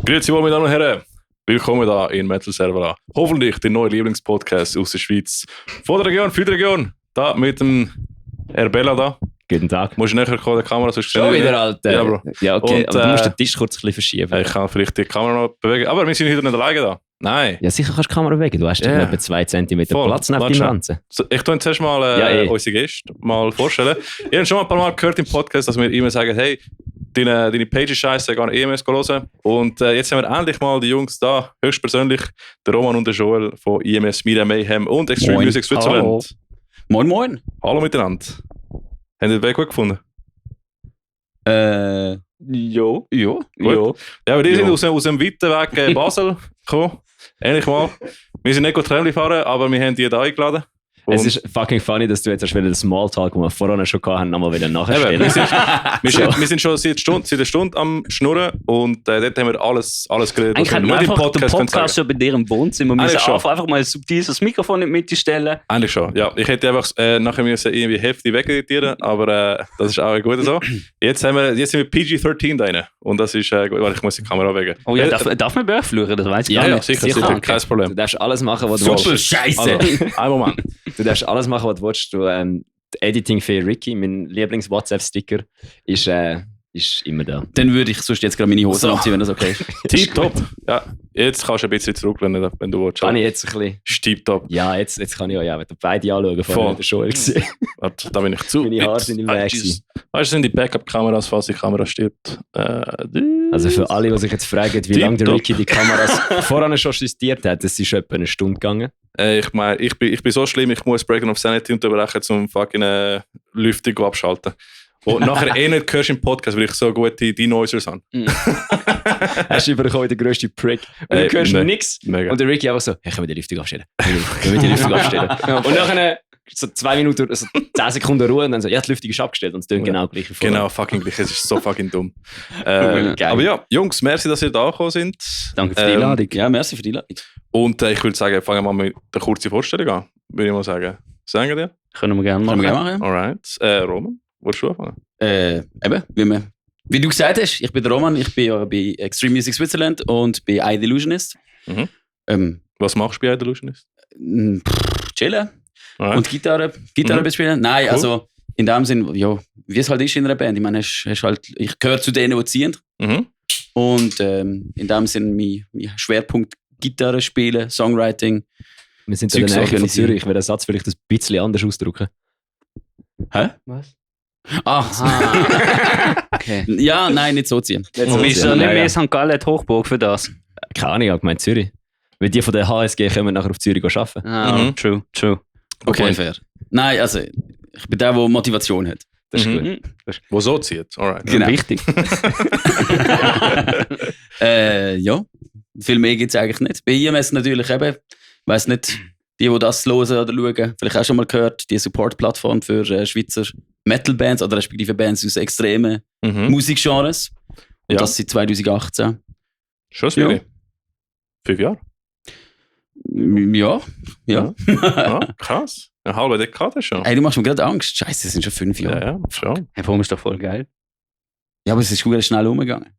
Grüezi wohl, meine Damen und Herren. Willkommen da in Metal Server. Hoffentlich der neue Lieblingspodcast aus der Schweiz. Von der Region, für die Region. Da mit dem Erbella da. Guten Tag. Musst du näher kommen, der Kamera, sonst schon wieder, Alter. Ja, Bro. Ja, okay. Und, aber du musst den Tisch kurz ein bisschen verschieben. Ich kann vielleicht die Kamera noch bewegen. Aber wir sind heute nicht alleine da. Nein. Ja, sicher kannst du die Kamera bewegen. Du hast ja etwa 2 cm Platz neben deinem Ranzen. So, ich tue zuerst mal unsere Gäste mal vorstellen. Ihr habt schon mal ein paar Mal gehört im Podcast, dass wir immer sagen, hey, deine Page ist scheiße, geh an EMS hören. Und jetzt haben wir endlich mal die Jungs da, höchstpersönlich, der Roman und der Joel von EMS Media Mayhem und Extreme Music Switzerland. Hallo. Moin, moin. Hallo miteinander. Habt ihr den Weg gut gefunden? Jo. Gut. Ja, aber die sind aus dem weiten Weg Basel gekommen. Endlich mal. Wir sind nicht gut Tramli fahren, aber wir haben die da eingeladen. Es ist fucking funny, dass du jetzt erst wieder den Smalltalk, den wir vorher schon hatten, nochmal wieder nachstellen. Wir sind schon seit einer Stunde am Schnurren und dort haben wir alles geredet. Eigentlich hätten wir einfach den Podcast schon bei dir im Wohnzimmer müssen einfach mal subtil das Mikrofon in die Mitte stellen. Eigentlich schon, ja. Ich hätte einfach nachher müssen irgendwie heftig wegeditieren, aber das ist auch gut so. Jetzt sind wir PG-13 da rein und das ist gut, weil ich muss die Kamera wegen. Oh ja, darf man bei euch fluchen? Das weiss ich gar nicht. Ja, sicher, kein Problem. Du darfst alles machen, was du willst. Super Scheiße! Also, einen Moment. Du darfst alles machen, was du willst. Du, Editing für Ricky, mein Lieblings-WhatsApp-Sticker, ist immer da. Dann würde ich sonst jetzt gerade meine Hose abziehen, wenn das okay ist. Tipptopp. Ja, jetzt kannst du ein bisschen zurücklehnen, wenn du willst. Kann ich jetzt ein bisschen? Tipptopp. Ja, jetzt kann ich auch ja, beide anschauen. Vorher schon gesehen. Warte, da bin ich zu. Meine Haare sind im Weg. Weißt du, das sind die Backup-Kameras, falls die Kamera stirbt. Also für alle, die sich jetzt fragen, wie lange der Ricky die Kameras vorher schon justiert hat, das ist schon etwa eine Stunde gegangen. Ich meine, ich bin so schlimm, ich muss Breaking of Sanity unterbrechen, um fucking Lüftung abschalten. Und nachher nicht hörst im Podcast, weil ich so gute Denoisers habe. Hast du überkommen, der grösste Prick. Und dann hörst du nichts. Und der Ricky einfach so, hey, können wir die Lüftung abstellen? Und nachher so 2 Minuten, also 10 Sekunden Ruhe und dann so, ja, die Lüftung ist abgestellt und es tönt genau gleich wie vorher. Genau, fucking gleich, es ist so fucking dumm. Aber ja, Jungs, merci, dass ihr da gekommen sind. Danke für die Einladung. Ja, merci für die Einladung. Und ich würde sagen, fangen wir mal mit der kurzen Vorstellung an, würde ich mal sagen. Sagen wir dir? Können wir gerne machen. Alright. Roman, willst du anfangen? Eben, wie du gesagt hast, ich bin der Roman, ich bin ja bei Extreme Music Switzerland und bei iDelusionist. Was machst du bei iDelusionist? Chillen. Alright. Und Gitarre bespielen. Nein, cool. Also in dem Sinn, ja, wie es halt ist in einer Band. Ich meine, ich gehöre zu denen, die ziehen. Und in dem Sinn, mein Schwerpunkt Gitarre spielen, Songwriting. Wir sind in der Nähe von Zürich. Ich werde den Satz vielleicht ein bisschen anders ausdrücken. Hä? Was? Aha. Okay. Ja, nein, nicht so ziehen. Wieso nicht mehr St. Gallen die Hochburg für das? Keine Ahnung, ich habe gemeint Zürich. Weil die von der HSG kommen nachher auf Zürich arbeiten. True. Okay, fair. Nein, also ich bin der Motivation hat. Das ist gut. Wo so zieht. Alright. Genau. Wichtig. Ja, viel mehr gibt es eigentlich nicht. Bei IMS natürlich eben, ich weiss nicht, die das hören oder schauen, vielleicht auch schon mal gehört, die Support-Plattform für Schweizer Metal-Bands oder respektive Bands aus extremen Musikgenres. Und das seit 2018. Schon so 5 Jahre? Ja. Krass. Eine halbe Dekade schon. Hey, du machst mir gerade Angst. Scheiße, das sind schon 5 Jahre. Ja, schon. Hey, warum ist doch voll geil? Ja, aber es ist gut schnell umgegangen.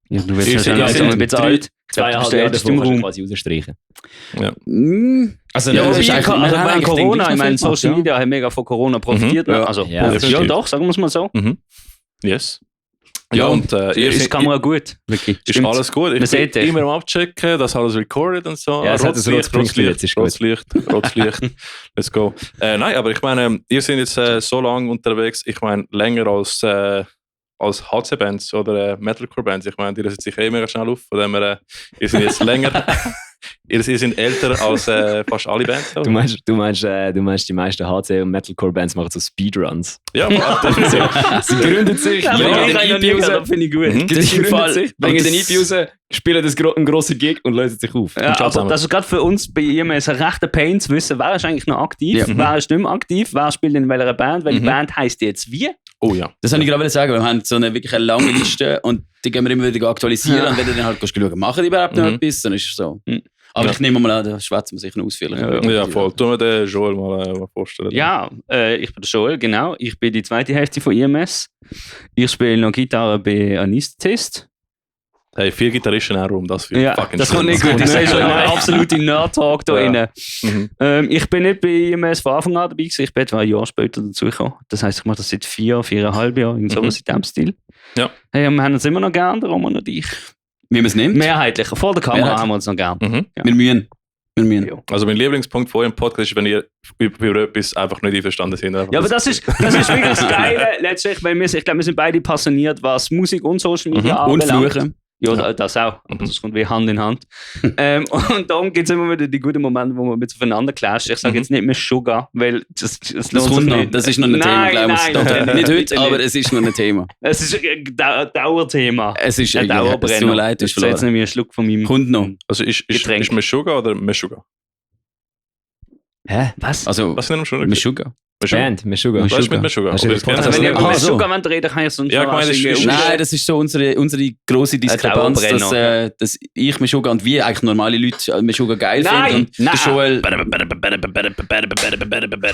Ja, du wirst Ich ja bin ein bisschen alt. 2,5 Jahre davor kannst du quasi rausstreichen. Ja. Also, Ja, Also während Corona, ich meine, Social Social Media haben mega von Corona profitiert. Ja. Also, Ja, ja, doch, sagen wir es mal so. Yes. Ja, und Ist die Kamera gut? Wirklich. ist alles gut. Ich Man sieht bin dich. immer am Abchecken, dass alles recorded und so. Ja, es hat ein rotes Pünktchen, jetzt ist gut. Rotes Licht. Let's go. Nein, aber ich meine, ihr seid jetzt so lange unterwegs, ich meine, länger als HC-Bands oder Metalcore-Bands. Ich meine, die lösen sich mega schnell auf, von dem her, ihr seid jetzt länger. Ihr seid älter als fast alle Bands. Du meinst, die meisten HC- und Metalcore-Bands machen so Speedruns. Ja, Sie gründen sich, bringen den EP raus. Das finde ich gut. Sie gründen sich, bringen den EP raus, spielen einen grossen Gig und lösen sich auf. Ja, aber das ist gerade für uns bei IMS ein rechter Pain zu wissen, wer ist eigentlich noch aktiv, wer ist nicht mehr aktiv, wer spielt in welcher Band, welche Band heisst jetzt wie. oh ja. Das wollte ich gerade sagen, wir haben so wirklich eine lange Liste und die gehen wir immer wieder aktualisieren. Ja. Und wenn du dann halt schauen, machen die überhaupt noch etwas, dann ist es so. Aber ich nehme mal an, da schwätzen wir sicher noch ausführlicher. Ja, voll. Tun wir den Joel mal vorstellen. Ja, ich bin der Joel, genau. Ich bin die zweite Hälfte von IMS. Ich spiele noch Gitarre bei Anesthetist. Hey, 4 Gitarristen auch rum, das für Ja, fucking das kommt nicht gut. Ich sehe schon einen absoluten Nerd-Talk da rein. Ich bin nicht bei IMS von Anfang an dabei gewesen. Ich bin etwa ein Jahr später dazugekommen. Das heisst, ich mache das seit 4,5 Jahren, in sowas in diesem Stil. Ja. Hey, wir haben uns immer noch gern, der Roman und ich. Wie man es nimmt. Mehrheitlich. Vor der Kamera haben wir uns noch gern. Ja. Wir mühen. Ja. Also mein Lieblingspunkt vor eurem Podcast ist, wenn ihr über etwas einfach nicht einverstanden seid. Ja, aber das ist wirklich das Geile, letztlich, weil ich glaube, wir sind beide passioniert, was Musik und Social Media Und anbelangt. Fluchen. Ja, das auch. Aber das kommt wie Hand in Hand. Und darum gibt es immer wieder die guten Momente, wo man mit aufeinander clasht. Ich sage jetzt nicht mehr Sugar, weil das Das kommt noch. Das ist noch ein Thema, glaube ich. Nein, Nicht heute, aber es ist noch ein Thema. Es ist ein Dauerthema. Es ist ein Dauerbrenner. Es tut mir leid, du hast Ich jetzt verloren. nämlich einen Schluck von meinem Kommt noch. Also ist Getränk. Meshuggah oder Meshuggah? Hä? Was? Also, Was nennt man Meshuggah. Band, Meshuggah. Was ist mit Meshuggah? Hast du Oder den das Podcast kennt ihr? Also, wenn ich Ach so. über Sugar reden kann ich Ja, ich meine, das ist- Nein, das ist so unsere grosse Diskrepanz, Dauerbrenner. dass ich Meshuggah und wir eigentlich normale Leute Meshuggah geil finden. Und Nein. der Joel...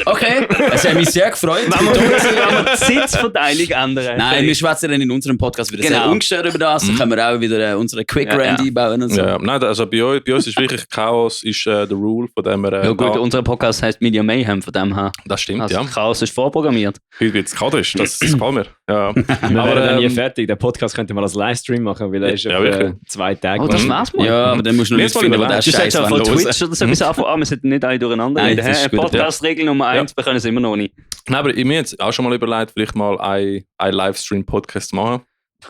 Okay, es hat mich sehr gefreut. Wenn wir die Sitzverteilung ändern. Nein, wir schwätzen dann in unserem Podcast wieder sehr Genau. ungestört über das. Dann können wir auch wieder unsere Quick Ja, Rant ja. einbauen und so. Ja, nein, also bei uns ist wirklich Chaos ist the rule, von dem wir... Ja gut, unser Podcast heisst Media Mayhem, von dem her. das stimmt, Also ja. Chaos ist vorprogrammiert. Heute wird es kadrisch, das kann mir. Ja. Wir werden nie Aber fertig. Den Podcast könnte man als Livestream machen, weil er ist Ja, auf wirklich. 2 Tage. Oh, das war's mal. Ja, aber dann musst du noch Wir Leute wollen finden, die live. das Du sagst Scheiß ja von hören. Twitch oder so etwas anfangen, wir sollten nicht alle durcheinander Nein, reden. das ist gut. Podcast-Regel Nummer 1, wir können es immer noch nicht. Nein, aber mir jetzt auch schon mal überlegt, vielleicht mal ein Livestream-Podcast zu machen.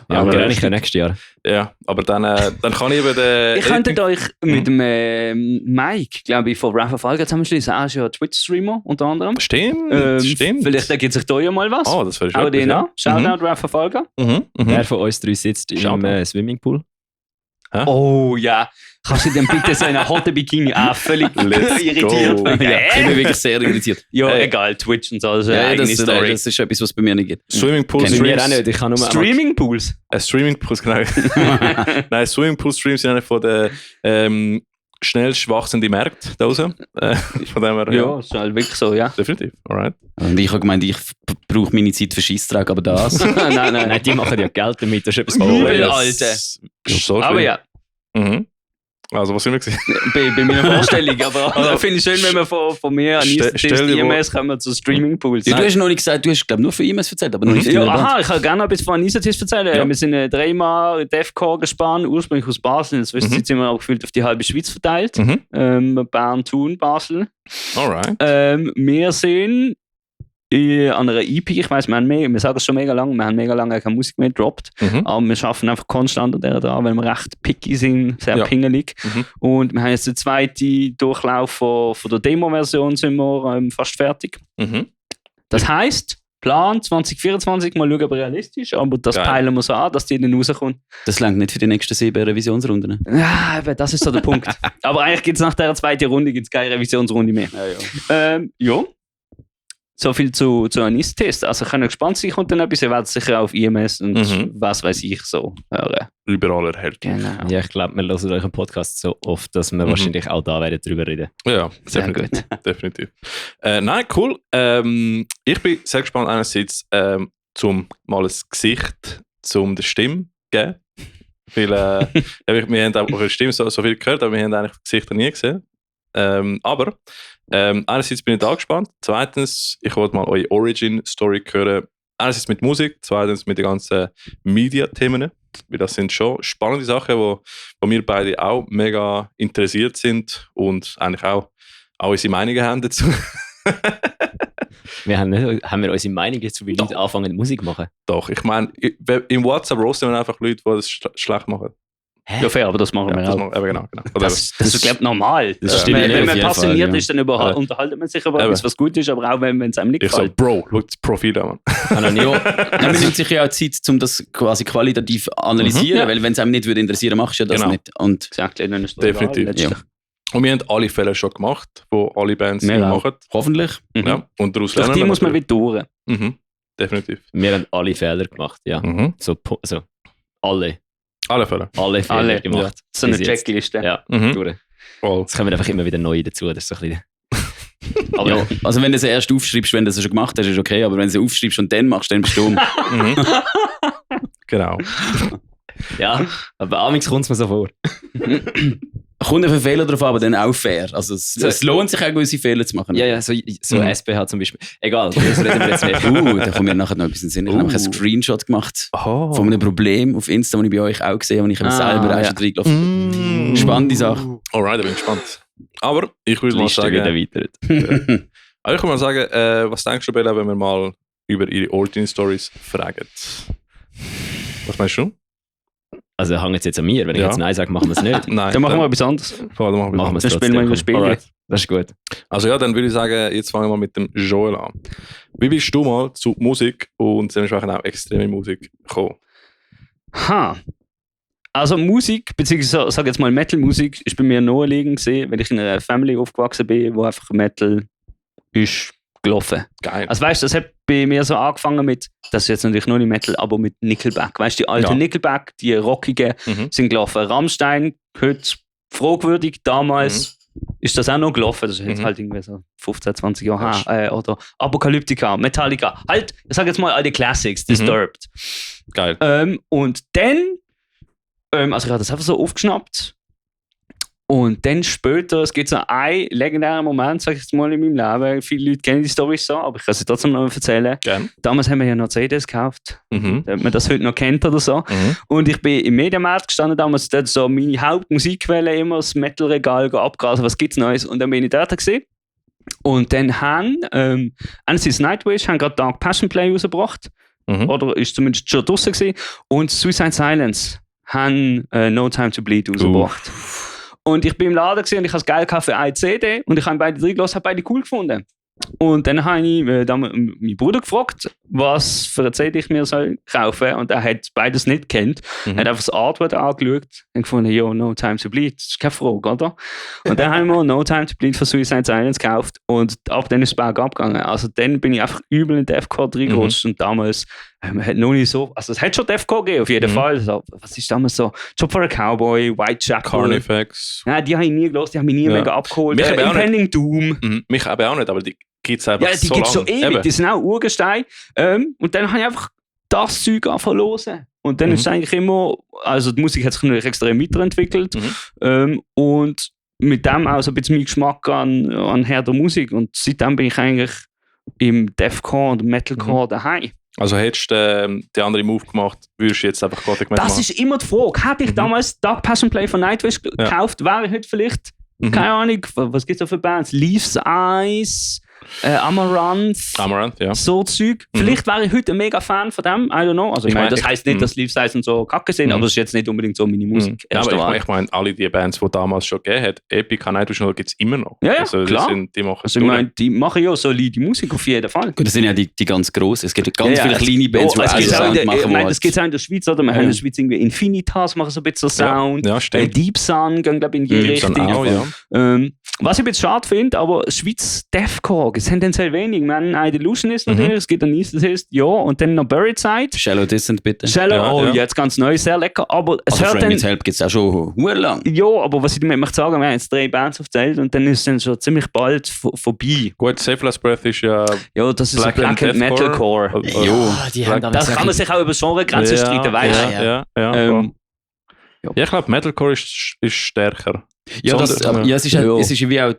Ja, aber wir eigentlich nächstes Jahr. Ja, aber dann kann ich eben den... Ich könnte euch mit dem Mike, glaube ich, von Rafa Falga zusammenschließen. Er ist ja Twitch-Streamer unter anderem. Stimmt. Vielleicht ergibt sich da ja mal was. Oh, das wäre Auch den an. ja. Shoutout Rafa Falga. Wer von uns 3 sitzt Shoutout. im Swimmingpool? Oh ja. Kannst du denn bitte so einen hotten Bikini völlig Let's irritiert? go. Ich bin wirklich sehr irritiert. Ja, Hey. egal, Twitch und so. Das ist eine Ja, eigene das Story. ist etwas, was bei mir nicht gibt. Swimmingpool Kennen Wir auch Streams. nicht. Ich kann nur Streaming-Pools. Swimmingpools, genau. Nein, Swimmingpool Streams sind einer von den schnell wachsenden Märkten da draußen. Von dem her, Ja, ist halt wirklich so, ja. definitiv. Alright. Und ich habe gemeint, ich brauche meine Zeit für Scheissdreck, aber das... Nein, die machen ja Geld damit. Das ist etwas Übel, Neues. Alter. Das ist so Aber schlimm. ja, Mhm. Also, was sind wir gesehen? bei meiner Vorstellung. Aber finde ich schön, wenn wir von mir an Stell dir IMS kommen zu Streaming-Pools. Ja, du hast noch nicht gesagt, du hast, glaube nur für IMS erzählt, aber noch nicht Ja, für aha, ich kann gerne noch etwas von Anisatis erzählen. Ja. Wir sind 3-mal Defcore gespannt, ursprünglich aus Basel. Inzwischen sind wir auch gefühlt auf die halbe Schweiz verteilt. Bern, Thun, Basel. Alright. Wir sind an einer EP, ich weiss, wir sagen es schon mega lange, wir haben mega lange keine Musik mehr gedroppt, aber wir arbeiten einfach konstant an der dran, weil wir recht picky sind, sehr Ja. pingelig. Und wir haben jetzt den zweiten Durchlauf von der Demo-Version, sind wir fast fertig. Das heisst, Plan 2024, mal schauen, ob realistisch, aber das Geil. peilen wir so an, dass die dann rauskommt. Das langt nicht für die nächsten 7 Revisionsrunden. Ja, eben, das ist so der Punkt. Aber eigentlich gibt es nach der zweiten Runde gibt's keine Revisionsrunde mehr. Ja. So viel zu Anis-Test. Also ich kann gespannt sein, kommt dann etwas. Ihr werdet sicher auf IMS und was weiß ich so hören. Überall erhält. Genau. Ja, ich glaube, wir hören euch einen Podcast so oft, dass wir wahrscheinlich auch da werden drüber reden. Ja, Sehr definitiv. Definitiv. Nein, cool. Ich bin sehr gespannt, einerseits zum mal ein Gesicht zum der Stimme geben. Weil wir haben auch eure Stimme so viel gehört, aber wir haben eigentlich die Gesichter nie gesehen. Aber einerseits bin ich da gespannt. Zweitens, ich wollte mal eure Origin-Story hören. Einerseits mit Musik, zweitens mit den ganzen Media-Themen. Weil das sind schon spannende Sachen, wo wir beide auch mega interessiert sind und eigentlich auch unsere Meinungen haben dazu. Haben wir unsere Meinung dazu, wie Leute anfangen Musik zu machen? Doch, ich meine, im WhatsApp roasten wir einfach Leute, die das schlecht machen. Ja, fair, aber das machen Ja, wir das auch. machen, eben genau. Oder Das ist, glaube ich, normal. Das stimmt, wenn ja, wenn auf man jeden passioniert Fall, ja. ist, dann unterhaltet man sich über Eben. etwas, was gut ist, aber auch wenn es einem nicht ich so, gefällt. Bro, schau das Profil an, Mann. Ja, man nimmt sich ja auch Zeit, um das quasi qualitativ analysieren, Ja. weil wenn es einem nicht würde interessieren, machst du ja das Genau. nicht. Und Exactly, dann ist es Definitiv. egal, letztlich. Und wir haben alle Fälle schon gemacht, wo alle Bands Wir auch. machen. hoffentlich. Mhm. Ja, und daraus Durch lernen die muss man natürlich. wieder durch. Mhm. Definitiv. Wir haben alle Fehler gemacht, ja. Mhm. So alle Alle Fälle. Fehler Alle gemacht. So eine Bis jetzt. Checkliste. Ja, Mhm. durch. Voll. Jetzt kommen einfach immer wieder neue dazu. Das ist so ein bisschen... Aber ja, also wenn du es erst aufschreibst, wenn du es schon gemacht hast, ist okay, aber wenn du es aufschreibst und dann machst, dann bist du dumm. Mhm. Genau. Ja, aber amigs kommt es mir so vor. Kommt auf einen Fehler drauf, aber dann auch fair. Also es lohnt sich auch, gewisse Fehler zu machen. Ja, so SPH zum Beispiel. Egal, das reden wir jetzt nicht. Da kommt mir nachher noch etwas in den Sinn. Ich habe einen Screenshot gemacht von einem Problem auf Insta, das ich bei euch auch gesehen habe, und ich habe selber auch schon reingelaufen. Spannende Sache. Alright, da bin ich gespannt. Aber ich würde mal sagen... Aber ich würde mal sagen, was denkst du, Bella, wenn wir mal über ihre Origin-Stories fragen? Was meinst du? Also hängt es jetzt an mir, wenn ich jetzt Nein sage, machen wir es nicht. Nein, Dann machen wir etwas anderes. Machen wir es Dann spielen wir ein Spiel. Alright. Das ist gut. Also ja, dann würde ich sagen, jetzt fangen wir mal mit dem Joel an. Wie bist du mal zu Musik und dementsprechend auch extreme Musik gekommen? Also Musik, beziehungsweise sage jetzt mal Metal-Musik, ist bei mir naheliegend gesehen, weil ich in einer Family aufgewachsen bin, wo einfach Metal ist gelaufen. Geil. Also weißt du, das hat bei mir so angefangen mit, das ist jetzt natürlich noch nicht Metal, aber mit Nickelback. Weißt du, die alten Nickelback, die rockigen, sind gelaufen. Rammstein, heute fragwürdig, damals ist das auch noch gelaufen. Das ist jetzt halt irgendwie so 15, 20 Jahre her. Oder Apocalyptica, Metallica. Halt, ich sage jetzt mal all die Classics, Disturbed. Geil. Und dann, also ich habe das einfach so aufgeschnappt. Und dann später, es gibt so einen legendären Moment, sag ich jetzt mal, in meinem Leben. Viele Leute kennen die Storys so, aber ich kann sie trotzdem noch erzählen. Gern. Damals haben wir ja noch CDs gekauft, ob man das heute noch kennt oder so. Und ich bin im Mediamarkt gestanden, damals dort so meine Hauptmusikquelle immer das Metal-Regal abgrasen, was gibt's Neues? Und dann bin ich dort gesehen. Und dann haben einerseits Nightwish, haben gerade Dark Passion Play rausgebracht. Oder ist zumindest schon draussen gewesen. Und Suicide Silence haben No Time to Bleed rausgebracht. Und ich bin im Laden und ich hatte das Geld für eine CD und ich habe beide reingelassen, habe beide cool gefunden. Und dann habe ich meinen Bruder gefragt, was für eine CD ich mir soll kaufen soll. Und er hat beides nicht gekannt. Er hat einfach das Artwork angeschaut und gefunden, ja, No Time to Bleed, das ist keine Frage, oder? Und dann haben wir No Time to Bleed von Suicide Silence gekauft und ab dann ist es bergab gegangen. Also dann bin ich einfach übel in Deathcore reingerutscht und damals hat noch nicht so, also es hat schon Deathcore gegeben, auf jeden Fall. So, was ist damals so? Job for a Cowboy, Whitechapel. Carnifex. Ja, die habe ich nie gelesen, die haben mich nie mega abgeholt. Impending Doom. Mich aber auch nicht, aber die gibt es einfach so lange. Ja, die gibt es schon ewig, die sind auch Urgestein. Und dann habe ich einfach das Zeug angefangen zu hören. Und dann ist es eigentlich immer, also die Musik hat sich natürlich extrem weiterentwickelt. Und mit dem auch so ein bisschen mein Geschmack an härter Musik. Und seitdem bin ich eigentlich im Deathcore und Metalcore daheim. Also hättest du den anderen Move gemacht, würdest du jetzt einfach Gothic Metal machen? Das ist immer die Frage. Hätte ich damals Dark Passion Play von Nightwish gekauft, wäre ich heute vielleicht, keine Ahnung, was gibt es da für Bands? Leaves Eyes, Amaranth, ja. So Zeug. Vielleicht wäre ich heute ein mega Fan von dem, I don't know. Also ich meine, das heisst nicht, dass Leaves Eyes und so kacke sind, aber es ist jetzt nicht unbedingt so meine Musik. Ja, aber ich meine, alle die Bands, die damals schon gegeben hat, Epica, Nightwish, gibt es immer noch. Ja, also, klar. Die machen also ich meine, die machen ja solide Musik auf jeden Fall. Gut, das sind ja die ganz grossen. Es gibt ganz viele kleine Bands, die auch Sound machen. Ich meine, das gibt es auch in der Schweiz, oder? Wir haben in der Schweiz irgendwie Infinitas, machen so ein bisschen Sound. Ja, stimmt. Deep Sun gehen, glaube ich, in die Richtung. Auch, ja. Was ich jetzt schade finde, aber Schweiz Deathcore, es sind dann sehr wenig. Wir haben einen Illusionist natürlich, es gibt einen Easternist, ja, und dann noch Buried Side. Shallow Distant, bitte. Shallow, jetzt ganz neu, sehr lecker, aber es also hört Frame dann... Help gibt es auch schon lang. Ja, aber was ich damit möchte sagen, wir haben jetzt 3 Bands aufgezählt und dann ist es dann schon ziemlich bald vorbei. Gut, Selfless Breath ist ja... Ja, das ist Black so Black and Metalcore. Ja, die haben das kann man sich auch über Genregrenzen streiten, weißt du? Ja, ich glaube, Metalcore ist stärker. Ja, es ist wie auch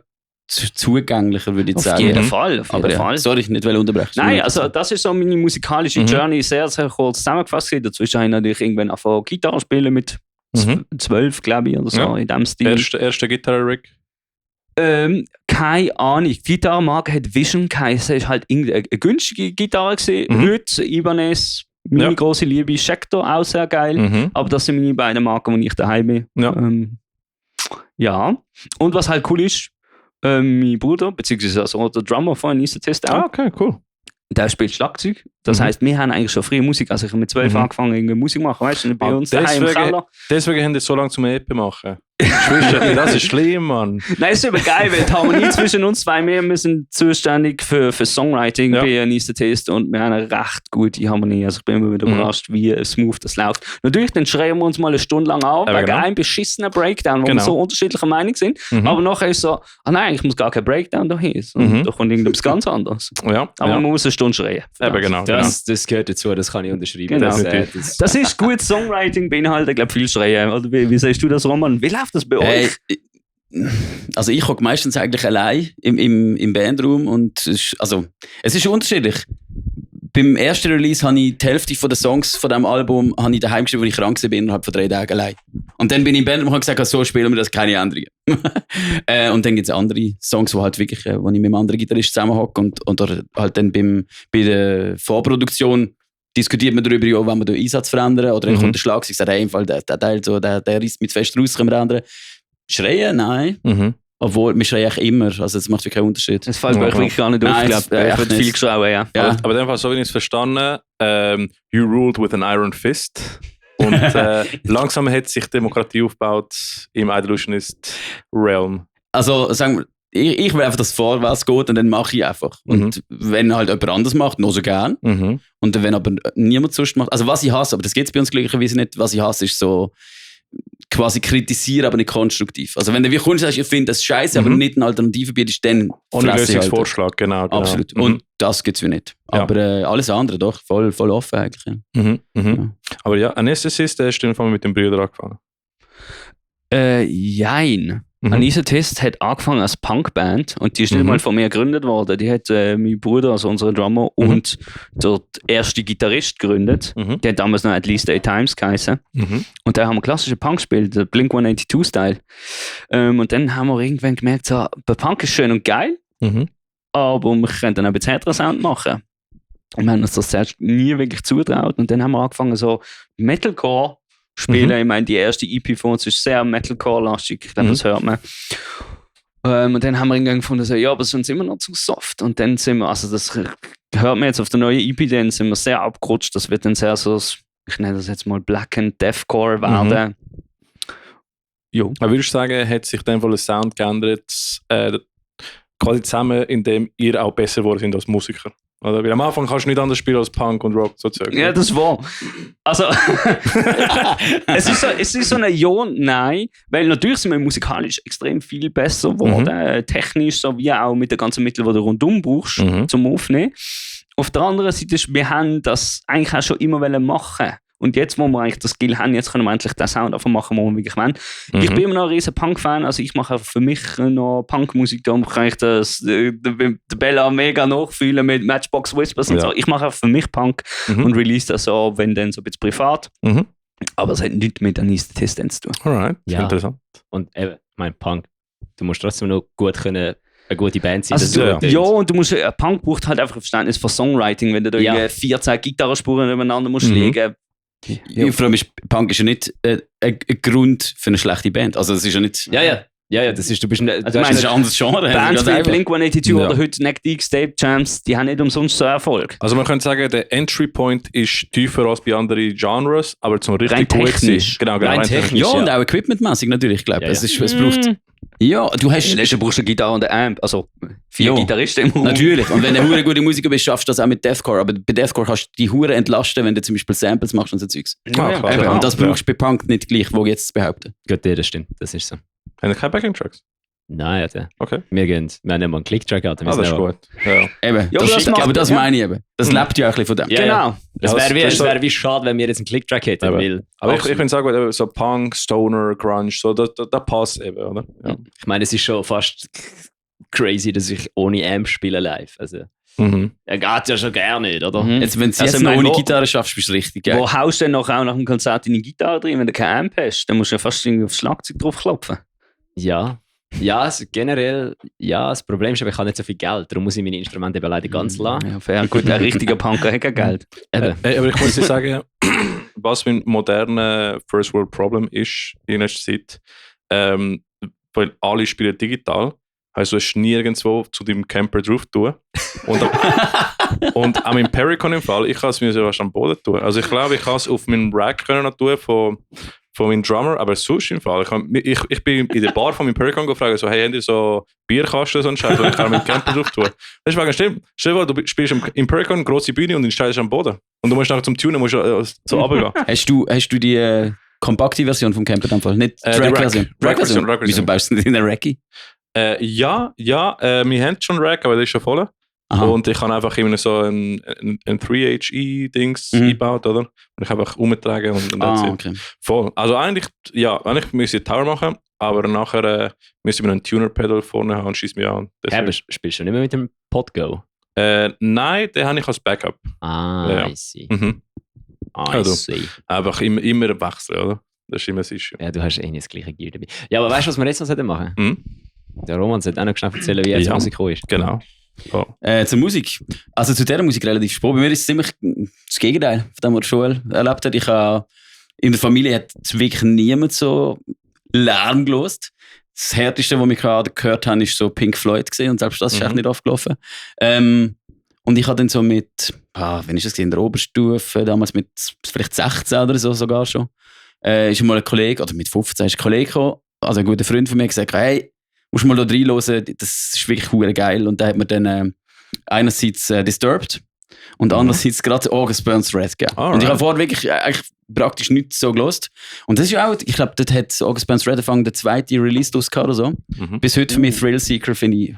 zugänglicher, würde ich sagen. Auf jeden Fall. Sorry, ich nicht unterbrechen. Nein, also das ist so meine musikalische Journey sehr, sehr kurz zusammengefasst. Dazwischen habe ich natürlich irgendwann angefangen Gitarre spielen mit 12, glaube ich, oder so, in dem Stil. Erste Gitarre-Rig? Keine Ahnung. Die Gitarrenmarke hat Vision geheißen. Es war halt eine günstige Gitarre gewesen. Heute Ibanez, meine grosse Liebe. Schecter, auch sehr geil. Aber das sind meine beiden Marken, wo ich daheim bin. Ja. Und was halt cool ist, mein Bruder, beziehungsweise also der Drummer von Easter Test auch. Okay, cool. Der spielt Schlagzeug. Das heisst, wir haben eigentlich schon frühe Musik. Also ich habe mit 12 angefangen, irgendwie Musik machen, weißt du, bei uns daheim im Keller. Deswegen haben die so lange zum EP machen. Das ist schlimm, Mann. Nein, es ist aber geil, weil die Harmonie zwischen uns zwei, wir sind zuständig für Songwriting bei Easter Test und wir haben eine recht gute Harmonie. Also ich bin immer wieder überrascht, wie smooth das läuft. Natürlich, dann schreien wir uns mal eine Stunde lang an, wegen einem beschissenen Breakdown, wo wir so unterschiedlicher Meinung sind. Aber nachher ist es so, nein, ich muss gar kein Breakdown da hin. Da kommt irgendetwas ganz anderes. Aber man muss eine Stunde schreien. Eben genau. Das gehört dazu, das kann ich unterschreiben. Genau. Das ist gut Songwriting beinhaltet, glaube ich, viel Schreien. Oder wie siehst du das, Roman? Wie läuft das bei euch? Also ich hocke meistens eigentlich allein im Bandraum und es ist unterschiedlich. Beim ersten Release habe ich die Hälfte der Songs von diesem Album daheim geschrieben, wo ich krank war, innerhalb von 3 Tagen allein. Und dann bin ich im Bandroom und habe gesagt, so spielen wir das, keine Änderungen. Und dann gibt es andere Songs, wo halt wirklich, wo ich mit einem anderen Gitarrist zusammenhocke und halt dann bei der Vorproduktion diskutiert man darüber, ja, wenn wir den Einsatz verändern oder dann kommt der Schlag, ich sage, hey, im Fall der Teil, so, der reißt mit fest raus, können wir ändern. Schreien? Nein. Obwohl, wir schreien eigentlich immer, also das macht wirklich keinen Unterschied. Das fällt mir wirklich gar nicht auf, ich glaube, es wird viel geschrien, ja. Aber in dem Fall, so wie ich es verstanden you ruled with an iron fist. Und langsam hat sich Demokratie aufgebaut im Idolutionist Realm. Also, sagen wir, ich will einfach, dass es vorwärts geht und dann mache ich einfach. Und wenn halt jemand anderes macht, noch so gern. Und wenn aber niemand sonst macht, also was ich hasse, aber das geht es bei uns glücklicherweise nicht, was ich hasse, ist so quasi kritisieren, aber nicht konstruktiv. Also wenn du wie kommst und sagst, ich finde das scheiße, aber nicht eine Alternative bietest, dann ohne Lösungsvorschlag, halt. Genau. Absolut. Und das gibt es wie nicht. Ja. Aber alles andere doch, voll offen eigentlich. Ja. Ja. Aber ja, Anästhesist, der ist dann mit den Brüdern angefangen. Jein. Anästhesist hat angefangen als Punkband und die ist nicht mal von mir gegründet worden. Die hat mein Bruder, also unser Drummer, und der erste Gitarrist gegründet. Der hat damals noch At Least 8 Times geheißen. Und da haben wir klassische Punk gespielt, der Blink-182-Style. Und dann haben wir irgendwann gemerkt, so, Punk ist schön und geil, aber wir können dann ein bisschen härteren Sound machen. Und wir haben uns das zuerst nie wirklich zutraut. Und dann haben wir angefangen, so Metalcore spielen. Ich meine, die erste EP von uns ist sehr Metalcore-lastig. Ich glaube, das hört man. Und dann haben wir irgendwann gefunden, so, ja, aber sind immer noch zu soft. Und dann sind wir, also das hört man jetzt auf der neuen EP, dann sind wir sehr abgerutscht. Das wird dann sehr so, ich nenne das jetzt mal Black and Deathcore werden. Jo. Aber würdest du sagen, hat sich dann wohl der Sound geändert, quasi zusammen, indem ihr auch besser geworden sind als Musiker? Oder? Weil am Anfang kannst du nicht anders spielen als Punk und Rock sozusagen. Ja, das war. Also, es ist so ein Ja und Nein, weil natürlich sind wir musikalisch extrem viel besser geworden, technisch sowie auch mit den ganzen Mitteln, die du rundum brauchst, zum Aufnehmen. Auf der anderen Seite ist, wir haben das eigentlich auch schon immer machen. Und jetzt, wo wir eigentlich das Skill haben, jetzt können wir endlich den Sound einfach machen, den wir wirklich wollen. Ich bin immer noch ein riesen Punk-Fan, also ich mache für mich noch Punk-Musik, da kann ich den Bella mega nachfühlen mit Matchbox Whispers und so. Ich mache für mich Punk und release das so, wenn dann so ein bisschen privat. Aber es hat nichts mit Anästhesist zu tun. Alright, ja. Interessant. Und eben, mein Punk, du musst trotzdem noch gut können, eine gute Band sein. Also ja, und du musst, Punk braucht halt einfach Verständnis von Songwriting, wenn du da 14 Gitarrenspuren übereinander musst legen. Ja. Vor allem ist Punk ist ja nicht ein Grund für eine schlechte Band. Also das ist ja nicht... Ja, das ist, du bist ein anderes Genre. Bands wie Blink-182 oder heute Neck Deep State Jams, die haben nicht umsonst so Erfolg. Also man könnte sagen, der Entry Point ist tiefer als bei anderen Genres, aber zum richtig gut technisch. Genau, rein technisch. Ja, und auch equipmentmäßig natürlich, ich glaube. Es braucht... Ja, du hast... Du brauchst eine Gitarre und einen Amp, also 4 Gitarristen im Raum. Natürlich, und wenn du eine gute Musiker bist, schaffst du das auch mit Deathcore, aber bei Deathcore kannst du die Hure entlasten, wenn du zum Beispiel Samples machst und so Zeugs. Klar. Und das brauchst du bei Punk nicht gleich, wo jetzt zu behaupten. Gut, das stimmt, das ist so. Haben Sie keine Backing-Tracks? Nein, okay. Wir haben nicht mal einen Click-Track gehabt. Das ist gut. Ja. Eben, aber das meine ich eben. Das lebt ja auch ein bisschen von dem. Genau. Es wäre wie schade, wenn wir jetzt einen Click-Track hätten. Aber ich finde sagen, so Punk, Stoner, Grunge, so, da passt eben, oder? Ja. Ich meine, es ist schon fast crazy, dass ich ohne Amp spiele live. Also, er geht ja schon gerne nicht, oder? Jetzt, wenn du jetzt noch ohne Gitarre schaffst, bist du richtig. Wo haust du denn auch nach dem Konzert deine Gitarre drin, wenn du keine Amp hast? Dann musst du ja fast aufs Schlagzeug draufklopfen. Ja, also generell, das Problem ist, aber ich habe nicht so viel Geld, darum muss ich meine Instrumente eben leider ganz lassen. Ja, fair. Gut, ein richtiger Punker hat kein Geld. Aber ich muss dir sagen, was mein modernes First World Problem ist in letzter Zeit, weil alle spielen digital, heißt du hast nirgendwo zu deinem Camper drauf tun. Und auch im Pericon im Fall, ich kann es mir sogar am Boden tun. Also ich glaube, ich kann es auf meinem Rack können tun von meinem Drummer, aber sonst im Fall. Ich bin in der Bar von meinem Pericon gefragt, so, hey, habt ihr so Bierkasten so einen Scheiß, wo ich kann mit Camper drauf tun? Das ist wegen stimmt. Stell dir vor, du spielst im Pericon eine grosse Bühne und den Scheiß am Boden. Und du musst nachher zum Tunen so runtergehen. Hast du die kompakte Version vom Camper dann Fall? Nicht Rack-Version? Rack-Version. Wieso baust du nicht in eine Racki? Ja, wir haben schon Rack, aber das ist schon voll. Aha. Und ich habe einfach immer so ein 3HE-Dings eingebaut, oder? Und ich einfach umgetragen und Okay. voll. Also eigentlich müsste ich Tower machen, aber nachher müsste ich mir einen Tuner-Pedal vorne haben und schießt mich an. Aber spielst du nicht mehr mit dem Podgo? Nein, den habe ich als Backup. I see. Mhm. I see. Einfach immer wechseln, oder? Das ist immer das Issue. Ja, du hast nicht das gleiche Gear dabei. Ja, aber weißt du, was wir jetzt noch machen sollten? Mhm. Der Roman sollte auch noch schnell erzählen, wie jetzt Musik ist. Genau. Oh. Zur Musik. Also zu dieser Musik relativ spät. Bei mir ist es ziemlich das Gegenteil, von dem, was die Schule erlebt hat. In der Familie hat wirklich niemand so Lärm gelost. Das Härteste, was wir gerade gehört haben, ist so Pink Floyd gesehen und selbst das ist echt nicht aufgelaufen. Und ich habe dann so mit, wann ist das in der Oberstufe, damals mit vielleicht 16 oder so sogar schon, ist mal ein Kollege, oder mit 15 ist ein Kollege gekommen, also ein guter Freund von mir, gesagt, hey, musst du mal da reinhören, das ist wirklich cool geil. Und da hat mir dann einerseits Disturbed und andererseits gerade August Burns Red gegeben. Und ich habe vorher wirklich eigentlich praktisch nichts so gelost. Und das ist auch, ich glaube, dort hat August Burns Red angefangen, der zweite Release oder so. Bis heute für mich Thrill Seeker finde ich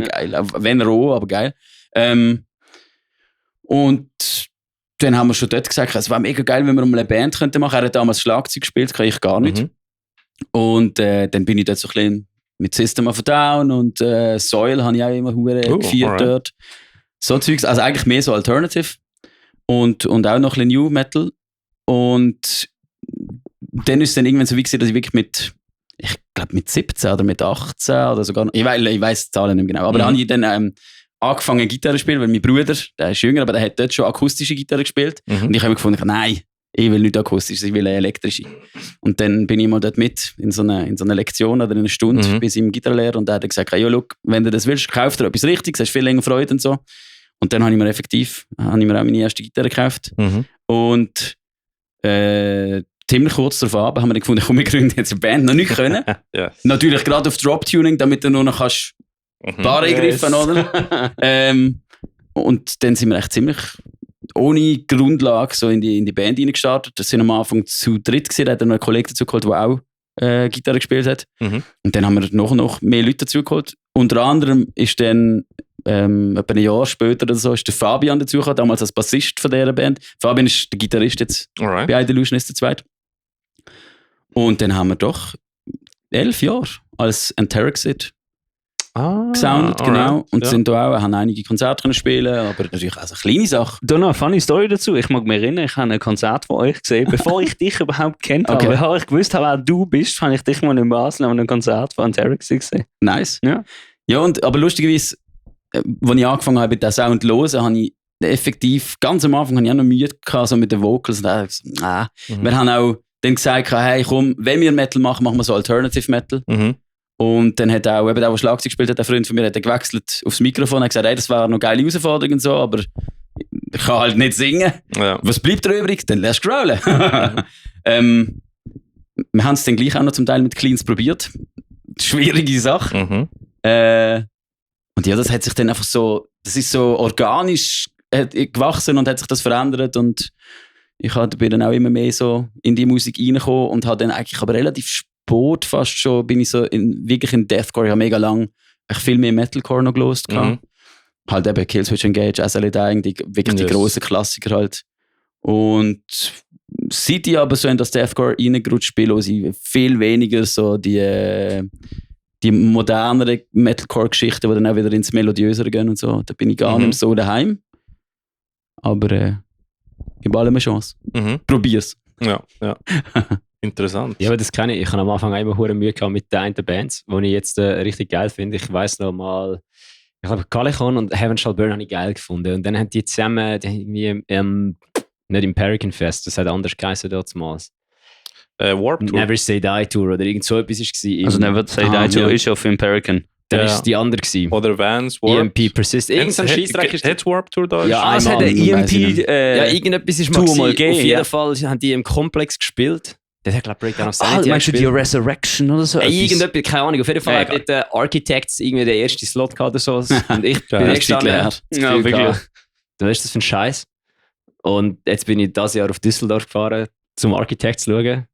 geil. Auch wenn roh, aber geil. Und dann haben wir schon dort gesagt, es wäre mega geil, wenn wir mal eine Band könnten machen. Er hat damals Schlagzeug gespielt, kann ich gar nicht. Und dann bin ich dort so ein bisschen mit System of a Down und Soil habe ich auch immer gefeiert dort. So Zeugs, also eigentlich mehr so Alternative und auch noch ein bisschen New Metal. Und dann ist es dann irgendwann so wie gewesen, dass ich wirklich mit 17 oder mit 18 oder sogar, ich weiss die Zahlen nicht mehr genau, aber dann habe ich dann angefangen Gitarre zu spielen, weil mein Bruder, der ist jünger, aber der hat dort schon akustische Gitarre gespielt. Und ich habe gefunden, nein, ich will nicht akustisch, ich will eine elektrische. Und dann bin ich mal dort mit in so einer Lektion oder in einer Stunde bei seinem Gitarrenlehrer und der hat gesagt, ja, look, wenn du das willst, kauf dir etwas Richtiges, hast viel länger Freude und so. Und dann habe ich mir auch meine erste Gitarre gekauft. Und ziemlich kurz darauf haben wir dann gefunden, komm, wir gründen jetzt eine Band, noch nicht können. Natürlich gerade auf Drop-Tuning, damit du nur noch kannst Bar eingriffen, oder? Und dann sind wir echt ziemlich ohne Grundlage so in die Band reingestartet. Das sind am Anfang zu dritt gewesen. Da hat dann noch ein Kollege dazu geholt, der auch Gitarre gespielt hat. Und dann haben wir noch mehr Leute dazu geholt. Unter anderem ist dann etwa ein Jahr später oder so ist der Fabian dazu gekommen, damals als Bassist von dieser Band. Fabian ist der Gitarrist jetzt bei Idelusion, ist der zweite. Und dann haben wir doch 11 Jahre als Enterexit gesoundet, genau. Und sind da auch, haben einige Konzerte können spielen, aber natürlich auch eine kleine Sache. Da noch eine funny Story dazu. Ich mag mich erinnern, ich habe ein Konzert von euch gesehen, bevor ich dich überhaupt kennt habe. Bevor ich gewusst habe, wer du bist, habe ich dich mal in Basel an einem Konzert von Anterix gesehen. Nice. Ja, aber lustigerweise, als ich angefangen habe, mit diesem Sound zu hören, habe ich effektiv, ganz am Anfang, habe ich auch noch Mühe gehabt, so mit den Vocals. Wir haben auch dann gesagt, hey, komm, wenn wir Metal machen, machen wir so Alternative Metal. Und dann hat auch, der Schlagzeug gespielt hat, der Freund von mir, hat gewechselt aufs Mikrofon und hat gesagt, hey, das war noch eine geile Herausforderung und so, aber ich kann halt nicht singen. Ja. Was bleibt da übrig? Dann lässt du growlen. Wir haben es dann gleich auch noch zum Teil mit Cleans probiert. Schwierige Sache. Und ja, das hat sich dann einfach so, das ist so organisch gewachsen und hat sich das verändert und ich bin dann auch immer mehr so in die Musik reingekommen und habe dann eigentlich aber relativ spät fast schon, bin ich so wirklich in Deathcore, ich habe mega lang viel mehr Metalcore noch gelost. Halt eben Killswitch Engage, SLA Dying, wirklich die grossen Klassiker halt. Und seit ich aber so in das Deathcore reingerutscht bin, höre ich viel weniger so die moderneren Metalcore-Geschichten, die dann auch wieder ins Melodiösere gehen und so. Da bin ich gar nicht mehr so daheim. Aber gib allem eine Chance. Probier's. Ja. Interessant. Ja, aber das kenne ich. Ich habe am Anfang immer hure Mühe gehabt mit den Bands, die ich jetzt richtig geil finde. Ich weiss noch mal, ich glaube, Calicon und Heaven Shall Burn habe ich geil gefunden. Und dann haben die zusammen, irgendwie, nicht im Perican Fest, das hat anders geheißen damals. Warp Tour. Never Say Die Tour oder irgend so etwas war. Also Never Say Die Tour ist auf Imperican. Dann war es die andere gewesen. Oder Vans, Warp. EMP Persist. Irgend so ein Scheissdreck ist das. Warp Tour da? Ja, es hat eine EMP ja, irgendetwas ist mal gegeben. Auf jeden Fall haben die im Komplex gespielt. Das hat, glaube ich, Breakdown of Sanity meinst du die Resurrection oder so? Irgendetwas, keine Ahnung. Auf jeden Fall hat dort Architects irgendwie den ersten Slot gehabt oder so. Und ich bin extra leer. Ja, wirklich. Du weißt, das für ein Scheiß. Und jetzt bin ich dieses Jahr auf Düsseldorf gefahren, zum Architect zu schauen.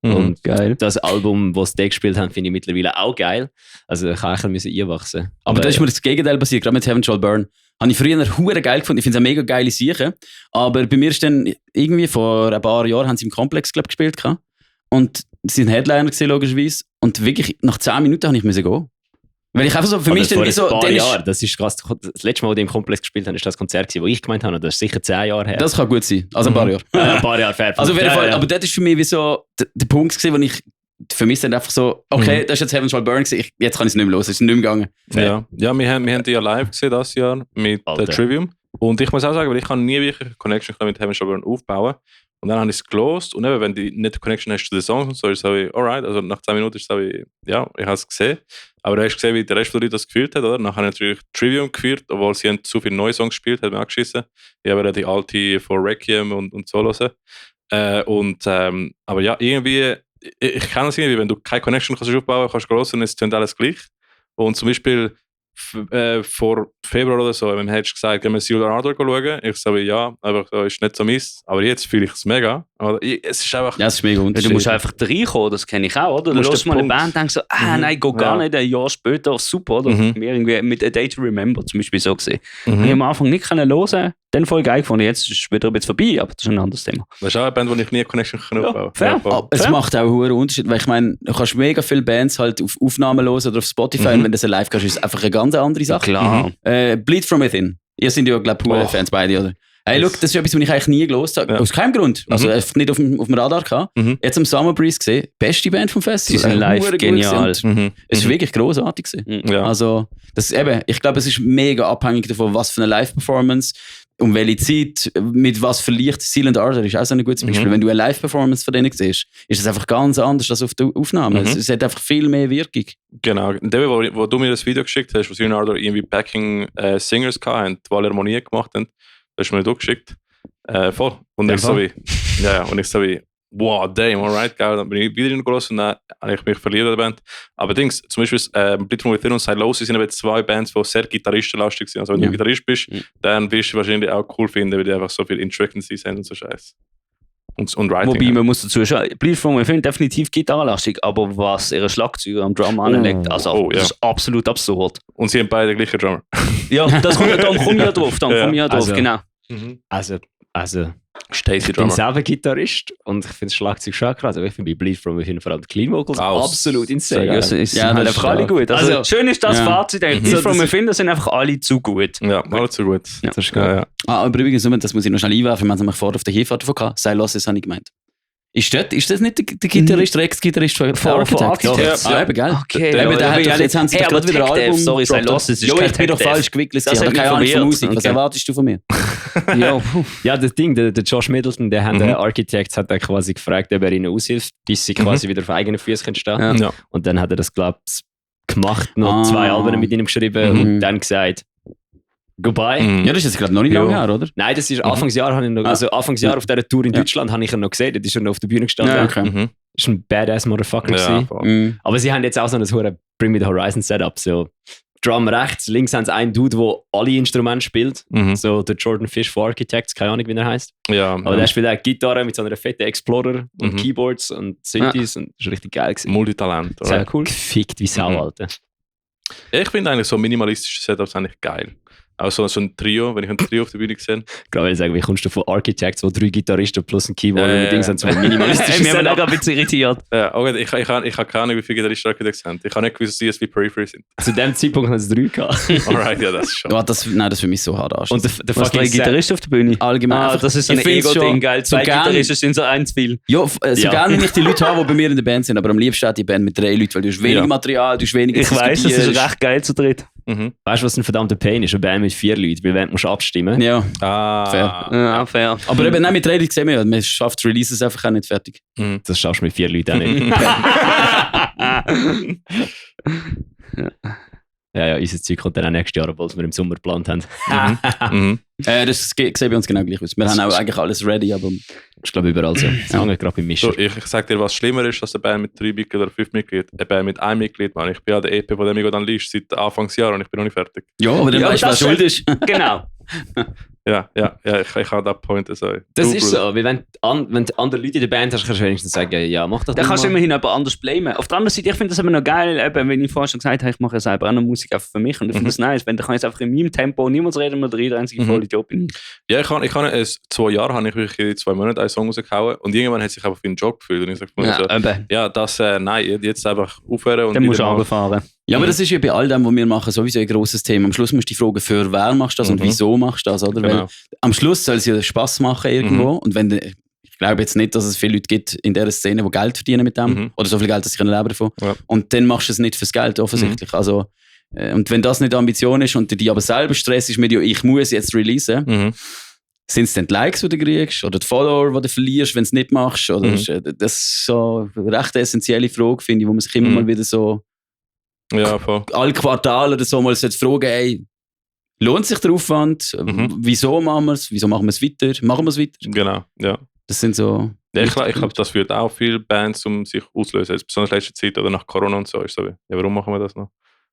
Und geil. Das Album, das sie gespielt haben, finde ich mittlerweile auch geil. Also ich kann ein bisschen einwachsen. Aber da ist mir das Gegenteil passiert, gerade mit Heaven Shall Burn. Habe ich früher hure geil gefunden. Ich finde es eine mega geile Sache. Aber bei mir ist dann irgendwie vor ein paar Jahren haben sie im Komplex Club gespielt. Und sie sind Headliner gewesen, logischerweise. Und wirklich nach 10 Minuten habe ich müssen gehen. Weil ich einfach so, für mich dann wie so... Ein paar Jahre, das ist krass. Das letzte Mal, wo die im Komplex gespielt haben, ist das Konzert gewesen, wo ich gemeint habe. Das ist sicher 10 Jahre her. Das kann gut sein. Also ein paar Jahre. Ein paar Jahre fair. Also auf jeden Fall, aber das ist für mich wie so der Punkt gewesen, wo ich für mich dann einfach so, okay, das ist jetzt Heaven Shall Burn gewesen, jetzt kann ich es nicht mehr los, es ist nicht mehr gegangen. Ja, wir haben die ja live gesehen das Jahr mit Trivium. Und ich muss auch sagen, weil ich kann nie wirklich eine Connection mit Heaven Shall Burn aufbauen. Und dann habe ich es gelost und eben, wenn du nicht eine Connection hast zu den Songs und so, ist es so wie, alright, also nach 10 Minuten ist es so wie, ja, ich habe es gesehen. Aber du hast gesehen, wie der Rest der Leute das gefühlt hat, oder? Nachher natürlich Trivium geführt, obwohl sie haben zu viele neue Songs gespielt, hat mir angeschissen. Ich habe ja die alte von Requiem und so hören. Aber ja, irgendwie, ich kann es irgendwie, wenn du keine Connection kannst aufbauen kannst du hören und es tönt alles gleich. Und zum Beispiel vor Februar oder so, wenn hättest du gesagt, gehen wir Seal Ardor schauen. Ich sage ja, aber so ist nicht so mies. Aber jetzt fühle ich es mega. Aber es ist einfach... Ja, es ist mega unterschiedlich. Du musst einfach reinkommen, das kenne ich auch, oder? Du hörst mal eine Band und denkst so, nein, geht gar nicht, ein Jahr später, super, oder? Mir irgendwie mit A Day to Remember zum Beispiel so gesehen. Ich am Anfang nicht hören, dann voll geil gefunden. Jetzt ist es wieder ein bisschen vorbei, aber das ist ein anderes Thema. Das ist auch eine Band, wo ich nie eine Connection aufbauen kann. Es macht auch einen Unterschied, weil ich meine, du kannst mega viele Bands halt auf Aufnahmen hören oder auf Spotify und wenn du live kannst, ist es einfach eine ganz andere Sache. Klar. Bleed From Within. Ihr seid ja, glaube ich, Fans beide, oder? Hey, look, das ist etwas, was ich eigentlich nie gelost habe. Ja. Aus keinem Grund. Also einfach nicht auf dem Radar gehabt. Jetzt am Summer Breeze gesehen, beste Band vom Festival. Sie sind live genial. Es ist wirklich grossartig gewesen. Ja. Also, das eben, ich glaube, es ist mega abhängig davon, was für eine Live-Performance, um welche Zeit, mit was für Licht. Seal Ardor ist auch so ein gutes Beispiel. Wenn du eine Live-Performance von denen siehst, ist es einfach ganz anders als auf der Aufnahme. Es hat einfach viel mehr Wirkung. Genau. Wo du mir das Video geschickt hast, wo Seal Ardor irgendwie Backing Singers hatten, die alle Harmonie gemacht haben, das hast du mir durchgeschickt. Voll. Und ich so wie, wow, damn, alright, geil. Dann bin ich wieder reingelassen und dann habe ich mich verliebt in der Band. Aber Dings, zum Beispiel Bleed From Within und Silosi sind aber 2 Bands, die sehr gitarristenlastig sind. Also wenn du Gitarrist bist, dann wirst du wahrscheinlich auch cool finden, weil die einfach so viel Intricacies haben und so Scheiß. Und Writing. Wobei, man muss dazu schauen, Bleed From Within definitiv gitarrenlastig, aber was ihre Schlagzeuger am Drum anlegt, also das ist absolut absurd. Und sie haben beide gleiche Drummer. Ja, das kommt, dann komme ich ja drauf, also, genau. Also Stacey ich bin Drummer. selber Gitarrist und ich finde das Schlagzeug schon krass. Aber ich finde bei Bleed From Within vor allem die Clean Vocals absolut insane. Es sind Ja, halt das einfach alle gut. Also, schön ist das Fazit, Bleed From Within, das sind einfach alle zu gut. Ja, alle zu gut. Das ist gut. Ja. Aber übrigens, das muss ich noch schnell einwerfen, wir haben es vorher auf der Hinfahrt davon gehabt. Silosis habe ich gemeint. Ist das nicht der Gitarrist, der Ex-Gitarrist von Architects? Ja, eben, gell? Okay. Jetzt haben sie doch gerade wieder ein Album. Sorry, Silosis ist Jo, kein ich bin doch Tech Dev. falsch gewickelt. Das Ich habe hat keine mich Ahnung von verwirrt. Musik. Was erwartest du von mir? Ja, das Ding, der Josh Middleton, der hat der Architects hat quasi gefragt, ob er ihnen aushilft, bis sie quasi wieder auf eigenen Füßen stehen können. Ja. Und dann hat er das, glaube ich, gemacht, noch 2 Alben mit ihnen geschrieben und dann gesagt, goodbye. Ja, das ist jetzt gerade noch nicht lange her, oder? Nein, das ist Anfangsjahr, Anfangsjahr auf dieser Tour in Deutschland habe ich ihn noch gesehen, da ist er noch auf der Bühne gestanden. Ja, okay. Das ist ein badass Motherfucker Ja, gewesen. voll. Aber sie haben jetzt auch so ein hure Bring Me The Horizon Setup, so Drum rechts, links haben sie einen Dude, der alle Instrumente spielt, so der Jordan Fish von Architects, keine Ahnung, wie er heißt. Ja, Aber der spielt auch Gitarre mit so einer fetten Explorer und Keyboards und Synthes und das ist richtig geil gewesen. Multitalent. Sehr cool. Gefickt wie Sau, Alter. Ich finde eigentlich so minimalistische Setups eigentlich geil. Auch so ein Trio, wenn ich ein Trio auf der Bühne gesehen Gerade will ich sagen, wie kommst du von Architects, wo 3 Gitarristen plus ein Keyboard und Dings haben, so ein minimalistisches Wir haben Setup. auch ein bisschen irritiert. Ja, okay, ich habe keine Ahnung, wie viele Gitarristen Architects haben. Ich habe nicht gewusst, dass sie wie Periphery sind. Zu dem Zeitpunkt haben sie 3 gehabt. Alright, ja, das ist schon. Ja, das ist für mich so hart Arsch. Und der Was, 3 fucking Gitarristen auf der Bühne? allgemein. Das ist so ein Ich find's Ego-Ding, schon geil. so 2 gern- Gitarristen sind so ein zu viel. Ja, so Ja. gerne ich die Leute habe, die bei mir in der Band sind, aber am liebsten hat die Band mit 3 Leuten, weil du hast wenig Ja. Material, du hast wenig Ich weiss, das ist recht geil zu dritt. Weißt du, was ein verdammter Pain ist? Eine Band mit 4 Leuten, weil wenn musst du abstimmen. Ja, Ah. Ja, fair. aber eben nicht mit 3 Leuten sehen wir ja, man schafft Releases einfach auch nicht fertig. Das schaffst du mit 4 Leuten auch nicht. Ja, unser Zeug kommt dann auch nächstes Jahr, obwohl wir im Sommer geplant haben. Das sieht bei uns genau gleich aus. Wir haben auch eigentlich alles ready, aber Ich glaube überall so. Das hängt gerade beim Mischer. So, ich sag dir, was schlimmer ist, als eine Band mit 3 Mitgliedern oder 5 Mitgliedern. Eine Band mit 1 Mitglied, Mann. Ich bin an der EP, von dem ich dann liest, seit Anfangsjahr und ich bin noch nicht fertig. ja, aber dann Ja, weißt du, das wer schuld ist. Genau. Ja, ich habe den Point. Also, das ist so, weil wenn du andere Leute in der Band hast, kannst du wenigstens sagen, ja, mach das. Dann kannst du immerhin jemand anders blamen. Auf der anderen Seite, ich finde das immer noch geil, eben, wenn ich vorhin schon gesagt habe, ich mache ja selber auch noch Musik einfach für mich und ich finde das nice, wenn da kann ich einfach in meinem Tempo niemand reden und der einzige Vollidiot bin ich. Ja, ich habe 2 Jahre habe ich wirklich 2 Monate einen Song rausgehauen und irgendwann hat sich einfach wie ein Job gefühlt und ich sage nein, jetzt einfach aufhören und dann musst du runterfahren. Ja, aber das ist ja bei all dem, was wir machen, sowieso ein grosses Thema. Am Schluss musst du dich fragen, für wer machst du das und wieso machst du das, oder? Genau. Weil am Schluss soll es ja Spass machen irgendwo und wenn ich glaube jetzt nicht, dass es viele Leute gibt in dieser Szene, die Geld verdienen mit dem oder so viel Geld, dass sie leben davon. Ja. Und dann machst du es nicht fürs Geld, offensichtlich. Also, und wenn das nicht die Ambition ist und dir aber selber Stress ist mit, ich muss jetzt releasen, sind es dann die Likes, die du kriegst oder die Follower, die du verlierst, wenn du es nicht machst? Oder das ist so eine recht essentielle Frage, finde ich, wo man sich immer mal wieder so voll. alle Quartale oder so mal fragen, ey, lohnt sich der Aufwand? Wieso machen wir es? Wieso machen wir es weiter? Machen wir es weiter? Genau, ja. Das sind so... Ja, ich glaube, das führt auch viele Bands, um sich auszulösen. Jetzt besonders in letzter Zeit oder nach Corona und so. Ist so wie, ja, warum machen wir das noch?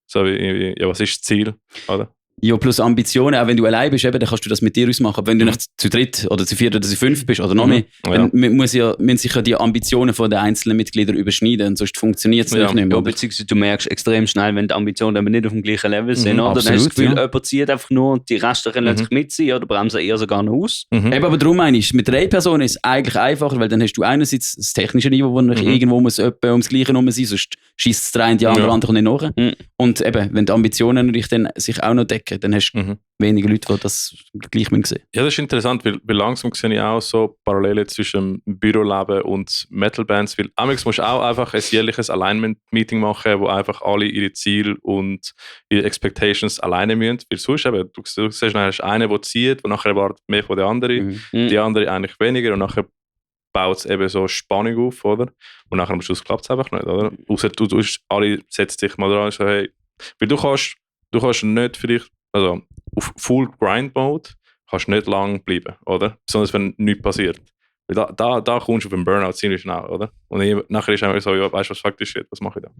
So wie, ja, was ist das Ziel? Oder? Ja, plus Ambitionen, auch wenn du allein bist, eben, dann kannst du das mit dir ausmachen. Wenn du nicht zu dritt oder zu viert oder zu fünf bist oder noch mehr, dann müssen sich ja die Ambitionen von den einzelnen Mitgliedern überschneiden und sonst funktioniert es nicht mehr. Ja, beziehungsweise du merkst extrem schnell, wenn die Ambitionen aber nicht auf dem gleichen Level sind. Oder? Dann hast du das Gefühl, jemand zieht einfach nur und die Restlichen lassen sich mitziehen oder bremsen eher sogar noch aus. Eben, aber darum meine ich, mit 3 Personen ist es eigentlich einfacher, weil dann hast du einerseits das technische Niveau, wo irgendwo muss etwa ums Gleiche herum sein, sonst schießt es der eine, die andere nicht nach. Und eben, wenn die Ambitionen natürlich dann sich auch noch decken, dann hast du weniger Leute, die das gleich sehen müssen. Ja, das ist interessant, weil langsam sehe ich auch so Parallelen zwischen dem Büroleben und Metal-Bands, weil amigs musst du auch einfach ein jährliches Alignment-Meeting machen, wo einfach alle ihre Ziele und ihre Expectations alleine müssen, weil sonst eben, du siehst, dann hast du einen, der zieht, der nachher erwartet mehr von der anderen, die andere eigentlich weniger und nachher baut es eben so Spannung auf, oder? Und nachher am Schluss klappt es einfach nicht, oder? Außer du alle setzt dich mal dran und so, hey, weil du kannst nicht vielleicht, also auf Full Grind Mode kannst du nicht lang bleiben, oder? Besonders wenn nichts passiert. Weil da kommst du auf den Burnout ziemlich schnell, oder? Und nachher ist einfach so, ja, weißt du, was faktisch ist, was mache ich da?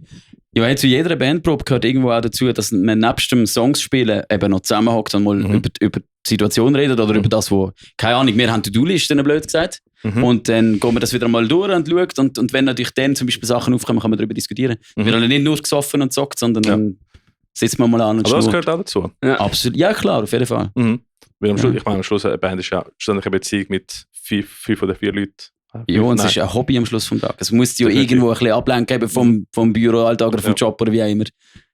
Ja, zu jeder Bandprobe gehört irgendwo auch dazu, dass man nebst dem Songs spielen eben noch zusammenhockt und mal über die Situation redet oder über das, wo, keine Ahnung, wir haben To-Do-Listen, blöd gesagt. Und dann gehen wir das wieder mal durch und schauen und wenn natürlich dann zum Beispiel Sachen aufkommen, kann man darüber diskutieren. Wir haben nicht nur gesoffen und gezockt, sondern dann sitzt man mal an und aber das gehört auch dazu. Ja. Absolut. Ja, klar, auf jeden Fall. Weil am Schluss, ich meine, am Schluss eine Band ist ja ständig eine Beziehung mit 5 oder 4 Leuten. Ja, und es ist ein Hobby am Schluss vom Tag. Es muss ja irgendwo ein bisschen ablenken vom Büroalltag oder vom Job oder wie auch immer.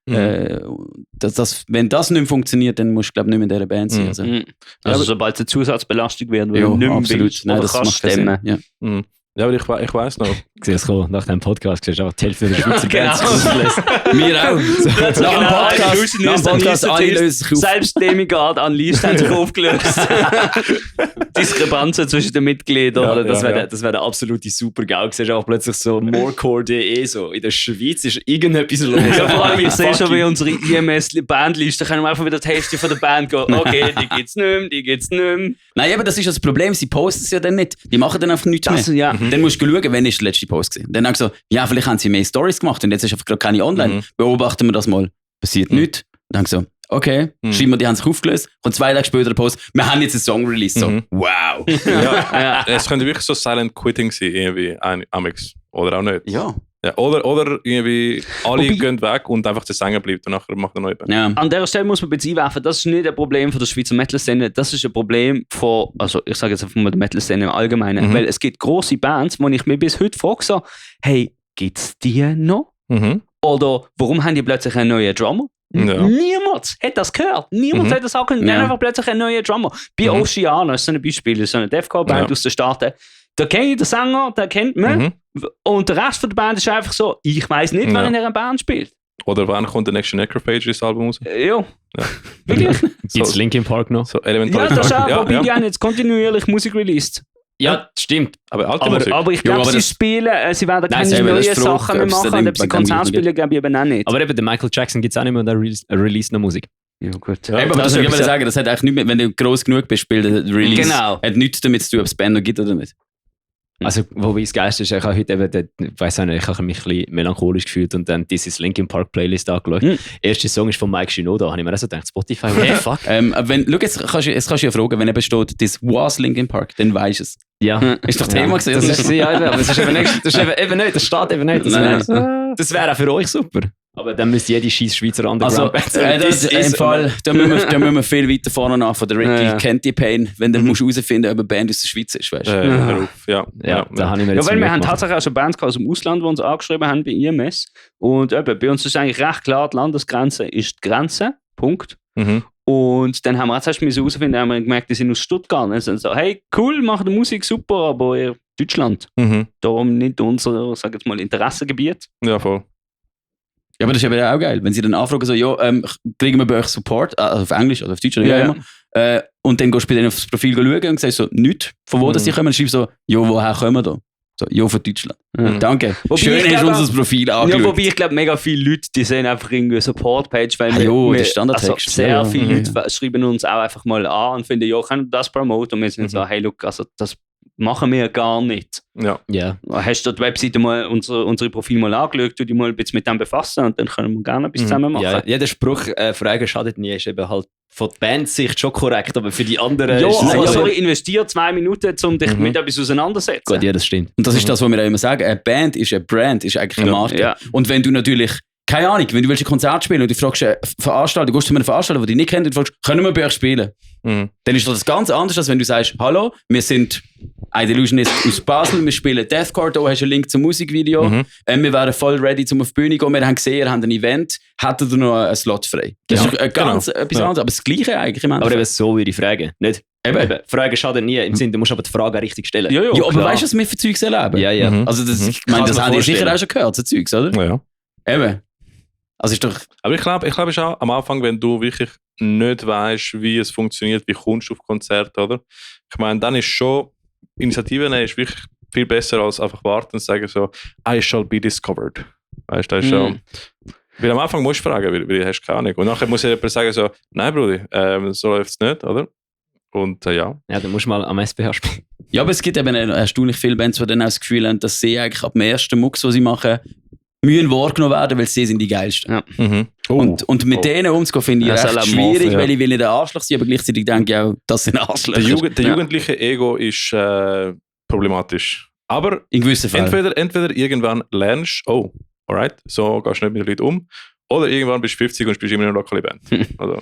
Wenn das nicht mehr funktioniert, dann musst du, glaube ich, nicht mehr in dieser Band sein. Also sobald es eine Zusatzbelastung wird, weil du nicht mehr absolut. willst, Nein, das macht stemmen. Sinn. Ja, aber ich weiss noch. Siehst du, nach dem Podcast siehst du auch die Hälfte der Schweizer Bands ausgelöst. Wir auch. Nach dem Podcast alle lösen sich auf. Selbst Demigod Unleashed haben sich aufgelöst. Diskrepanzen zwischen den Mitgliedern. Das wäre der absolute Super-GAU. Du siehst auch plötzlich so morecore.de, so in der Schweiz ist irgendetwas los. Ja, vor allem, ich sehe schon, wie unsere IMS-Bandliste können wir einfach wieder die Hälfte von der Band gehen. Okay, die geht's nicht mehr, Nein, aber das ist das Problem. Sie posten es ja dann nicht. Die machen dann einfach nichts mehr. Ja. Dann musst du schauen, wann ist der letzte Post gewesen. Dann haben sie so, ja, vielleicht haben sie mehr Stories gemacht und jetzt ist einfach gerade keine online. Beobachten wir das mal. Passiert nichts. Dann haben sie so, okay, schreiben wir, die haben sich aufgelöst. Und 2 Tage später der Post, wir haben jetzt einen Song released. So, wow. Es könnte wirklich so Silent Quitting sein, irgendwie, amix. Oder auch nicht. Ja. Ja, oder irgendwie alle gehen weg und einfach der Sänger bleibt und nachher macht er neu. Ja. An dieser Stelle muss man einwerfen, das ist nicht ein Problem von der Schweizer Metal-Szene, das ist ein Problem von, also ich sage jetzt einfach mal der Metal-Szene im Allgemeinen, weil es gibt grosse Bands, wo ich mir bis heute frage, so, hey, gibt's die noch? Oder warum haben die plötzlich einen neuen Drummer? Ja. Niemand hat das gehört. Niemand hat das sagen können. Die haben einfach plötzlich einen neuen Drummer. Bei Oceana ist so ein Beispiel, so eine Deathcore-Band aus den Staaten. Da kenne ich den Sänger, den kennt man. Und der Rest von der Band ist einfach so, ich weiss nicht, wer in einer Band spielt. Oder wann kommt der nächste Necrophages-Album raus? Ja. Wirklich? Gibt es Linkin Park noch? So elementar. Ja, das auch. Wobei die haben jetzt kontinuierlich Musik released. Ja, stimmt. Aber alte Musik. Aber ich glaube, sie spielen, sie werden keine neuen Sachen mehr machen und ob sie Konzerte spielen, glaube ich eben auch nicht. Aber eben, der Michael Jackson gibt es auch nicht mehr, der release noch Musik. Ja, gut. Ja, aber das würde ich sagen, das hat eigentlich nicht mehr, wenn du gross genug bist, spielt der Release. Genau. Hat nichts damit zu tun, ob es Band noch gibt oder nicht. Also, wobei das Geilste ist, ich habe heute eben, ich weiss auch nicht, ich habe mich ein bisschen melancholisch gefühlt und dann dieses Linkin Park Playlist angeschaut. Der erste Song ist von Mike Shinoda, habe ich mir auch so gedacht, Spotify, what the fuck? Schau, jetzt kannst du ja fragen, wenn eben steht, das was Linkin Park, dann weisst du es. Ja. Ist doch Thema gewesen. Das ist ja, aber es ist eben nicht, das steht eben nicht. Das wäre auch für euch super. Aber dann müsste jede scheiß Schweizer Underground-Band im Fall, da müssen wir viel weiter vorne nach. Von der Ricky kennt die Pain, wenn du herausfinden musst, ob eine Band aus der Schweiz ist, weißt du. Da habe ich mir jetzt weil wir haben tatsächlich auch schon Bands aus dem Ausland, die uns angeschrieben haben bei IMS. Und eben, bei uns ist eigentlich recht klar, die Landesgrenze ist die Grenze. Punkt. Und dann haben wir jetzt erst herausfinden, haben wir gemerkt, die sind aus Stuttgart. Und sind so, hey, cool, macht Musik super, aber ihr Deutschland. Darum nicht unser, sag jetzt mal, Interessengebiet. Ja, voll. Ja, aber das ist eben auch geil, wenn sie dann anfragen, so, kriegen wir bei euch Support, also auf Englisch oder auf Deutsch oder wie auch immer. Und dann gehst du bei denen aufs Profil schauen und sagst so, nichts, von wo das die kommen, und schreibst so, woher kommen wir da? So, von Deutschland. Danke. Wobei Schön hast du unser Profil angeschaut. Ja, wobei ich glaube, mega viele Leute, die sehen einfach irgendwie eine Support-Page, weil der Standardtext. Also sehr viele Leute schreiben uns auch einfach mal an und finden, können wir das promoten? Und wir sind so, hey, look, also das machen wir gar nicht. Ja. Hast du die Webseite mal, unsere Profil mal angeschaut, du dich mal ein bisschen mit dem befassen und dann können wir gerne etwas zusammen machen. Ja, der Spruch, Fragen schadet nie, ist eben halt von der Bandsicht schon korrekt, aber für die anderen... Ja, aber sorry, investier 2 Minuten, um dich mit etwas auseinandersetzen. Gut, ja, das stimmt. Und das ist das, was wir auch immer sagen, eine Band ist eine Brand, ist eigentlich eine Marke. Ja. Und wenn du natürlich, keine Ahnung, wenn du willst ein Konzert spielen und du fragst eine Veranstaltung, du gehst zu einer Veranstaltung, die dich nicht kennt und du fragst, können wir bei euch spielen? Dann ist das ganz anders, als wenn du sagst, hallo, wir sind Ideallusionist aus Basel, wir spielen Deathcore, da hast du einen Link zum Musikvideo, wir wären voll ready, um auf die Bühne zu gehen, wir haben gesehen, ihr habt ein Event, hättet ihr noch einen Slot frei? Das ist ganz etwas anderes, aber das Gleiche eigentlich. Aber eben so würde ich fragen, nicht? Eben. Fragen schaden nie, im Sinne, du musst aber die Frage richtig stellen. Ja, aber weißt du, was wir für Zeugs erleben? Ja. Also das, ich meine, das haben die sicher auch schon gehört, so Zeugs, oder? Ja. Eben. Also ist doch... Aber ich glaube, es ist auch am Anfang, wenn du wirklich nicht weißt, wie es funktioniert, wie kommst du auf Konzerte, oder? Ich meine, dann ist schon, Initiative nehmen ist wirklich viel besser als einfach warten und sagen so, I shall be discovered. Weißt du, das ist schon... Weil am Anfang musst du fragen, weil du hast keine Ahnung. Und nachher muss jemand sagen so, nein, Bruder, so läuft es nicht, oder? Und ja. Ja, dann musst du mal am SBH spielen. Ja, aber es gibt eben erstaunlich viele Bands, die dann auch das Gefühl haben, dass sie eigentlich ab dem ersten Mucks, was sie machen, müssen wahrgenommen werden, weil sie sind die geilsten. Ja. Und mit denen umzugehen, finde ich recht schwierig, weil ich will nicht ein Arschloch sein, aber gleichzeitig denke ich auch, das sind Arschlöcher. Der jugendliche Ego ist problematisch. Aber in gewissen Fällen. Entweder irgendwann lernst du, alright, so gehst du nicht mit den Leuten um, oder irgendwann bist du 50 und spielst immer eine lokale Band. Also.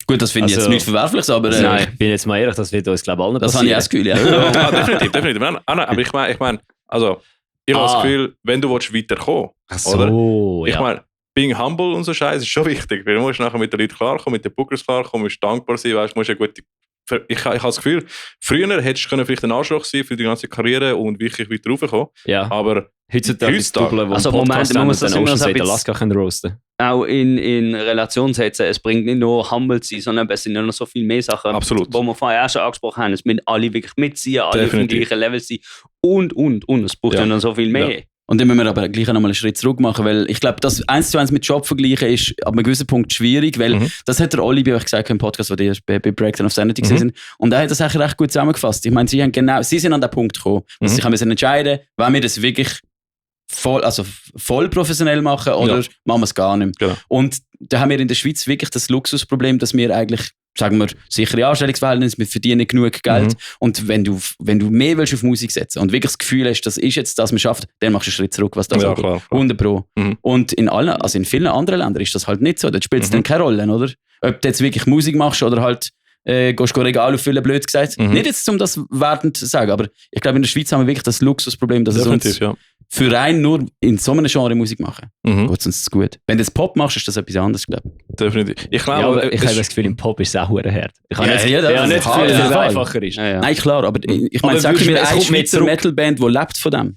Gut, das finde ich jetzt nicht verwerflich, aber... Nein, ich bin jetzt mal ehrlich, das wird uns, glaube ich, allen das passieren. Das habe ich auch das Gefühl, ja. Definitiv. Aber ich meine, also, ich habe das Gefühl, wenn du weiterkommen willst, oder? Ich meine, being humble und so Scheiß ist schon wichtig, weil du musst nachher mit den Leuten klarkommen, mit den Bookers klarkommen, musst dankbar sein, weißt, musst eine gute... Ich habe das Gefühl, früher hättest du vielleicht ein Arschloch sein für die ganze Karriere und wirklich weiter raufkommen. Ja. Aber heutzutage ist Doppeln, wo also Moment, man muss das immer so Alaska roasten. Auch in Relation setzen. Es bringt nicht nur humble zu sein, sondern es sind noch so viel mehr Sachen, absolut, wo wir vorher auch schon angesprochen haben. Es müssen alle wirklich mitziehen, alle auf dem gleichen Level sein und. Es braucht ja noch so viel mehr. Ja. Und dann müssen wir aber gleich noch mal einen Schritt zurück machen, weil ich glaube, das 1:1 mit Job vergleichen ist ab einem gewissen Punkt schwierig, weil das hat der Oli bei euch gesagt im Podcast, wo die bei Breakdown of Sanity sind. Und er hat das eigentlich recht gut zusammengefasst. Ich meine, sie sind an den Punkt gekommen, dass sie sich entscheiden, wollen wir das wirklich voll professionell machen oder machen wir es gar nicht mehr. Genau. Und da haben wir in der Schweiz wirklich das Luxusproblem, dass wir eigentlich, sagen wir, sichere Anstellungsverhältnisse, wir verdienen genug Geld. Und wenn du mehr willst auf Musik setzen und wirklich das Gefühl hast, das ist jetzt das, man schafft, dann machst du einen Schritt zurück, was das angeht. 100%. Und in vielen anderen Ländern ist das halt nicht so. Da spielt es dann keine Rolle, oder? Ob du jetzt wirklich Musik machst oder halt gehst du Regal auffüllen, blöd gesagt. Nicht jetzt, um das wertend zu sagen, aber ich glaube, in der Schweiz haben wir wirklich das Luxusproblem, dass es uns für rein nur in so einem Genre Musik machen. Geht es uns gut. Wenn du das Pop machst, ist das etwas anderes, glaube ich. Definitiv. Ich glaube, aber ich habe das Gefühl, im Pop ist es auch hart. Ich habe nicht das Gefühl, dass es einfacher ist. Ja. Nein, klar, aber ich meine, sag mir eine Schweizer Metalband, die lebt von dem.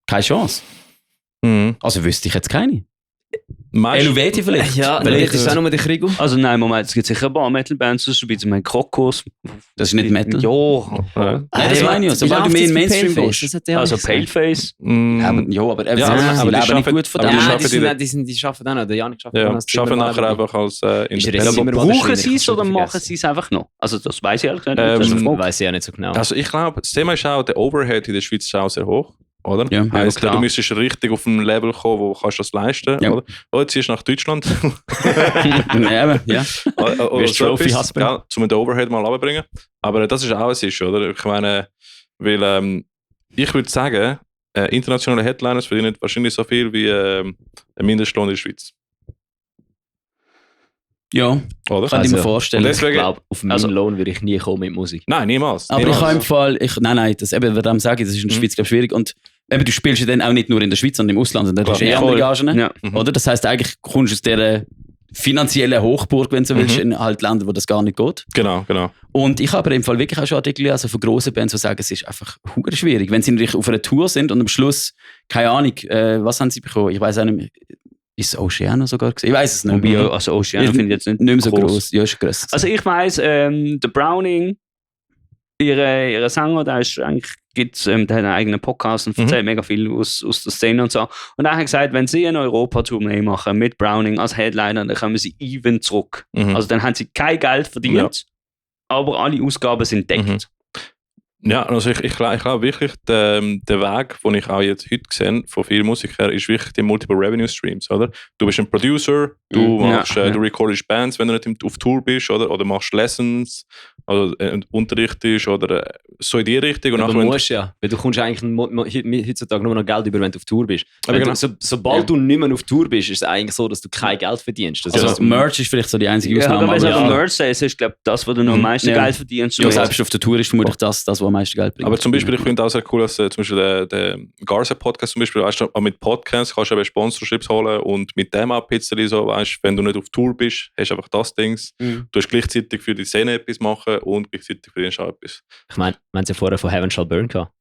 Keine Chance. Also wüsste ich jetzt keine. Helvetia vielleicht? Ja, Weil das ist auch nur der Krieg. Also nein, Moment, es gibt sicher ein paar Metal-Bands, das ist ein bisschen mein Krokus. Das ist nicht Metal. Ja. Nein, das meine ich. Sobald du mehr in Mainstream gehst. Also Paleface. Aber sie aber die leben nicht gut von dem. Die arbeiten auch noch. Der Janik arbeitet Ja, auch noch. schaffen nachher einfach als Ist Aber immer mal brauchen wahrscheinlich, sie es kannst du oder nicht machen vergessen. sie es einfach noch? Also das weiß ich ehrlich gesagt Ähm, nicht. Das weiß ich ja nicht so genau. Also ich glaube, das Thema ist auch, der Overhead in der Schweiz ist auch sehr hoch, oder? Ja, Heisst, klar. du müsstest richtig auf ein Level kommen, wo kannst du das leisten, Ja. oder? Oder jetzt ziehst du nach Deutschland. Ja. Oder Wirst so Trophy etwas, Husband. gell, um den Overhead mal runterzubringen. Aber das ist auch ein Issue, oder? Ich meine, weil ich würde sagen, internationale Headliners verdienen wahrscheinlich so viel wie ein Mindestlohn in der Schweiz. Ja, Oder? kann ich mir Und vorstellen. deswegen, Ich glaube, auf meinen Lohn würde ich nie kommen mit Musik. nein, niemals. Aber niemals. ich habe im Fall, nein, das eben, wer dem sage, das ist in der Schweiz, glaube ich, schwierig. Und eben, du spielst ja dann auch nicht nur in der Schweiz, sondern im Ausland. Und dann hast du Klar. andere Gagen, Ja. oder? Das heisst, eigentlich kommst du aus dieser finanziellen Hochburg, wenn du so willst, in halt Ländern, wo das gar nicht geht. Genau. Und ich habe aber im Fall wirklich auch schon Artikel gelesen von grossen Bands, die sagen, es ist einfach hure schwierig. Wenn sie natürlich auf einer Tour sind und am Schluss, keine Ahnung, was haben sie bekommen? Ich weiß auch nicht mehr. Ist es Oceano sogar gewesen? Ich weiß es nicht. Wobei, also Oceano finde ich jetzt nicht Nicht mehr so gross. gross. Ja, ist gross. Also ich weiss, der Browning, ihre Sänger, der ist eigentlich, der hat einen eigenen Podcast und erzählt mega viel aus der Szene und so. Und er hat gesagt, wenn sie eine Europa-Tournee machen mit Browning als Headliner, dann kommen sie even zurück. Mhm. Also dann haben sie kein Geld verdient, aber alle Ausgaben sind deckt. Ja, also ich glaube wirklich, der Weg, den ich auch jetzt heute sehe, von vielen Musikern, ist wirklich die Multiple Revenue Streams, oder? Du bist ein Producer, du machst, du recordest Bands, wenn du nicht auf Tour bist, oder machst Lessons, oder unterrichtest, oder so in die Richtung. Und Aber nachher, du musst ja, weil du kommst eigentlich heutzutage nur noch Geld über, wenn du auf Tour bist. Aber genau. Sobald du nicht mehr auf Tour bist, ist es eigentlich so, dass du kein Geld verdienst. Das Also heißt, Merch ist vielleicht so die einzige Ja, Ausnahme. aber wenn du aber aber Merch sagst, ist glaube das, was du noch am meisten Ja. Geld verdienst. ja, selbst auf der Tour ist vermutlich das, was am meisten Geld bringt. aber zum Beispiel, ich finde auch sehr cool, dass zum Beispiel der Garza-Podcast zum Beispiel, weißt du, auch mit Podcasts kannst du eben Sponsorships holen und mit dem auch ein bisschen so, weißt du, wenn du nicht auf Tour bist, hast du einfach das Ding. Du hast gleichzeitig für die Szene etwas machen und gleichzeitig für den Show etwas. ich meine, wir haben es ja vorher von Heaven Shall Burn gehabt.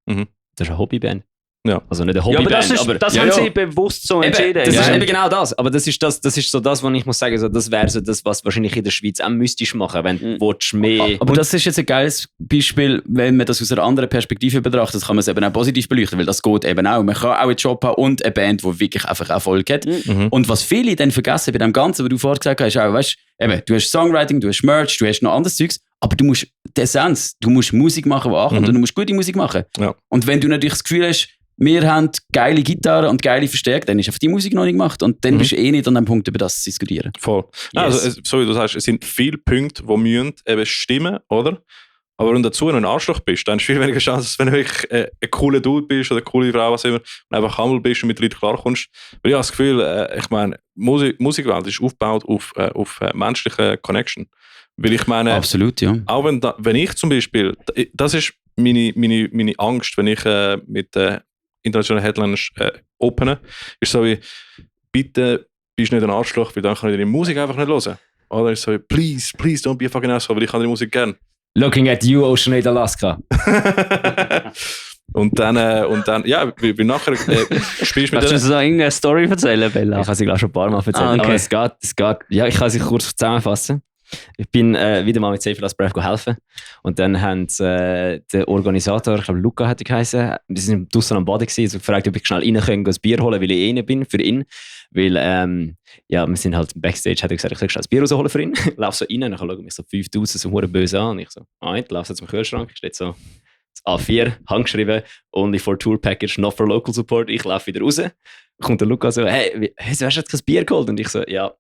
Mhm. Das ist eine Hobbyband. Ja. Also nicht eine Ja, aber Hobbyband, das haben sie bewusst so entschieden. Das ist Ja. eben genau das. Aber das ist so das, was ich muss sagen, so, das wäre so das, was wahrscheinlich in der Schweiz auch müsstest machen, wenn du willst mehr. Aber das ist jetzt ein geiles Beispiel, wenn man das aus einer anderen Perspektive betrachtet, kann man es eben auch positiv beleuchten, weil das geht eben auch. Man kann auch einen Job haben und eine Band, die wirklich einfach Erfolg hat. Mhm. Und was viele dann vergessen bei dem Ganzen, was du vorher gesagt hast, auch, weißt, eben, du hast Songwriting, du hast Merch, du hast noch anderes Zeugs, aber du musst die Essenz, du musst Musik machen, die ankommt, und du musst gute Musik machen. Ja. Und wenn du natürlich das Gefühl hast, wir haben geile Gitarren und geile Verstärker, dann ist einfach die Musik noch nicht gemacht und dann bist du eh nicht an dem Punkt, über das zu diskutieren. Voll. Ja, Yes. also, so wie du sagst, es sind viele Punkte, die müssen eben stimmen, oder? Aber wenn du dazu noch ein Arschloch bist, dann hast du viel weniger Chance, als wenn du wirklich ein cooler Dude bist oder eine coole Frau, was immer, und einfach humble bist und mit Leuten klarkommst. Weil ich habe das Gefühl, ich meine, Musikwelt ist aufgebaut auf menschliche Connection. Weil ich meine, Absolut, ja. auch wenn ich zum Beispiel, das ist meine Angst, wenn ich mit internationalen Headliners opene, ist so wie, bitte bist nicht ein Arschloch, weil dann kann ich deine Musik einfach nicht hören. Oder ist so wie, please don't be a fucking asshole, weil ich kann deine Musik gern. Looking at you, Ocean Aid Alaska. und dann, ja, wie nachher spielst du mit Kannst du denen. so irgendeine Story erzählen, Bella? Ich habe sie glaube schon ein paar Mal erzählt. Ah, okay. Aber es geht. Ja, ich kann sie kurz zusammenfassen. Ich bin wieder mal mit Save Last Breath helfen. Und dann haben der Organisator, ich glaube Luca hat er geheißen, wir sind draußen am Boden gewesen, so gefragt, ob ich schnell rein kann, ein Bier holen, weil ich rein bin für ihn. Weil, ja, wir sind halt Backstage, hat er gesagt, ich soll schnell ein Bier rausholen für ihn. Lauf so rein, dann schaue ich mich so 5000 so hure böse an. Und ich so, lauf so zum Kühlschrank, steht so das A4, handgeschrieben, only for tour package, not for local support. Ich laufe wieder raus. Kommt der Luca so, hey, hast du jetzt kein Bier geholt? Und ich so, ja.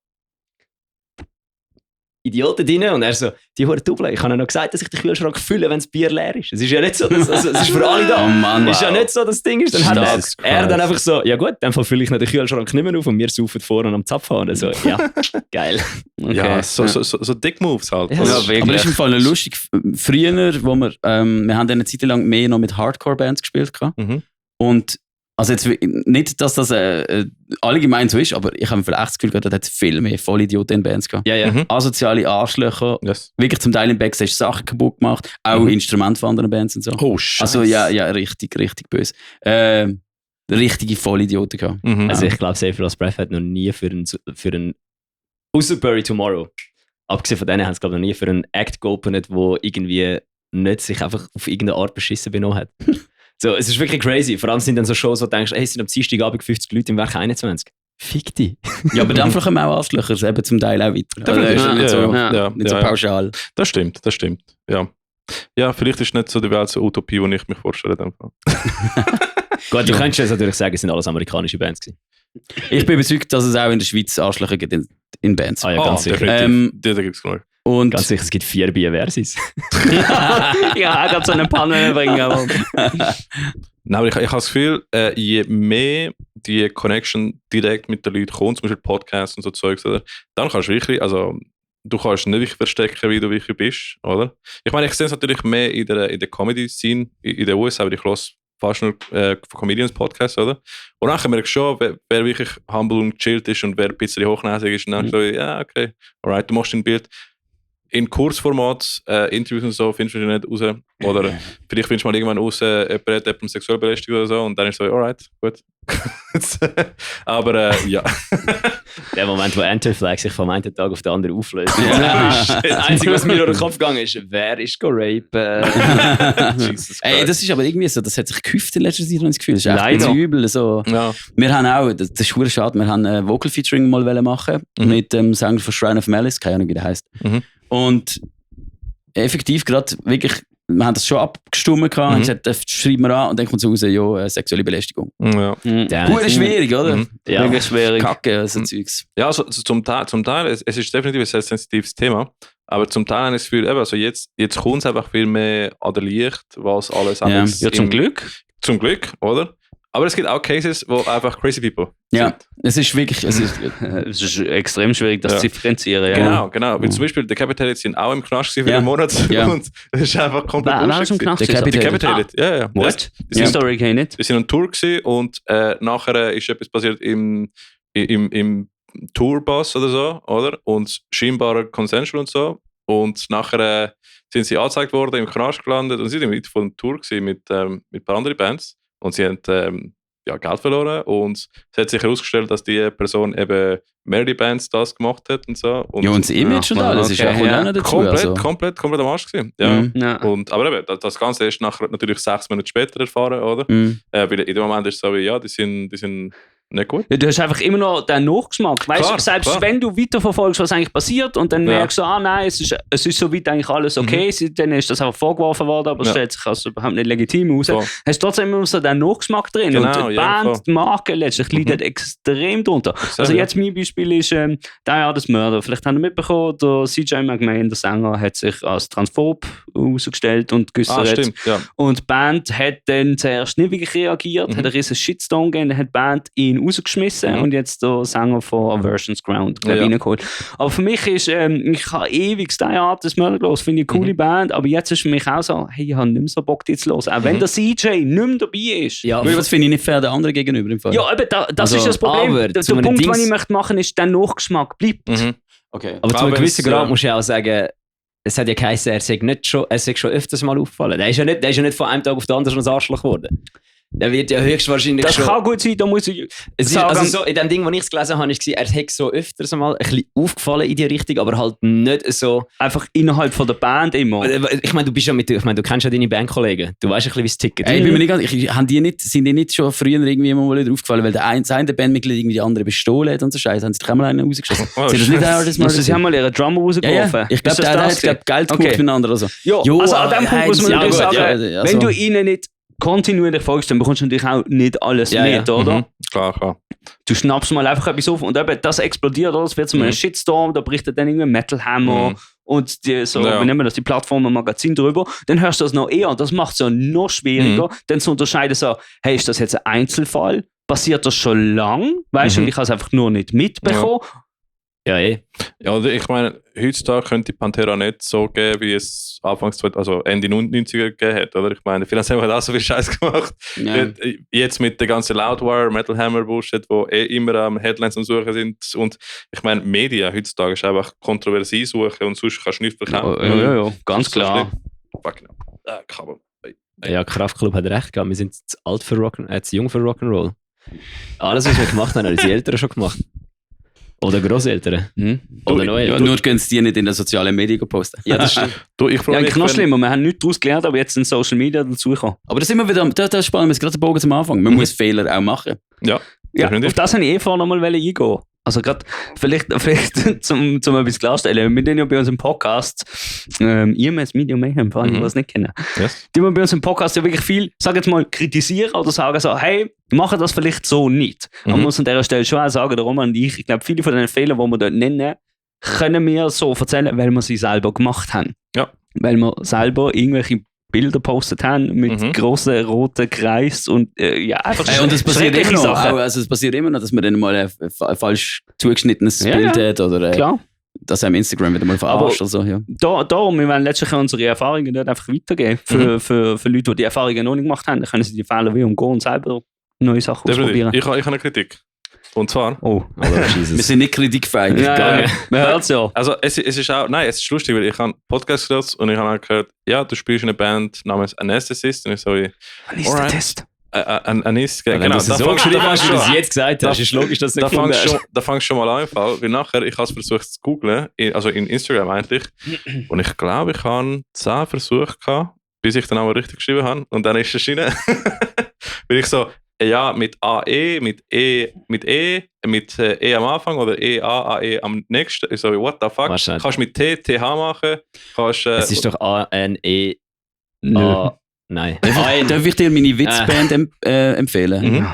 Idioten drin. Und er so, die hure Double, ich habe ja noch gesagt, dass ich den Kühlschrank fülle, wenn das Bier leer ist. Es ist ja nicht so, es ist für alle da. Oh Mann, Ist ja nicht so, das Ding ist. Dann hat Jesus er dann Christ. einfach so, ja gut, dann fülle ich noch den Kühlschrank nicht mehr auf und wir saufen vorne am Zapfhahn. Also, ja, geil. Okay. Ja, so Dick Moves halt. Ja, Also, ja, wirklich. Aber das ist im Fall noch lustig. Früher, wo wir haben dann eine Zeit lang mehr noch mit Hardcore-Bands gespielt. Mhm. Und also jetzt nicht, dass das allgemein so ist, aber ich habe echt das Gefühl, da hat es viel mehr Vollidioten in Bands gehabt. Ja, ja. Mhm. Asoziale Arschlöcher, Yes. wirklich zum Teil im Backstage Sachen kaputt gemacht, auch Instrumente von anderen Bands und so. Oh, Scheiße. Also ja, richtig, richtig böse. richtige Vollidioten gehabt. Also ich glaube, Save Lost Breath hat noch nie für einen außer Bury Tomorrow. Abgesehen von denen haben sie glaube ich noch nie für einen Act geopnet, der irgendwie nicht sich einfach auf irgendeine Art beschissen benommen hat. So, es ist wirklich crazy. Vor allem sind dann so Shows, wo du denkst, hey, es sind am Dienstagabend 50 Leute im Werk 21. Fick dich. Ja, aber dann kommen auch Arschlöcher eben zum Teil auch weiter. Also, ist nicht so, nicht so pauschal. Das stimmt. Ja. Ja, vielleicht ist nicht so die Welt so Utopie, die ich mich vorstelle. Gut, du könntest jetzt natürlich sagen, es sind alles amerikanische Bands gewesen. Ich bin überzeugt, dass es auch in der Schweiz Arschlöcher gibt in Bands. Ah ja, ganz sicher. Da gibt es genug. Und ganz sicher, es gibt 4 Bier-Versis. Ja, gerade so eine Panne bringen. Aber. Nein, aber ich habe das Gefühl, je mehr die Connection direkt mit den Leuten kommt, zum Beispiel Podcasts und so Zeugs, oder, dann kannst du wirklich, also du kannst nicht wirklich verstecken, wie du wirklich bist, oder? Ich meine, ich sehe es natürlich mehr in der Comedy-Scene, in den USA, aber ich höre fast nur von Comedians-Podcasts, oder? Und dann merke ich schon, wer wirklich humble und chillt ist und wer ein bisschen hochnäsig ist, und dann so, ja, okay, alright, du machst ein Bild. In Kurzformat, Interviews und so, findest du die nicht raus. Oder vielleicht findest du mal irgendwann raus, jemand hat jemanden sexuell belästigt oder so, und dann ist so, alright, gut. Aber ja. Der Moment, wo Anti-Flag sich vom einen Tag auf den anderen auflöst. Das Einzige, was mir durch den Kopf gegangen ist, wer ist rapen? Ey, das ist aber irgendwie so, das hat sich gehäuft in letzter Zeit, habe ich das Gefühl. Das ist echt Leider. übel. So. Ja. Wir haben auch, das ist verdammt schade, wir haben ein Vocal-Featuring mal machen mit dem Sänger von Shrine of Malice, keine Ahnung, wie der heisst. Und effektiv gerade wirklich, wir haben das schon abgestimmt gehabt, und gesagt, schreiben wir an, und dann kommt so raus, ja, sexuelle Belästigung. Ja. Gut schwierig, oder? Ja. Wirklich schwierig. Kacke, so Zeugs. Ja, also zum Teil es ist definitiv ein sehr sensitives Thema, aber zum Teil habe ich das Gefühl, eben, also jetzt kommt es einfach viel mehr an der Licht, was alles Ja. Ja, zum Glück. Zum Glück, oder? Aber es gibt auch Cases, wo einfach crazy people Ja, sind. es ist wirklich, Es ist extrem schwierig, das zu differenzieren. Ja. Genau. Weil zum Beispiel Decapitated sind auch im Knast für Ja. einen Monat Ja. und das ist einfach komplett Wer ist im Knast? Decapitated. Ja. What? Die Die sind, Story kenne ich nicht. die sind on Tour gewesen und nachher ist etwas passiert im Tourbus oder so, oder? Und scheinbar consensual und so. Und nachher sind sie angezeigt worden, im Knast gelandet und sie sind mit von der Tour gewesen mit ein paar anderen Bands. Und sie haben Geld verloren und es hat sich herausgestellt, dass die Person eben mehrere Bands das gemacht hat und so. Und Ja, und das Image und alles ist okay, auch ja. noch dazu. komplett am Arsch gewesen. Ja. Ja. Aber eben, das Ganze erst nachher natürlich 6 Monate später erfahren, oder? Mhm. Weil in dem Moment ist es so wie, ja, die sind nicht gut. Ja, du hast einfach immer noch den Nachgeschmack. Weißt Klar, du, selbst klar. wenn du weiterverfolgst, was eigentlich passiert, und dann merkst du, nein, es ist soweit eigentlich alles okay, dann ist das einfach vorgeworfen worden, aber es stellt sich als überhaupt nicht legitim aus. Voll. Hast trotzdem immer so den Nachgeschmack drin. Genau, und die ja, Band, die Marke letztlich leidet extrem drunter. Also ja. jetzt mein Beispiel ist Die Hardest Murder. Vielleicht habt ihr mitbekommen, der CJ McMahon, der Sänger, hat sich als transphob herausgestellt und geäußert. Stimmt, ja. Und die Band hat dann zuerst nicht wirklich reagiert, hat einen riesen Shitstorm gegeben, dann hat die Band ihn rausgeschmissen und jetzt der Sänger von Aversion's Ground reingeholt. Aber für mich ist, ich habe ewig Die Hardest Murder gehört, finde ich eine coole Band, aber jetzt ist für mich auch so, hey, ich habe nicht mehr so Bock, die zu hören. Auch wenn der CJ nicht mehr dabei ist. Ja, Das finde ich nicht fair den anderen gegenüber im Fall. Ja, eben, das Also, ist das Problem. aber Der zu einem Punkt, den Dings- ich möchte machen, ist, der Nachgeschmack bleibt. Okay. aber zu einem Aber gewissen es, Grad musst du ja auch sagen, es hat ja geheißen, er sei schon öfters mal aufgefallen. Der ist ja nicht von einem Tag auf den anderen ein Arschloch geworden. Der wird ja höchstwahrscheinlich Das schon... kann gut sein, da muss ich Es ist, sagen, also so, in dem Ding, wo ich es gelesen habe, habe ich gesehen, er hat so öfters mal ein bisschen aufgefallen in die Richtung, aber halt nicht so... einfach innerhalb von der Band immer. Ich meine, du kennst ja deine Bandkollegen. Du weißt ein bisschen, wie es tickt. Ey, ich bin mir nicht ganz, sind die nicht schon früher irgendwie mal wieder aufgefallen, weil der eine Bandmitglied irgendwie die andere bestohlen hat und so Scheiße, haben sie doch einmal einen rausgeschossen. Oh, Sind das nicht auch das mal? Also, sie haben mal ihren Drummer rausgeworfen. Ja. Ich glaube, Ist das der das hat Geld geguckt Okay. miteinander oder so. Ja, Jo, also an dem Punkt muss man ja, natürlich gut, sagen, ja, wenn so. du ihnen nicht kontinuierlich folgst, dann bekommst du natürlich auch nicht alles Ja, mit, ja. oder? Klar. Du schnappst mal einfach etwas auf und eben, das explodiert, oder? Es wird zu einem Shitstorm, da berichtet dann irgendwie Metal Hammer und die, so, Ja. wie nennen wir das, die Plattformen, Magazin drüber, dann hörst du das noch eher, das macht es ja noch schwieriger, dann zu unterscheiden, so, hey, ist das jetzt ein Einzelfall? Passiert das schon lang? Weißt du, und ich habe es einfach nur nicht mitbekommen. Ja, Ja, also ich meine, heutzutage könnte die Pantera nicht so geben, wie es Ende 90er gegeben hat, oder? Ich meine, finanziell hat auch so viel Scheiß gemacht. Ja. Jetzt mit der ganzen Loudwire, Metal Hammer Bullshit, wo immer am Headlines am Suchen sind. Und ich meine, Medien heutzutage ist einfach Kontroversie suchen und sonst kannst du nichts verkaufen. Ja, ganz klar. Fucking Kabel. Ja, Kraftklub hat recht gehabt. Wir sind zu alt für zu jung für Rock'n'Roll. Alles, was wir gemacht haben unsere Eltern schon gemacht. Oder Grosseltern. Oder neue. Ja, nur können sie die nicht in den sozialen Medien posten. Ja, das stimmt. Du, ich frage Ja, mich, noch schlimmer, wir haben nichts daraus gelernt, aber jetzt sind Social Media dazugekommen. Aber das sind wir wieder, das spannen wir jetzt gerade den Bogen zum Anfang. Man muss Fehler auch machen. Ja, Ja, definitiv. auf das wollte ich vorher nochmal eingehen. Also gerade, vielleicht zum etwas klarstellen, wir tun ja bei uns im Podcast, IMS Media Mayhem, für alle, die das nicht kennen, Yes. die wir bei uns im Podcast ja wirklich viel, sag jetzt mal, kritisieren oder sagen so, hey, machen das vielleicht so nicht. Man muss an dieser Stelle schon auch sagen, der Roman und ich glaube, viele von den Fehlern, die wir dort nennen, können wir so erzählen, weil wir sie selber gemacht haben. Ja. Weil wir selber irgendwelche Bilder postet haben mit grossen roten Kreis und ja, einfach Und es passiert schreckliche immer noch, Sachen. auch, also es passiert immer noch, dass man dann mal ein falsch zugeschnittenes Bild hat oder Klar. dass einem Instagram wieder mal verarscht oder so. Ja. Darum, wir wollen letztlich unsere Erfahrungen dort einfach weitergeben. Für Leute, die die Erfahrungen noch nicht gemacht haben, dann können sie die Fehler wie umgehen und selber neue Sachen Definitiv. ausprobieren. Ich habe eine Kritik. Und zwar, Oh, Wir sind nicht kritikfähig. ja, ja. Man hört es ja. also es ist auch, nein, es ist lustig, weil ich habe einen Podcast gehört und ich habe auch gehört, ja, du spielst in einer Band namens Anesthetist und ich so, Wann ist der Alright. Test? Anis, Wenn genau, du es so geschrieben hast, wie du es jetzt gesagt hast, ist logisch, dass du da nicht gefunden fangst hast. da fangst schon mal an im Fall, weil nachher, ich habe es versucht zu googlen, also in Instagram eigentlich, und ich glaube, ich habe 10 Versuche gehabt, bis ich dann auch richtig geschrieben habe, und dann ist es erschienen, weil ich so, ja, mit AE, mit E am Anfang oder AE am nächsten, ich so, what the fuck, Wahrscheinlich. kannst mit T, TH machen, kannst, Es ist doch A-N-E. Nö. Nein. Darf ich dir meine Witzband empfehlen? Mhm.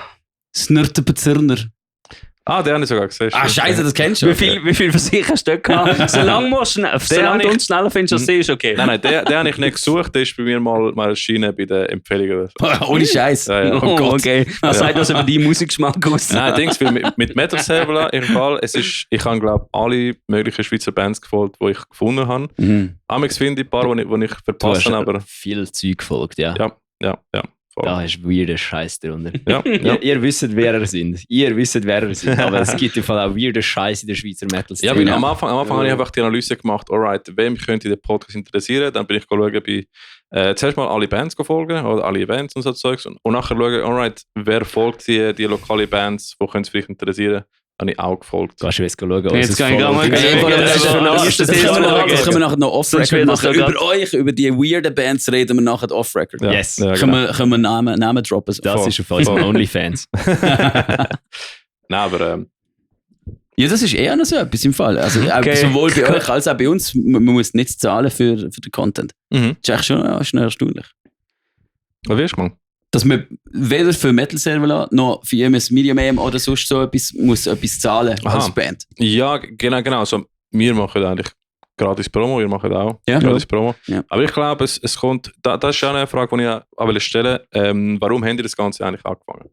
Snurterbezirner. den habe ich sogar gesehen. Ah, scheiße, das kennst du. Wie viel Versicher hast du dort gehabt? Solange habe du ich- uns schneller findest, als sie ist okay. Nein, den habe ich nicht gesucht, der ist bei mir mal erschienen bei den Empfehlungen. Ohne Scheiß. Ja, ja. Oh, okay. Was sagt das über deinen Musikgeschmack aus? Nein, Dings, weil mit Metal Server im Fall, ich habe glaube alle möglichen Schweizer Bands gefolgt, die ich gefunden habe. Mhm. Amix finde ich ein paar, die ich Du verpasst hast habe, aber viel Zeug gefolgt, ja. ja. Voll. Da ist weirder Scheiß drunter. Ja, ja. Ihr wisst, wer er sind. Aber es gibt im Fall auch weirder Scheiß in der Schweizer Ja, Metal-Szene. weil am Anfang habe ich einfach die Analyse gemacht, alright, wem könnte der Podcast interessieren? Dann bin ich schauen, zuerst mal alle Bands folgen oder alle Events und so Zeugs und nachher schauen, alright, wer folgt die lokalen Bands, die können es vielleicht interessieren? Habe ich auch gefolgt. Du hast jetzt schauen. Jetzt kann ich gar mal Das können wir nachher noch Sonst off-record wird das machen. ja Über euch, über die weirden Bands reden wir nachher off-record. Ja, Yes. ja, Können genau. wir Namen droppen? Das Voll. ist auf unseren OnlyFans. Nein, aber Ja, das ist eher noch so etwas im Fall. Also Okay. sowohl bei euch als auch bei uns, man muss nichts zahlen für den Content. mhm. Das ist eigentlich schon erstaunlich. Was wirst du mal? Dass man weder für Metal Server noch für IMS Media Mayhem oder sonst so etwas muss etwas zahlen Aha. als Band. Ja, genau. Also, wir machen eigentlich gratis Promo, wir machen auch Ja. gratis Promo. Ja. Aber ich glaube, es kommt, das ist ja eine Frage, die ich auch stellen wollte. Warum habt ihr das Ganze eigentlich angefangen?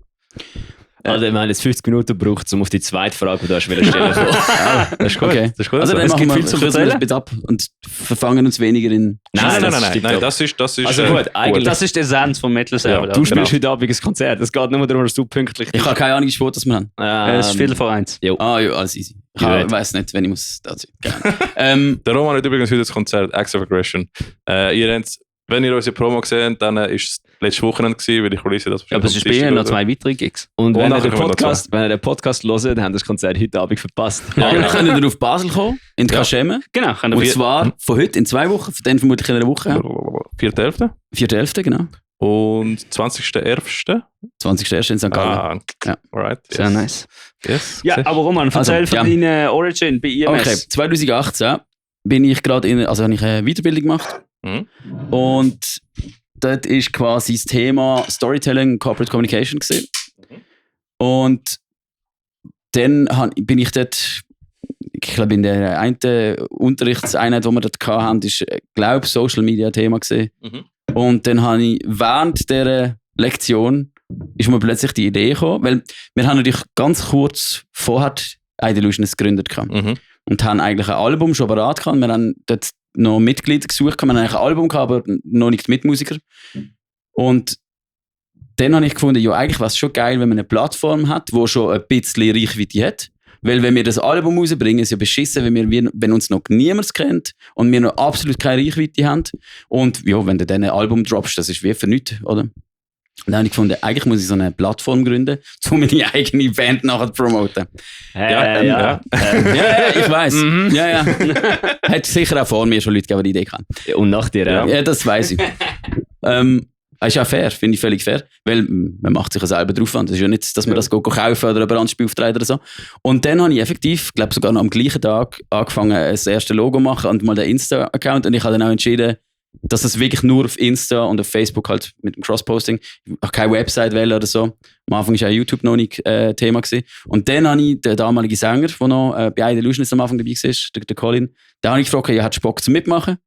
Also, wir haben jetzt 50 Minuten gebraucht, um auf die zweite Frage, die du hast stellen willst. Das ist gut. Okay. Das ist gut. Also so. dann Es machen gibt wir viel zu kürzen wir erzählen. das ab und verfangen uns weniger in Nein, das ist Also gut, eigentlich- Das ist der Essenz vom Metal Server. Ja, Du Genau. spielst heute Abend ein Konzert. Es geht nur darum, dass du pünktlich Ich habe keine Ahnung, wie spät das wir haben. Es ist viel vor eins. Ah ja, alles easy. Ich Gut. weiß nicht, wenn ich muss da sein. Der Roman hat übrigens heute das Konzert Acts of Aggression. Ihr habt, wenn ihr unsere Promo gesehen habt, dann ist es letztes Wochenende gewesen, weil ich Kulisse das Aber es ist bei Ihnen noch 2 weitere Gigs. Und wenn ihr nachher den kommen wir Podcast hört, dann habt ihr das Konzert heute Abend verpasst. Ja, wir können dann auf Basel kommen, in die Ja. Kaschemme. Genau, können Und wir zwar von heute in 2 Wochen, von dann vermutlich in einer Woche. 4.11. 4.11. genau. und 20.11. 20.01. in St. Gallen. Ah, Ja. alright. sehr yes. nice. Yes. Ja, aber Roman, erzähl Also, von deiner Origin bei IMS. Okay, 2018 bin ich gerade habe ich eine Weiterbildung gemacht. Mhm. Und dort ist quasi das Thema Storytelling, Corporate Communication gewesen. Und dann bin ich dort, ich glaube in der einen Unterrichtseinheit, die wir dort hatten, ist, glaube ich, Social Media Thema gewesen. Mhm. Und dann habe ich während dieser Lektion ist mir plötzlich die Idee gekommen, weil wir haben natürlich ganz kurz vorher Idelusionist gegründet gehabt. Mhm. Und haben eigentlich ein Album schon bereit gehabt. Wir haben dort noch Mitglieder gesucht, wir haben eigentlich ein Album gehabt, aber noch nicht Mitmusiker. Und dann habe ich gefunden, ja, eigentlich wäre es schon geil, wenn man eine Plattform hat, die schon ein bisschen Reichweite hat Weil wenn wir das Album rausbringen, ist es ja beschissen, wenn uns noch niemand kennt und wir noch absolut keine Reichweite haben. Und ja, wenn du dann ein Album droppst, das ist wie für nichts, oder? Und dann habe ich gefunden, eigentlich muss ich so eine Plattform gründen, um meine eigene Band nachher zu promoten. Ja. Ich weiss. Ja. Hat sicher auch vor mir schon Leute gegeben, die die Idee haben. Und nach dir auch. Ja, das weiss ich. Ist auch fair, finde ich völlig fair, weil man macht sich ja selber drauf an. Das ist ja nicht, dass man das kaufen oder über ein Spiel auftreibt oder so. Und dann habe ich effektiv, glaube sogar noch am gleichen Tag, angefangen, das erste Logo zu machen und mal den Insta-Account. Und ich habe dann auch entschieden, dass es wirklich nur auf Insta und auf Facebook halt mit dem Cross-Posting, auch keine Website wählen oder so. Am Anfang war auch YouTube noch nicht Thema gewesen. Und dann habe ich den damaligen Sänger, der noch bei Illusionist am Anfang dabei war, der Colin, den habe ich gefragt, ja, hättest du Bock zu mitmachen?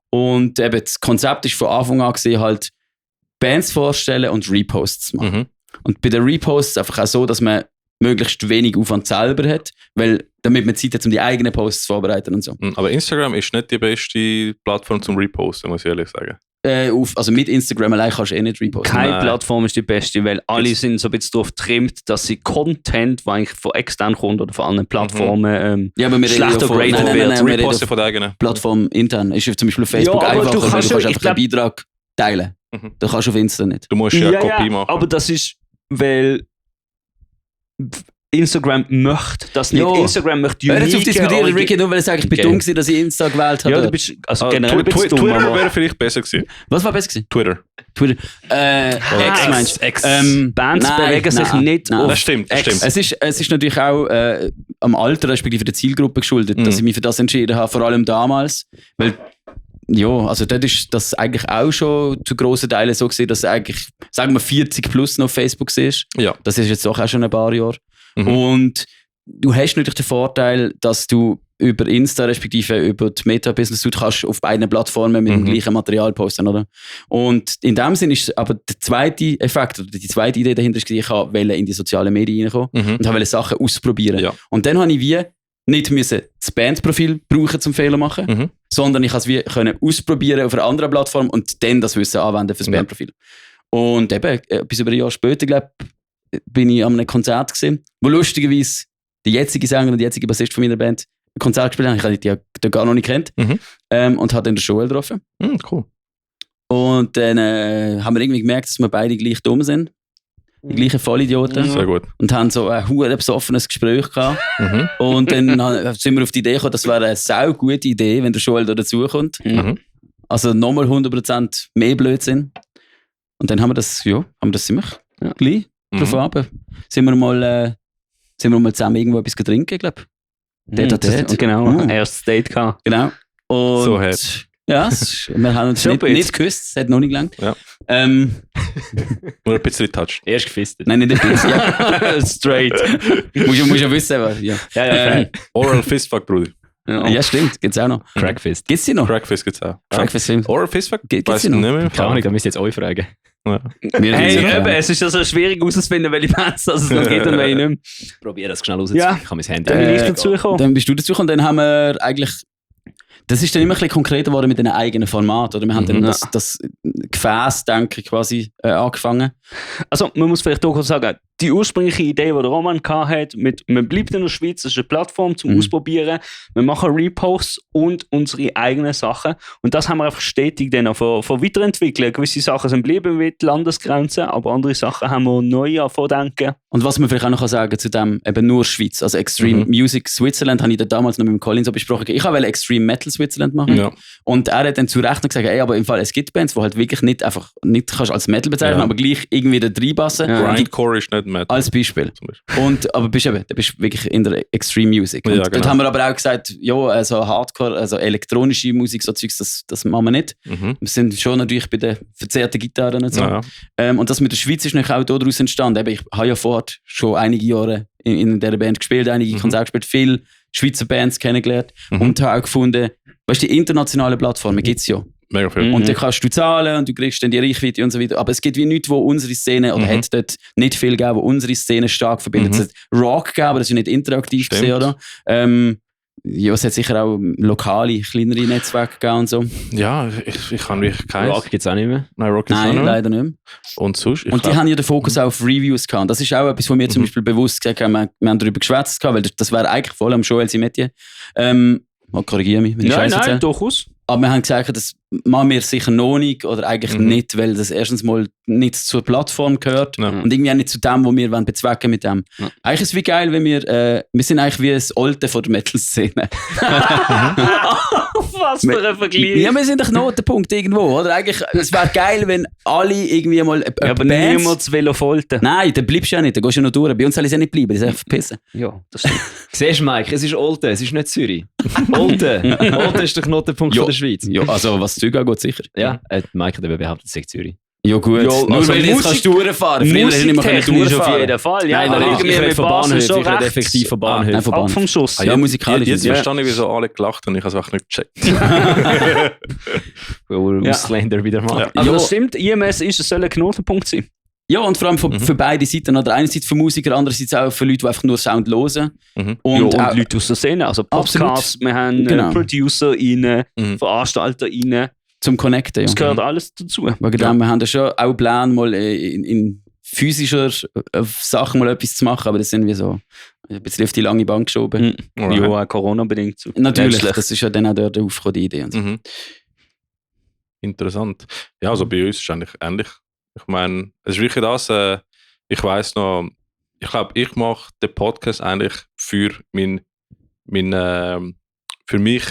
Und eben das Konzept ist von Anfang an gewesen, halt Bands vorstellen und Reposts machen. Und bei den Reposts einfach auch so, dass man möglichst wenig Aufwand selber hat, weil damit man Zeit hat, um die eigenen Posts zu vorbereiten und so. Aber Instagram ist nicht die beste Plattform zum Reposten, muss ich ehrlich sagen. Also mit Instagram allein kannst du nicht reposten. Keine Plattform ist die beste, weil alle sind so ein bisschen darauf getrimmt, dass sie Content, der eigentlich von extern kommt oder von anderen Plattformen aber wir schlechter graded wird. Reposten von der eigenen Plattform intern. Ist zum Beispiel auf Facebook einfacher, weil du kannst einfach einen Beitrag teilen. Du kannst auf Insta nicht. Du musst ja eine Kopie machen. Aber das ist, weil Instagram möchte das nicht. Instagram möchte unique. Hör jetzt auf diskutieren, Ricky, nur weil ich sage, ich bin dumm gewesen, dass ich Insta gewählt habe. Ja, du bist generell Twitter wäre vielleicht besser gewesen. Was war besser gewesen? Twitter. X meinst du? Bands bewegen sich nicht auf. Das stimmt. Es ist natürlich auch am Alter, respektive der Zielgruppe geschuldet, dass ich mich für das entschieden habe, vor allem damals. Weil ja, also dort ist das eigentlich auch schon zu grossen Teilen so gewesen, dass eigentlich, sagen wir 40 plus noch auf Facebook ist. Ja. Das ist jetzt doch auch schon ein paar Jahre. Und du hast natürlich den Vorteil, dass du über Insta, respektive über die Meta-Business Suite kannst auf beiden Plattformen mit dem gleichen Material posten, oder? Und in dem Sinne ist aber der zweite Effekt, oder die zweite Idee dahinter ist, ich wollte in die sozialen Medien reinkommen und wollte Sachen ausprobieren. Ja. Und dann habe ich wie nicht müssen das Bandprofil brauchen zum Fehler machen, sondern ich konnte es ausprobieren auf einer anderen Plattform und dann das Wissen anwenden für das Bandprofil. Und eben, bis über ein Jahr später, glaube ich, bin ich an einem Konzert gesehen, wo lustigerweise der jetzige Sänger und der jetzige Bassist von meiner Band ein Konzert gespielt haben. Ich habe die gar noch nicht kennt und habe dann den Joel getroffen. Cool. Und dann haben wir irgendwie gemerkt, dass wir beide gleich dumm sind. Die gleichen Vollidioten. Sehr gut. Und haben so ein besoffenes Gespräch gehabt. Und dann sind wir auf die Idee gekommen, das wäre eine sau gute Idee, wenn der Joel da dazukommt. Also nochmal 100% mehr Blödsinn. Und dann haben wir das ziemlich gleich drauf ab. Sind wir mal zusammen irgendwo etwas trinken, glaube ich. Genau, erstes Date gehabt. Genau. Und so hat. Ja, wir haben uns nicht geküsst, es hat noch nicht gelangt. Ja. Nur ein bisschen touched. Erst gefistet. Nein, nicht ein bisschen. Ja. Straight. Muss ja wissen, aber ja. Oral Fistfuck, Bruder. Ja, stimmt, gibt's auch noch. Crackfist. Gibt's die noch? Crackfist gibt's auch. Crackfist. Oral Fistfuck? Gibt's die noch? Nicht mehr. Keine Ahnung, da müsst ihr jetzt euch fragen. Ja. Es ist ja so schwierig herauszufinden, welche Bands es noch gibt und welche nicht mehr. Probier das schnell rauszufinden. Ja. Ich kann mein Handy Dann bin ich dazugekommen. Dann bist du dazugekommen und dann haben wir eigentlich... Das ist dann immer ein bisschen konkreter geworden mit einem eigenen Format. Oder? Wir haben dann das Gefäß-Denken quasi angefangen. Also man muss vielleicht auch kurz sagen, die ursprüngliche Idee, die der Roman hatte, mit man bleibt in der Schweiz, das ist eine Plattform zum Ausprobieren, wir machen Reposts und unsere eigenen Sachen und das haben wir einfach stetig dann auch weiterentwickelt. Gewisse Sachen sind geblieben mit Landesgrenzen, aber andere Sachen haben wir neu vordenken. Und was man vielleicht auch noch sagen kann zu dem, eben nur Schweiz, also Extreme Music Switzerland, habe ich dann damals noch mit dem Colin so besprochen. Ich wollte Extreme Metal Switzerland machen. Ja. Und er hat dann zu Recht gesagt, aber im Fall, es gibt Bands, die halt wirklich nicht kannst als Metal bezeichnen, aber gleich irgendwie da reinpassen. Grindcore ist nicht Metal. Als Beispiel. Aber bist wirklich in der Extreme Music. Und dort haben wir aber auch gesagt, ja, also Hardcore, also elektronische Musik, so Zeugs, das machen wir nicht. Wir sind schon natürlich bei den verzerrten Gitarren und so. Ja. Und das mit der Schweiz ist natürlich auch daraus entstanden. Ich habe ja vorher schon einige Jahre in dieser Band gespielt, einige Konzerte gespielt, viele Schweizer Bands kennengelernt und habe auch gefunden, weißt du, die internationalen Plattformen gibt es ja. Mega viel. Und dann kannst du zahlen und du kriegst dann die Reichweite und so weiter. Aber es gibt wie nichts, wo unsere Szene, oder hat dort nicht viel gegeben, wo unsere Szene stark verbindet. Es hat Rock gegeben, aber das ist nicht interaktiv gesehen, oder? Ja, es hat sicher auch lokale, kleinere Netzwerke gegeben und so. Ja, ich kann wirklich keins. Rock gibt es auch nicht mehr. Nein, Rock gibt's auch Nein, nicht mehr. leider nicht mehr. Und sonst? Und die haben ja den Fokus auch auf Reviews gehabt. Das ist auch etwas, was wir zum Beispiel bewusst gesagt haben. Wir haben darüber geschwätzt, weil das wäre eigentlich voll am Joel Simetier. Korrigiere mich, wenn ich Scheiße erzähle. Nein, durchaus. Aber wir haben gesagt, das machen wir sicher noch nicht oder eigentlich nicht, weil das erstens mal nicht zur Plattform gehört und irgendwie auch nicht zu dem, was wir bezwecken mit dem. Ja. Eigentlich ist es wie geil, wenn wir sind eigentlich wie das Alte von der Metal-Szene. Was für ein Vergleich. Ja, wir sind doch Notenpunkt irgendwo, oder? Eigentlich, es wäre geil, wenn alle irgendwie mal aber Bands... niemand will auf Folter. Nein, dann bleibst du ja nicht, dann gehst du ja noch durch. Bei uns soll es ja nicht bleiben, das ist einfach verpissen. Ja, das stimmt. Siehst du, Mike, es ist Olten, es ist nicht Zürich. Olten ist der Knotenpunkt von der Schweiz. Ja, also was Züge angeht, sicher. Ja, Mike hat eben behauptet, es sei Zürich. Ja gut, Ja, nur also weil du jetzt kannst durchfahren. Früher hast du nicht mehr Musiktechnisch auf durchfahren. jeden Fall. Ja, Nein, aber ich irgendwie rede mit von Basel Bahnhöfen, so ich rede rechts effektiv von Bahnhöfen. Nein, von ab Bahnhof. vom Schuss. Ja, musikalisch. Jetzt ja. verstehe ich, wieso alle gelacht haben. Ich habe es einfach nicht gecheckt. Ja. Ausländer wieder mal. Ja. Aber das stimmt, IMS soll ein Knotenpunkt sein. Ja, und vor allem für beide Seiten. Oder einerseits für Musiker, andererseits auch für Leute, die einfach nur Sound hören. Mhm. Und, Und auch, Leute aus der Szene, also Podcasts, wir haben Genau. Producer rein, Mhm. Veranstalter rein. zum Connecten. Das Ja. gehört alles dazu. Wegen dem, wir haben da schon auch Pläne, mal in physischer Sachen mal etwas zu machen, aber das sind wir so ein bisschen auf die lange Bank geschoben. Alright. Ja, auch Corona-bedingt. So. Natürlich, Nicht schlecht. das ist ja dann auch dort aufgekommen, die Idee. Und so. Mhm. Interessant. Ja, also bei uns ist es eigentlich ähnlich. Ich meine, es ist wirklich das, ich weiss noch, ich glaube, ich mache den Podcast eigentlich für für mich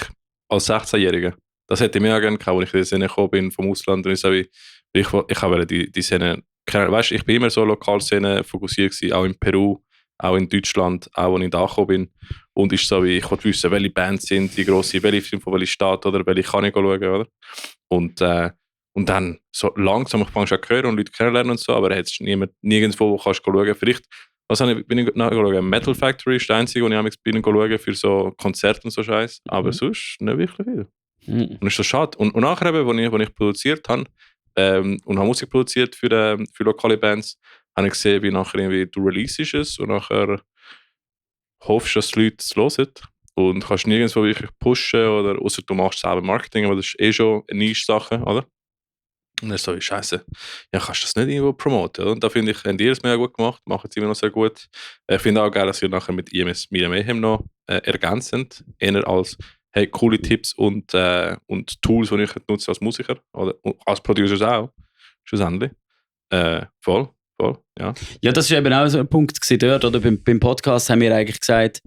als 16-Jähriger. Das hätte ich mir auch gerne gehabt, als ich in die Szene gekommen bin vom Ausland. Und ich habe die Szene, weißt du, ich bin immer so Lokalszene fokussiert gewesen, auch in Peru, auch in Deutschland, auch als ich da gekommen bin. Und ist so wie, ich wollte wissen, welche Bands sind die grosse, welche Filme von welcher Stadt oder welche kann ich schauen, oder? Und dann so langsam, ich fange schon an zu hören und Leute kennenlernen und so, aber jetzt nirgendwo, wo kannst du schauen. Vielleicht, bin ich nachgeschaut, Metal Factory ist der einzige, wo ich bin schauen für so Konzerte und so Scheiß. Aber sonst nicht wirklich viel. Und das ist so schade. Und nachher, als ich produziert habe und habe Musik produziert für lokale Bands, habe ich gesehen, wie nachher irgendwie du releasest es und nachher hoffst, dass die Leute es hören. Und kannst nirgendwo wirklich pushen, oder außer du machst selber Marketing, aber das ist schon eine Nische-Sache, oder? Und dann ist so wie Scheiße. Ja, kannst du das nicht irgendwo promoten, oder? Und da finde ich, haben die es mega gut gemacht, machen es immer noch sehr gut. Ich finde auch geil, dass ihr nachher mit IMS Media Mayhem noch ergänzend, eher als hey, coole Tipps und Tools, die ich nutze als Musiker oder als Producer auch, schlussendlich. Voll, ja. Ja, das war eben auch so ein Punkt gewesen dort, oder beim Podcast haben wir eigentlich gesagt,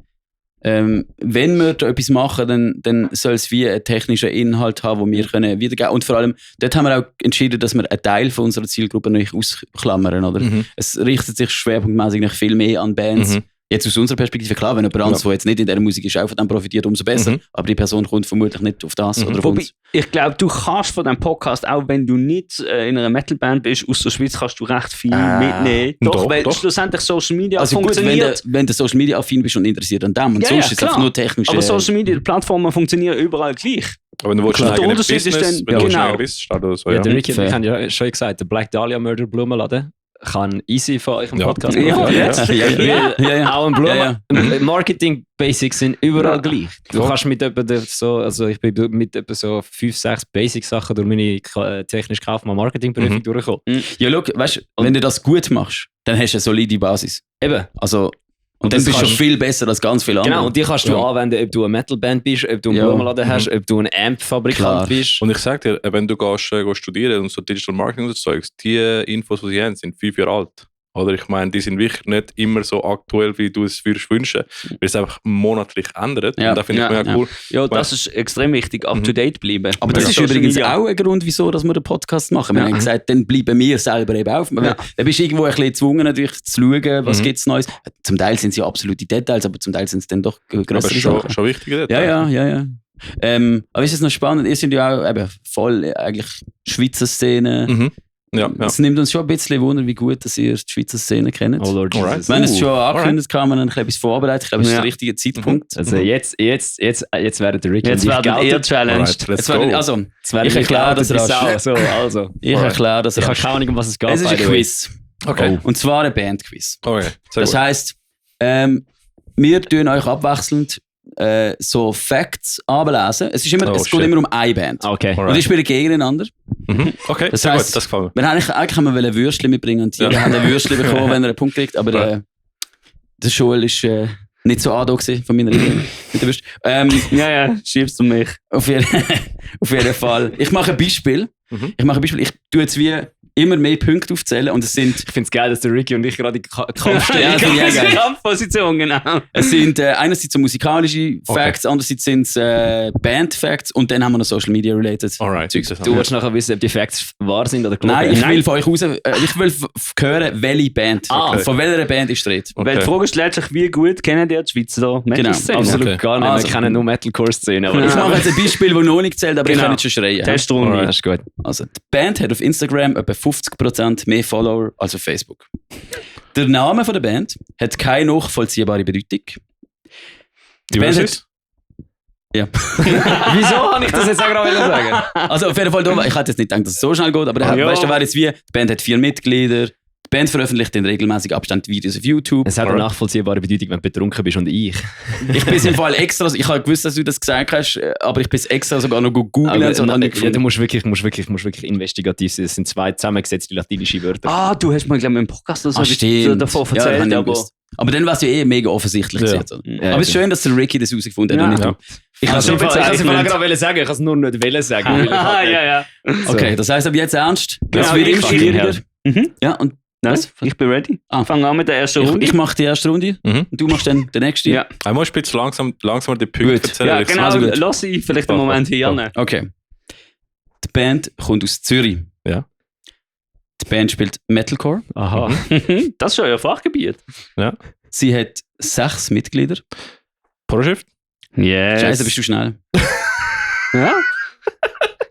wenn wir da etwas machen, dann soll es wie einen technischen Inhalt haben, den wir können wiedergeben können. Und vor allem, dort haben wir auch entschieden, dass wir einen Teil von unserer Zielgruppe noch ausklammern. Oder? Es richtet sich schwerpunktmäßig viel mehr an Bands. Jetzt aus unserer Perspektive, klar, wenn jemand anderes, der jetzt nicht in dieser Musik ist, auch von dem profitiert, umso besser. Aber die Person kommt vermutlich nicht auf das oder auf Wobei, uns. ich glaube, du kannst von diesem Podcast, auch wenn du nicht in einer Metalband bist, aus der Schweiz kannst du recht viel mitnehmen. Doch, weil schlussendlich Social Media Also gut, funktioniert. wenn du Social Media affin bist und interessiert an dem. Und Ja, sonst ja, ist es klar. einfach nur technisch. Aber Social Media Plattformen funktionieren überall gleich. Aber wenn du willst Klar. ein Der eigenes Unterschied ist Business, dann- wenn du willst ein genau. eigenes Business starten oder so, Ja, ja. der Ricky, fair. wir haben ja schon gesagt, der Black Dahlia Murder Blumenladen kann easy von euch im Ja. Podcast Ja, machen. jetzt. Ja. Auch ein Marketing-Basics sind überall gleich. Du Voll. kannst mit etwa so, also ich bin mit etwa so 5, 6 Basic-Sachen durch meine technische Kaufmann-Marketing-Prüfung durchgekommen. Ja, schau, weißt du, wenn du das gut machst, dann hast du eine solide Basis. Eben. Also, und Und dann das bist du kannst- schon viel besser als ganz viele andere. Genau, und die kannst du Ja. anwenden, ob du eine Metalband bist, ob du einen Ja. Blumenladen hast, ob du ein Amp-Fabrikant Klar. bist. Und ich sage dir, wenn du gehst studieren und so Digital Marketing und so Zeugs, die Infos, die sie haben, sind 5 Jahre alt. Oder ich meine, die sind wirklich nicht immer so aktuell, wie du es würdest wünschen, weil es einfach monatlich ändert. Ja. Und da finde ich Ja. mega cool. Ja, das ist extrem wichtig, up-to-date bleiben. Aber das Ja. ist Social übrigens Media. auch ein Grund, wieso dass wir den Podcast machen. Wir Ja. haben gesagt, dann bleiben wir selber eben auf. Ja. Dann bist du irgendwo ein bisschen gezwungen, natürlich zu schauen, was gibt es Neues. Zum Teil sind es ja absolute Details, aber zum Teil sind es dann doch Aber größere schon, Sachen. schon wichtig. Ja. Aber ist es noch spannend? Ihr seid ja auch eben voll eigentlich Schweizer Szene. Mhm. Ja. Es nimmt uns schon ein bisschen Wunder, wie gut dass ihr die Schweizer Szene kennt. Oh Lord Alright. Jesus. Wenn es schon angekündigt kann, man ein etwas vorbereitet. Ich glaube, es ist Ja. der richtige Zeitpunkt. Also jetzt werden der Ricky Jetzt und ich werden ihr geoutet. challenged. Alright, let's Jetzt werden- go. also, Jetzt werden ich wir erkläre das geoutet wie rasch. Sau. So, also. Ich Alright. erkläre das Ich habe rasch. keine Ahnung, um was es geht. Es ist by ein the way. Quiz. Okay. Und zwar ein Bandquiz. Okay. Sehr Das gut. heisst, wir tun euch abwechselnd so Facts anlesen. Es geht shit. immer um eine Band. Okay. Und die spielen gegeneinander. Okay, Das sehr heisst, gut, das gefällt mir. Wir haben eigentlich haben wir ein Würstchen mitbringen und jeder hat ein Würstchen bekommen, wenn er einen Punkt kriegt. Aber der Joel ist nicht so an von meiner Linie mit der Würstchen. Ja, schiebst du mich. Auf jeden Fall. Ich mache ein Beispiel. Ich tue jetzt wie immer mehr Punkte aufzählen und es sind... Ich finde es geil, dass der Ricky und ich gerade in Kampf stehen. Ja, finde ich auch geil. Kampfposition, genau. Es sind einerseits so musikalische Facts, andererseits sind es Band-Facts und dann haben wir noch Social-Media-related Alright. Zeugs. Du willst nachher wissen, ob die Facts wahr sind oder gelogen. Nein, ich will von euch raus, ich will hören, welche Band. Von welcher Band ist die Rede. Weil die Frage stellt sich, wie gut kennen die die Schweizer Metal-Szene? Absolut Okay. gar nicht. Also, Wir kennen nur Metalcore-Szene. Aber Ich mache jetzt ein Beispiel, das noch nicht zählt, aber ich kann nicht schon schreien. Testrunde. das ist gut. Also, die Band hat auf Instagram etwa 50% mehr Follower als auf Facebook. Der Name von der Band hat keine nachvollziehbare Bedeutung. Die Band Versus? Ja. Wieso habe ich das jetzt auch gerade sagen? Also auf jeden Fall, ich hätte jetzt nicht gedacht, dass es so schnell geht, aber Ja. weißt du, wäre jetzt wie, die Band hat 4 Mitglieder, die Band veröffentlicht in regelmäßigen Abstand Videos auf YouTube. Es hat eine nachvollziehbare Bedeutung, wenn du betrunken bist und ich. Ich bin im Fall extra, ich habe gewusst, dass du das gesagt hast, aber ich bin extra sogar noch googeln und habe nicht Ja, du gefunden. musst wirklich investigativ sein. Das sind 2 zusammengesetzte latinische Wörter. Ah, du hast mir, glaube ich, im Podcast oder so Stimmt. davon Ja, erzählt, habe ich aber... gewusst. Aber dann war es ja mega offensichtlich. Ja. Gewesen, oder? Ja, Aber es ist schön, dass der Ricky das herausgefunden hat und nicht Ja. du. Ich Also, habe Ich kann es es mir gerade sagen, ich kann es nur nicht sagen. Ah, ja. Okay, das heisst aber jetzt ernst. Genau, Es wird ich immer fange schwieriger. Mhm. Ja, und Nice, ich bin ready. Ah. Fang an mit der ersten Runde. ich mache die erste Runde Mhm. und du machst dann den nächsten. Ja. Einmal ein bisschen langsamer die Punkte Gut. erzählen. Ja, Ich- genau, also gut. lass ich vielleicht einen Moment hier. Okay. Die Band kommt aus Zürich. Ja. Die Band spielt Metalcore. Aha. Das ist schon euer Fachgebiet. Sie hat 6 Mitglieder. Proschrift? Yes. Scheiße, bist du schnell. Ja?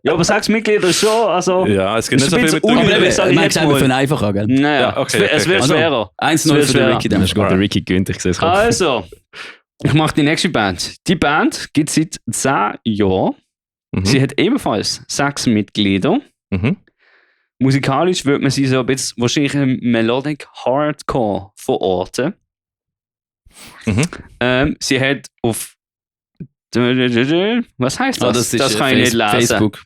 Ja, aber 6 Mitglieder ist schon, also... Ja, es gibt Ist nicht so ein viel mit bisschen Aber unüblich, eben, sag ich man jetzt sagt, wir mal. fangen einfach an, gell? Naja, Ja, okay, es wird okay. schwerer. 1-0 Es für wird den schwerer. Ricky. Das Dann. ist gut, der Ricky gönnt, ich sehe es kommen. Also, ich mache die nächste Band. Die Band gibt es seit 10 Jahren. Mhm. Sie hat ebenfalls 6 Mitglieder. Mhm. Musikalisch würde man sie so ein bisschen wahrscheinlich im Melodic Hardcore verorten. Mhm. Sie hat auf... Was heißt das? Das ist kann ich nicht lesen. Facebook.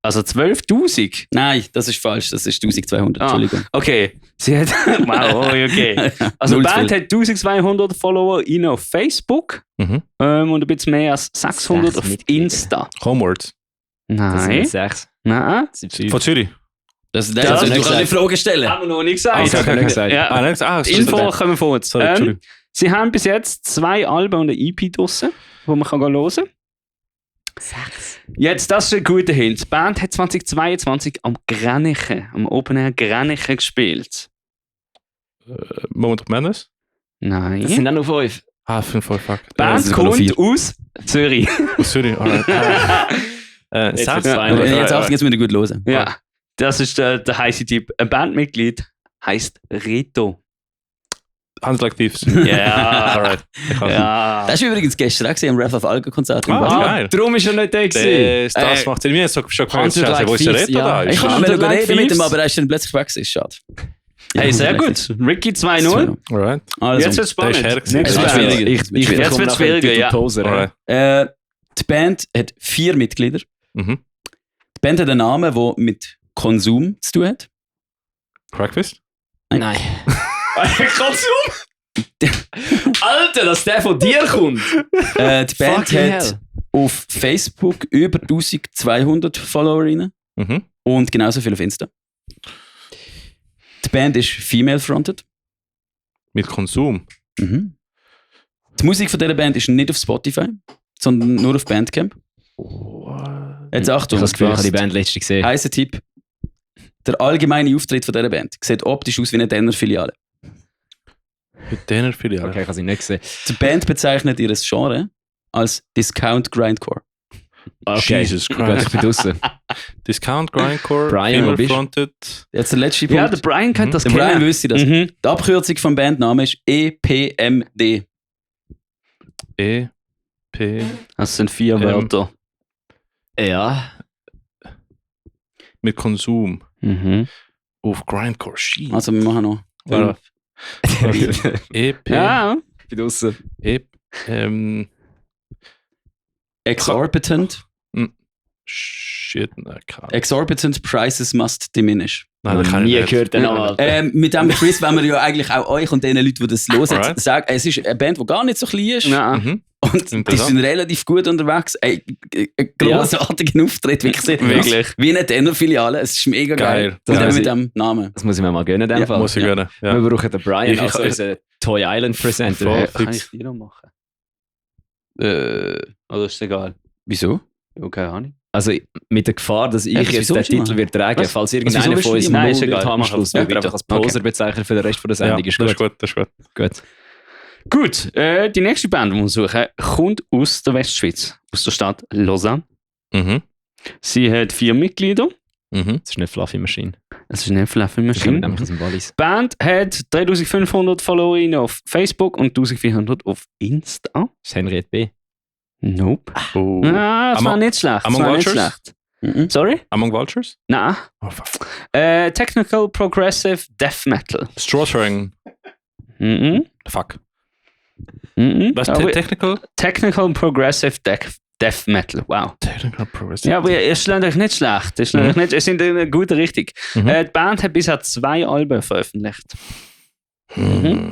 Also 12.000? Nein, das ist falsch. Das ist 1200. Entschuldigung. Okay. Sie hat... Wow, okay. Also die Null zu Band viel. hat 1200 Follower auf Facebook Mhm. und ein bisschen mehr als 600 auf Mitglieder. Insta. Homewards. Das sind Nein. 6. Nein. Das sind 5. Von Zürich. Das, Das also, hast du du kannst die Frage stellen. Haben wir noch nicht gesagt. Okay, okay, okay. gesagt. Ja. nein, Die Info kommen vor uns. Sorry, Entschuldigung. Sie haben bis jetzt 2 Alben und eine EP draussen, die man hören kann. 6. Jetzt, das ist ein guter Hint. Die Band hat 2022 am Grenichen, am Open Air Grenichen gespielt. Moment of Madness? Nein. Das sind dann noch 5. Ah, 5 fuck. Die Band sind noch kommt 4. aus Zürich. Aus Zürich. Alright. Jetzt Sechs? wird's fein. Aber jetzt Achtung, jetzt müssen wir gut hören. Ja, das ist der heiße Typ. Ein Bandmitglied heißt Reto. Hands Like Thieves. Ja. Alright. Ja. Das war übrigens gestern auch gesehen, im Wrath of Alga Konzert. in Ah, Basel. geil. Darum ist er nicht da gewesen. Das macht Sinn. Wir haben so schon gehört, Hands Scheiße, Like wo ist der Thieves, Reto da? ja. Ich kann Hands mal Like reden mit ihm, Thieves. aber er ist dann plötzlich weg. Ist schade. Hey, Ja, sehr Hands gut. Ricky 2-0. Alright. Also, Jetzt wird es der ist spannend. her gewesen. Es wird Band. schwieriger. Ich Es wird schwieriger. Jetzt komme wird's nachher in die schwieriger, ja. Poser, Alright. Die Band hat 4 Mitglieder. Mhm. Die Band hat einen Namen, der mit Konsum zu tun hat. Crackfist? Nein. Konsum? Alter, dass der von dir kommt. Die Band Fucking hat hell. auf Facebook über 1200 Followerinnen Mhm. und genauso viel auf Insta. Die Band ist female-fronted. Mit Konsum. Mhm. Die Musik von dieser Band ist nicht auf Spotify, sondern nur auf Bandcamp. Jetzt Ich Achtung, habe das Gefühl, ich habe die Band letzte gesehen. heißer Tipp. Der allgemeine Auftritt von dieser Band sieht optisch aus wie eine Denner-Filiale. Mit denen Filiale. Okay, ich habe sie nicht gesehen. Die Band bezeichnet ihr Genre als Discount Grindcore. Okay. Jesus Gut, Christ. ich bin draußen. Discount, Grindcore, Brian, wo bist du? Fronted. Jetzt der letzte Ja, Punkt. der Brian kennt das Der Brian kennen. wüsste das. Mhm. Die Abkürzung vom Bandnamen ist EPMD. E, P, Das sind 4 Wörter. Ja. mit Konsum. Mhm. Auf Grindcore. Shit. Also wir machen noch. Warte. E, P, Ja. Ich bin draußen. E, Exorbitant. Shit, nein, keine Ahnung. Exorbitant prices must diminish. Nein, das kann nie ich nicht. gehört den Namen. Mit dem Quiz wollen wir ja eigentlich auch euch und den Leuten, die das hören, Alright. sagen, es ist eine Band, die gar nicht so klein ist. Nein. Mhm. Und die Interessant. sind relativ gut unterwegs. Ein grossartigen Auftritt, wirklich. Wirklich. Wie eine Denner-Filiale. Es ist mega geil. Geil. Und Ja, dann sie- mit dem Namen. Das muss ich mir mal gönnen, in dem Ja, Fall. Muss ich gönnen. Ja. Wir brauchen den Brian Ich- als unseren Toy Island Presenter. Voll. Kann Fix. ich die noch machen? Äh, Oder ist es egal? wieso? Ja, keine Ahnung. Also mit der Gefahr, dass ich Echt, jetzt wieso den willst du Titel machen? wird tragen, Was? falls wieso irgendeiner willst von du uns die null machen? Nein, ist wird egal. haben am Mach Schluss, ja, wird er weiter. einfach als Poser bezeichnet für den Rest der Sendung. Ja, Ist das ist gut. gut, das ist gut. Gut. Gut, die nächste Band, die wir suchen, kommt aus der Westschweiz, aus der Stadt Lausanne. Mhm. Sie hat 4 Mitglieder. Mhm. Das ist nicht Fluffy Machine. Es ist eine Fluffy Das kommt Machine. nämlich aus dem Wallis. Die Band hat 3500 Followerinnen auf Facebook und 1400 auf Insta. Das ist Henriette B. Nope. Oh. Ah, das war nicht schlecht. Das Among war nicht Vultures? schlecht. Mhm. Sorry? Among Vultures? Nein. Oh, fuck. Technical Progressive Death Metal. Strawthrowing. Mhm. Fuck. Mhm. Was? Aber Technical? Technical Progressive Death Metal. Wow. Technical Progressive. Ja, aber ihr schlägt euch nicht schlecht. Ihr schlägt euch nicht, ihr seid in einer guten Richtung. Mhm. Die Band hat bisher 2 Alben veröffentlicht. Mhm.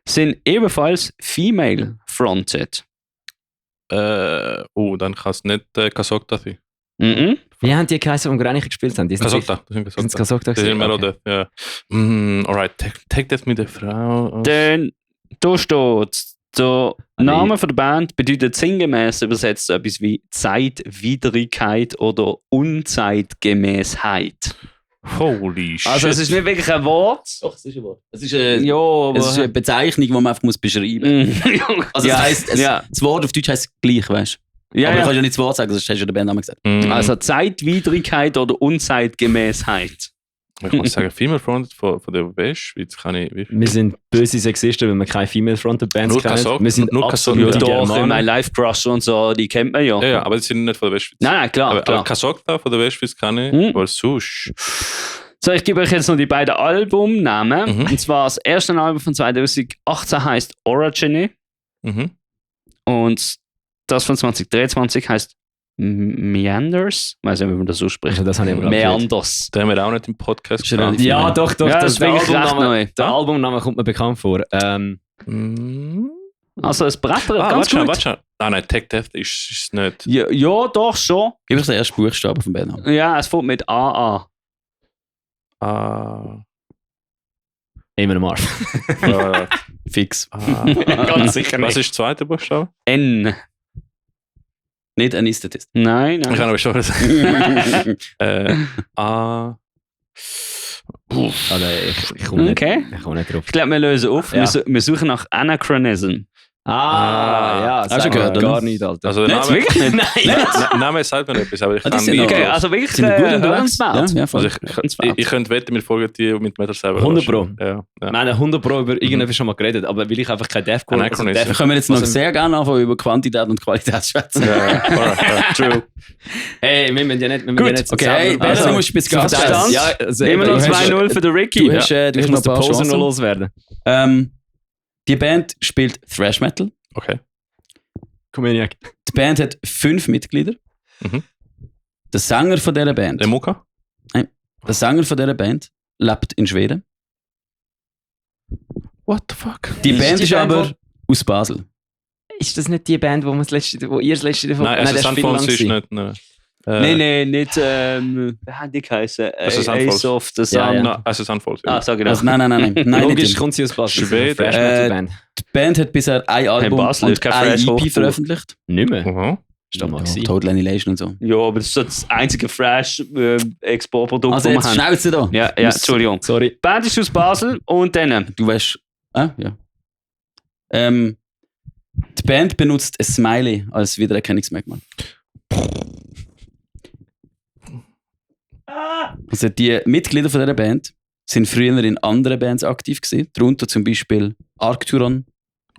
Sind ebenfalls female fronted. Dann kann es nicht Kasokta sein. Mhm. Wie haben die geheißen, die wir gar nicht gespielt haben? Die sind Kasokta. Das sind sicher- Sind es Kasokta. Kasokta Das sind gewesen? Melode, ja. Alright, take das mit der Frau. Dann, da steht, der Name von der Band bedeutet sinngemäß übersetzt etwas wie Zeitwidrigkeit oder Unzeitgemäßheit. Holy shit. Also es ist nicht wirklich ein Wort. Doch, es ist ein Wort. Es ist eine, Ja, aber... es ist eine Bezeichnung, die man einfach muss beschreiben muss. Also ja, das heisst, ja. das Wort auf Deutsch heisst gleich, weißt du? Ja, Aber du ja. kannst ja nicht das Wort sagen, das hast du ja der Bandname gesagt. Also Zeitwidrigkeit oder Unzeitgemäßheit. ich muss sagen, Female Front von der Westschweiz kann ich. Wir sind böse Sexisten, wenn wir keine Female-Fronted Bands Nur kennen. Kasok- Wir sind nur absolute Kasok- Ja, doch, Germanen. mein Life Crush und so, die kennt man ja. Ja, aber die sind nicht von der Westschweiz. Nein, klar, aber klar. Kasokta von der Westschweiz kann ich, Mhm. weil sonst. So, ich gebe euch jetzt noch die beiden Albumnamen. Mhm. Und zwar das erste Album von 2018 heißt Origine Mhm. und das von 2023 heißt Meanders. Ich weiß nicht, wie man das so spricht. Also das habe ich aber gerade gehört. Meanders. Den haben wir auch nicht im Podcast Ist ja gehabt. relativ- Ja, doch, doch. Ja, das ist der wirklich recht Albumname, neu. der Ah. Albumname kommt mir bekannt vor. Mhm. Also es brettert ganz gut. Warte schon. Ah nein, Tech Death ist nicht. Ja, ja, doch schon. Gib uns den ersten Buchstaben vom Bandnamen. Ja, es fängt mit AA. Ah. Eamon Marv. Fix. Ganz sicher Was ist der zweite Buchstabe? N. Nicht Anästhetist. Nein, Ich nein. kann aber schon sagen. A. Also, ich komme nicht, Okay. ich komme nicht drauf. Ich glaube, wir lösen auf. Ja. Wir suchen nach Anachronism. Ja, hast du sag gehört, mal, oder? gar nicht, Alter. Also der Nicht? Name, Wirklich nicht? Nein! Name sagt mir etwas, aber ich Ah, die kann sind nicht. noch- Okay, also wirklich Sind wir gut unterwegs? hörenswert. Ja, voll. Also ich könnte wetten, wir folgen die mit Metal selber. 100 Pro. Ja, ja. Wir haben 100 Pro über irgendetwas schon mal geredet, aber weil ich einfach kein Deathcore... Anachronism. Wir können jetzt noch Also- sehr gerne anfangen über Quantität und Qualität schwätzen. Ja, alright, true. Hey, wir müssen ja nicht... Wir Gut, müssen ja nicht okay, zusammen- hey, besser musst du bis Gas Verstanden. geben. Ja, also, Immer du noch hast- 2-0 für den Ricky. Du hast, du ich hast muss noch den ein paar Poser noch Chancen. loswerden. Die Band spielt Thrash Metal. Okay. Comediac. Die Band hat 5 Mitglieder. Mhm. Der Sänger von dieser Band, Lemuka? der Sänger von dieser Band lebt in Schweden. What the fuck? Die Ist Band die ist Band, aber aus Basel. Ist das nicht die Band, wo ihr das letzte davon... Nein, es das ist viel lang Anfalls ist gewesen. nicht. Nein, Nein, nicht, wie hat die geheißen? Es ist Unfold. Ace of the Sun. Ja, ja. Nein, es ist Anfalls. Ah, sag genau. Also, nein, nicht Logisch die. kommt sie aus Basel. Schweden. Thrash Metal Band. Die Band hat bisher ein Album Basel und ist kein ein Fresh EP Hochburg. veröffentlicht. Nicht mehr. Mhm. Ist doch mal Ja, gewesen. Total Annihilation und so. Ja, aber das ist so das einzige Fresh-Exportprodukt, Also das jetzt wir haben. Schnauze da. Ja, Entschuldigung. Sorry. Die Band ist aus Basel und dann... Du weißt. Ja. Die Band benutzt ein Smiley als Wiedererkennungsmerkmal. Also die Mitglieder von dieser Band sind früher in anderen Bands aktiv gewesen. Darunter zum Beispiel Arcturon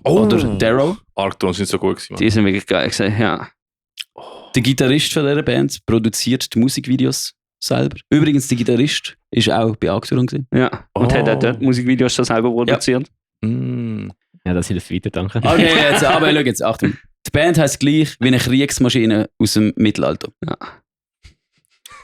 oder Darrow. Arctron sind so gut gewesen. Die sind wirklich geil gewesen, ja. Der Gitarrist von dieser Band produziert die Musikvideos selber. Übrigens, der Gitarrist ist auch bei Arcturon gewesen. Ja. Und hat er dort Musikvideos schon selber produziert? Mann. Ja, das hilft weiter, danke. Okay, jetzt, aber schau jetzt, Achtung. Die Band heisst gleich wie eine Kriegsmaschine aus dem Mittelalter. Ja.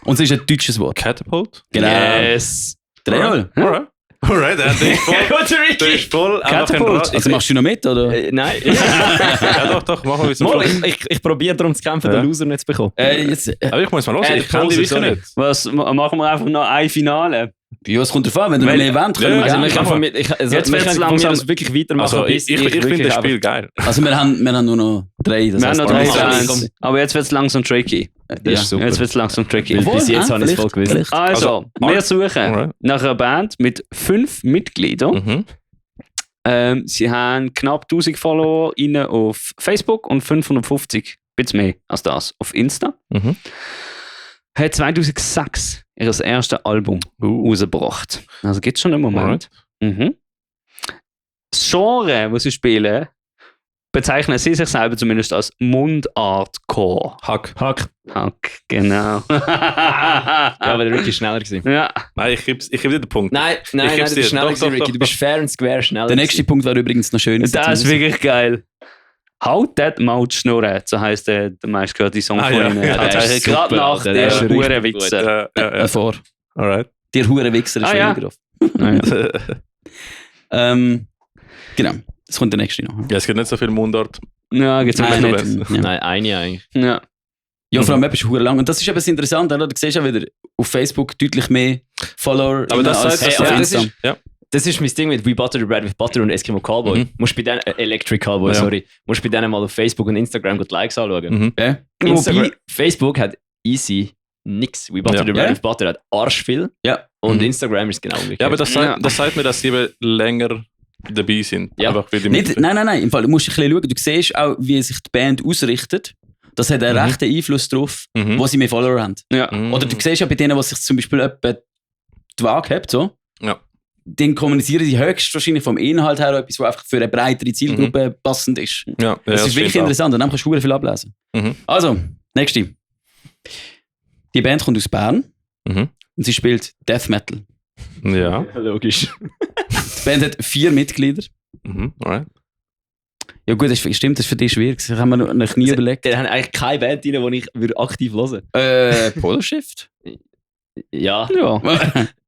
Und es ist ein deutsches Wort. Catapult? Genau. Yes. 3-0. Alright. Alright, der ist voll einfach ein Catapult. Also machst du noch mit, oder? Nein. Ja, doch, machen wir wieder. Mal, ich probiere darum zu kämpfen, den Loser nicht zu bekommen. Jetzt, Aber ich muss mal los, ich kann die wirklich nicht. Was, machen wir einfach noch ein Finale? ja, es kommt drauf an, wenn du mehr Event können wir Ja, gerne. wir können von mir, jetzt wird's wir können langsam- das wirklich weitermachen. Also, bis ich wirklich finde das einfach- Spiel geil. Also wir haben nur noch 3. Das Wir haben heisst, noch 3 wir machen Fans. Aber jetzt wird es langsam tricky. Das Ja. ist super. Jetzt wird es langsam tricky. Weil bis jetzt habe ich es voll gewusst. vielleicht. Also, wir suchen Alright. nach einer Band mit 5 Mitgliedern. Mhm. Sie haben knapp 1000 Follower auf Facebook und 550, ein bisschen mehr als das, auf Insta. Mhm. Hat 2006 ihr erstes Album rausgebracht. Also gibt es schon einen Moment. Mhm. Das Genre, das sie spielen, bezeichnen sie sich selber zumindest als Mundartcore. Hack. Hack. Hack, genau. Ja, aber der Ricky ist schneller gewesen. Ja. Nein, ich gebe dir den Punkt. Nein, Ich du geb's bist dir. schneller Doch, gewesen, doch, Ricky. doch, Du bist fair and square schneller. Der nächste Punkt wäre übrigens noch schön. Das ist wirklich geil. Haut dat Maut schnurren, so heisst der meistgehörte Song Ah, von ja. ihnen. Ja, der Tatsächlich ist super. gerade nach Der der ist richtig Hurenwichser. vor. Alright. Der Hurenwichser ist Ah, ja. weniger oft. Genau. Das kommt der nächste noch. Ja, es gibt nicht so viel Mundart. Ja, gibt's Nein, wirklich nicht. nicht. Ja. Nein, eine eigentlich. Ja. Ja, vor allem etwas hure lang. Und das ist eben das Interessante, oder? Du siehst ja wieder auf Facebook deutlich mehr Follower Aber das als heißt, auf das Insta. ist- Das ist mein Ding mit We Butter the Bread with Butter und Eskimo Cowboy. Mhm. Musst bei denen, Electric Cowboy, Ja. sorry. Musst bei denen mal auf Facebook und Instagram gut Likes anschauen. Mhm. Ja. Instagram, Facebook hat easy nix. We Butter Ja. the Bread Ja. with Butter hat Arsch viel. Ja. Und Mhm. Instagram ist genau umgekehrt. Ja, aber das Ja. sagt mir, dass sie eben länger dabei sind. Ja. Einfach weil die Nicht, nein. Im Fall, du musst ein bisschen schauen. Du siehst auch, wie sich die Band ausrichtet. Das hat einen Mhm. rechten Einfluss darauf, Mhm. wo sie mehr Follower haben. Ja. Mhm. Oder du siehst ja bei denen, was sich zum Beispiel etwa die Waage hat, so. Ja. Dann kommunizieren sie höchstwahrscheinlich vom Inhalt her etwas, was einfach für eine breitere Zielgruppe passend ist. Ja, Das ist wirklich stimmt auch. interessant. Und dann kannst du sehr viel ablesen. Mhm. Also, nächste. Die Band kommt aus Bern Mhm. und sie spielt Death Metal. Ja. Logisch. Die Band hat 4 Mitglieder. Mhm. Alright. Ja gut, das stimmt, das ist für dich schwierig. Das haben wir noch nie überlegt. Die haben eigentlich keine Band rein, die ich würde aktiv hören Polar Shift? Ja. Ja.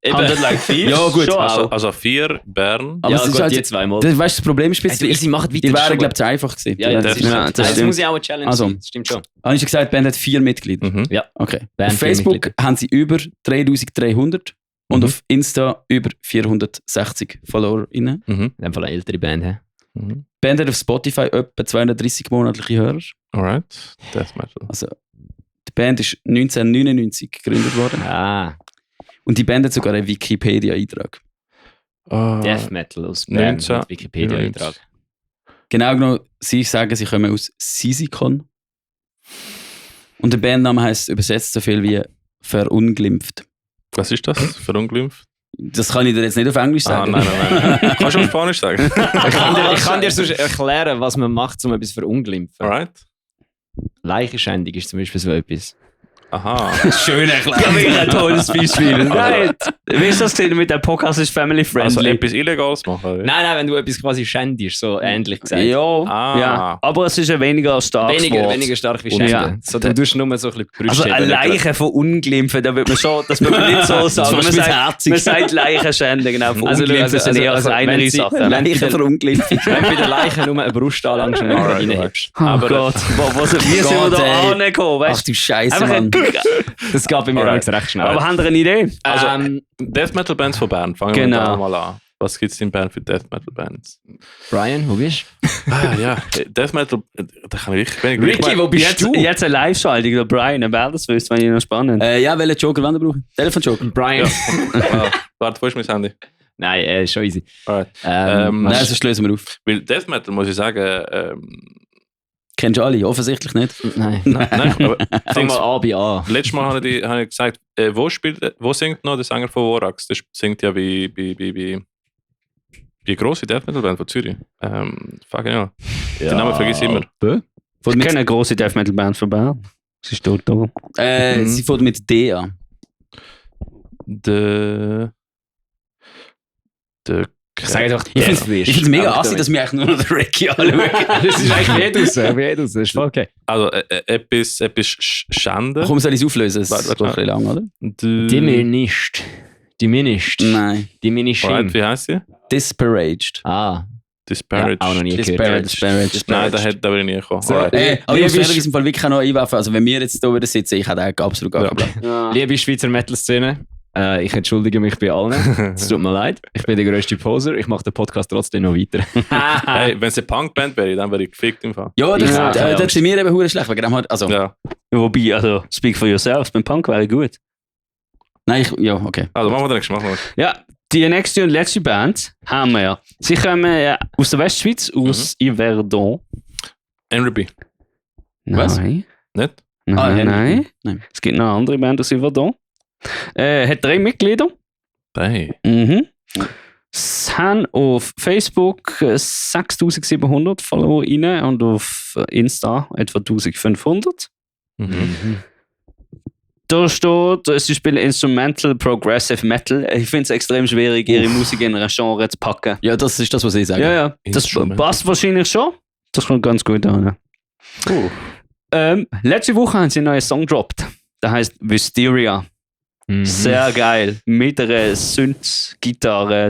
Eben. Handelt like viel. Ja, gut. Schon Also, auch. also 4 Bern. Aber Ja, es ist gut, halt, die zweimal. das, weißt du, das Problem ist, Also, sie machen weiter. die wären, schon glaube ich, zu einfach gewesen. Ja, ja, das, Das- ist, ja, das das stimmt. muss ja auch eine Challenge Also. sein. Das stimmt schon. Habe ich schon gesagt, die Band hat 4 Mitglieder. Mhm. Okay. Band, Auf 4 Facebook Mitglieder. haben sie über 3300 und Mhm. auf Insta über 460 FollowerInnen. Mhm. In dem Fall eine ältere Band. He? Mhm. Die Band hat auf Spotify etwa 230 monatliche Hörer. Alright. Death Metal. Also, die Band ist 1999 gegründet worden. Ah, Und die Band hat sogar einen Wikipedia-Eintrag. Death Metal aus Bern. 19. mit Wikipedia-Eintrag. Genau genommen, sie sagen, sie kommen aus Sisikon. Und der Bandname heisst übersetzt so viel wie verunglimpft. Was ist das? Verunglimpft? Das kann ich dir jetzt nicht auf Englisch Ah, sagen. nein. Kannst du auf Spanisch sagen? Ich kann dir sonst erklären, was man macht, um etwas verunglimpfen. Alright. Leichenschändung ist zum Beispiel so etwas. Aha. Schön Ja, wirklich ein tolles Beispiel. Nein, wie ist das denn mit dem Podcast ist family friendly? Also etwas Illegales machen? oder? Nein, wenn du etwas quasi schändest, so ähnlich gesagt. Ja, Ah. ja, aber es ist ein weniger starkes Wort. Weniger stark wie Und- Schänden. Ja. So, du tust nur so ein bisschen Also Brüste. eine Leiche von Unglimpfen, da wird man schon, das wird man nicht so sagen. Man sagt Leichenschänden, genau. Von Also, Unglimpfen sind eher kleinere wenn sie- Sachen. Leichen verunglimpft. Wenn du bei der Leiche nur eine Brust anlangst und nicht Alright, reinhebst. Oh Aber- Gott, wie sind wir Gott, da ey. angekommen, Ach weißt du Scheiße, Einfach Mann. Das geht bei mir Alright. alles recht schnell. Aber habt ihr eine Idee? Also, Death Metal Bands von Bern. Fangen wir Genau. da mal an. Was gibt es in Bern für Death Metal Bands? Brian, wo bist Ah ja, Death Metal, da kann ich wirklich wenig. Ricky, wo bist Jetzt, du? jetzt eine Live-Schaltung, der Brian, wer das wüsste, wenn ich noch spannend. Ja, welchen Joker wollen wir brauchen? Telefon-Joker? Brian. Warte, wo ist mein Handy? Nein, schon easy. Alright. Nein, was- sonst lösen wir auf. Weil Death Metal, muss ich sagen, Kennst du alle? Offensichtlich nicht. Nein. nein, aber Fang mal A bei A. letztes Mal habe ich gesagt, wo singt noch der Sänger von Vorax? Der singt ja wie grosse Death Metal Band von Zürich. Fuck ja. Den Namen vergiss ich immer. Fängt Ich mit, kenne eine grosse Death Metal Band von Bern. Sie steht da. Sie fängt mit D an. Der Sag einfach, Ich finde es mega assi, dass wir eigentlich nur noch den Ricky anschauen. Das ist eigentlich das ist voll okay. Also, etwas Schande. Komm, soll ich es auflösen? Das Warte, ist doch ein bisschen lang, oder? Die mir nicht. Die mir nicht. Nein. Die mir nicht. Alright, wie heisst sie? Disparaged. Ah, Disparaged. ja, auch noch nie Disparaged. gehört. Nein, da hätte aber nie gekommen. So, Alright. Aber Liebe ich muss Sch- in diesem Fall wirklich auch noch einwerfen. Also, wenn wir jetzt hier wieder sitzen, ich hätte eigentlich absolut gar keinen Plan. Ja. Liebe Schweizer Metal-Szene, ich entschuldige mich bei allen. Es tut mir leid. Ich bin der grösste Poser. Ich mache den Podcast trotzdem noch weiter. Hey, wenn es eine Punkband wäre, dann wäre ich gefickt im Fall. Ja, das, Ja, ja. das sind wir eben hure schlecht. Wegen dem halt, also, Ja. Wobei, also, speak for yourself, beim Punk wäre gut. nein, ja, okay. Also machen wir den nächsten, machen wir. Ja, die nächste und letzte Band haben wir. Sie kommen aus der Westschweiz, aus Yverdon. Henry B. Was? Nein. Nicht? Nein, Ah, Henry. nein. Nein. Es gibt noch eine andere Band aus Yverdon. Hat 3 Mitglieder. Hey. Mhm. Es haben auf Facebook 6700 Follower rein und auf Insta etwa 1500. Mhm. Da steht, sie spielen Instrumental Progressive Metal. Ich finde es extrem schwierig, ihre Musik in ein Genre zu packen. Ja, das ist das, was ich sage. Ja, ja, das Instrumental. passt wahrscheinlich schon. Das kommt ganz gut an. Letzte Woche haben sie einen neuen Song gedroppt. Der heißt Wisteria. Sehr geil. Mit einer Synth-Gitarre,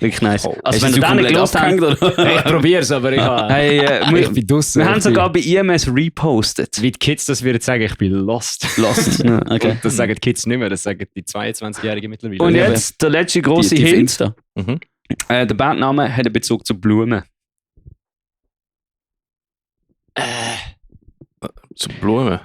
wirklich nice. Oh. Also, Hast wenn du ihr den nicht komplett gehört habt, abgehängt, Ich probier's, aber ich, hey, ich bin draussen. wir haben sogar bei IMS repostet. Wie die Kids das würden sagen, ich bin lost. Lost. Okay. Und das sagen die Kids nicht mehr, das sagen die 22-Jährigen mittlerweile. Und Ja, jetzt der letzte große Die Hint. Insta. Mhm. Der Bandname hat einen Bezug zu Blumen. Zu Blumen.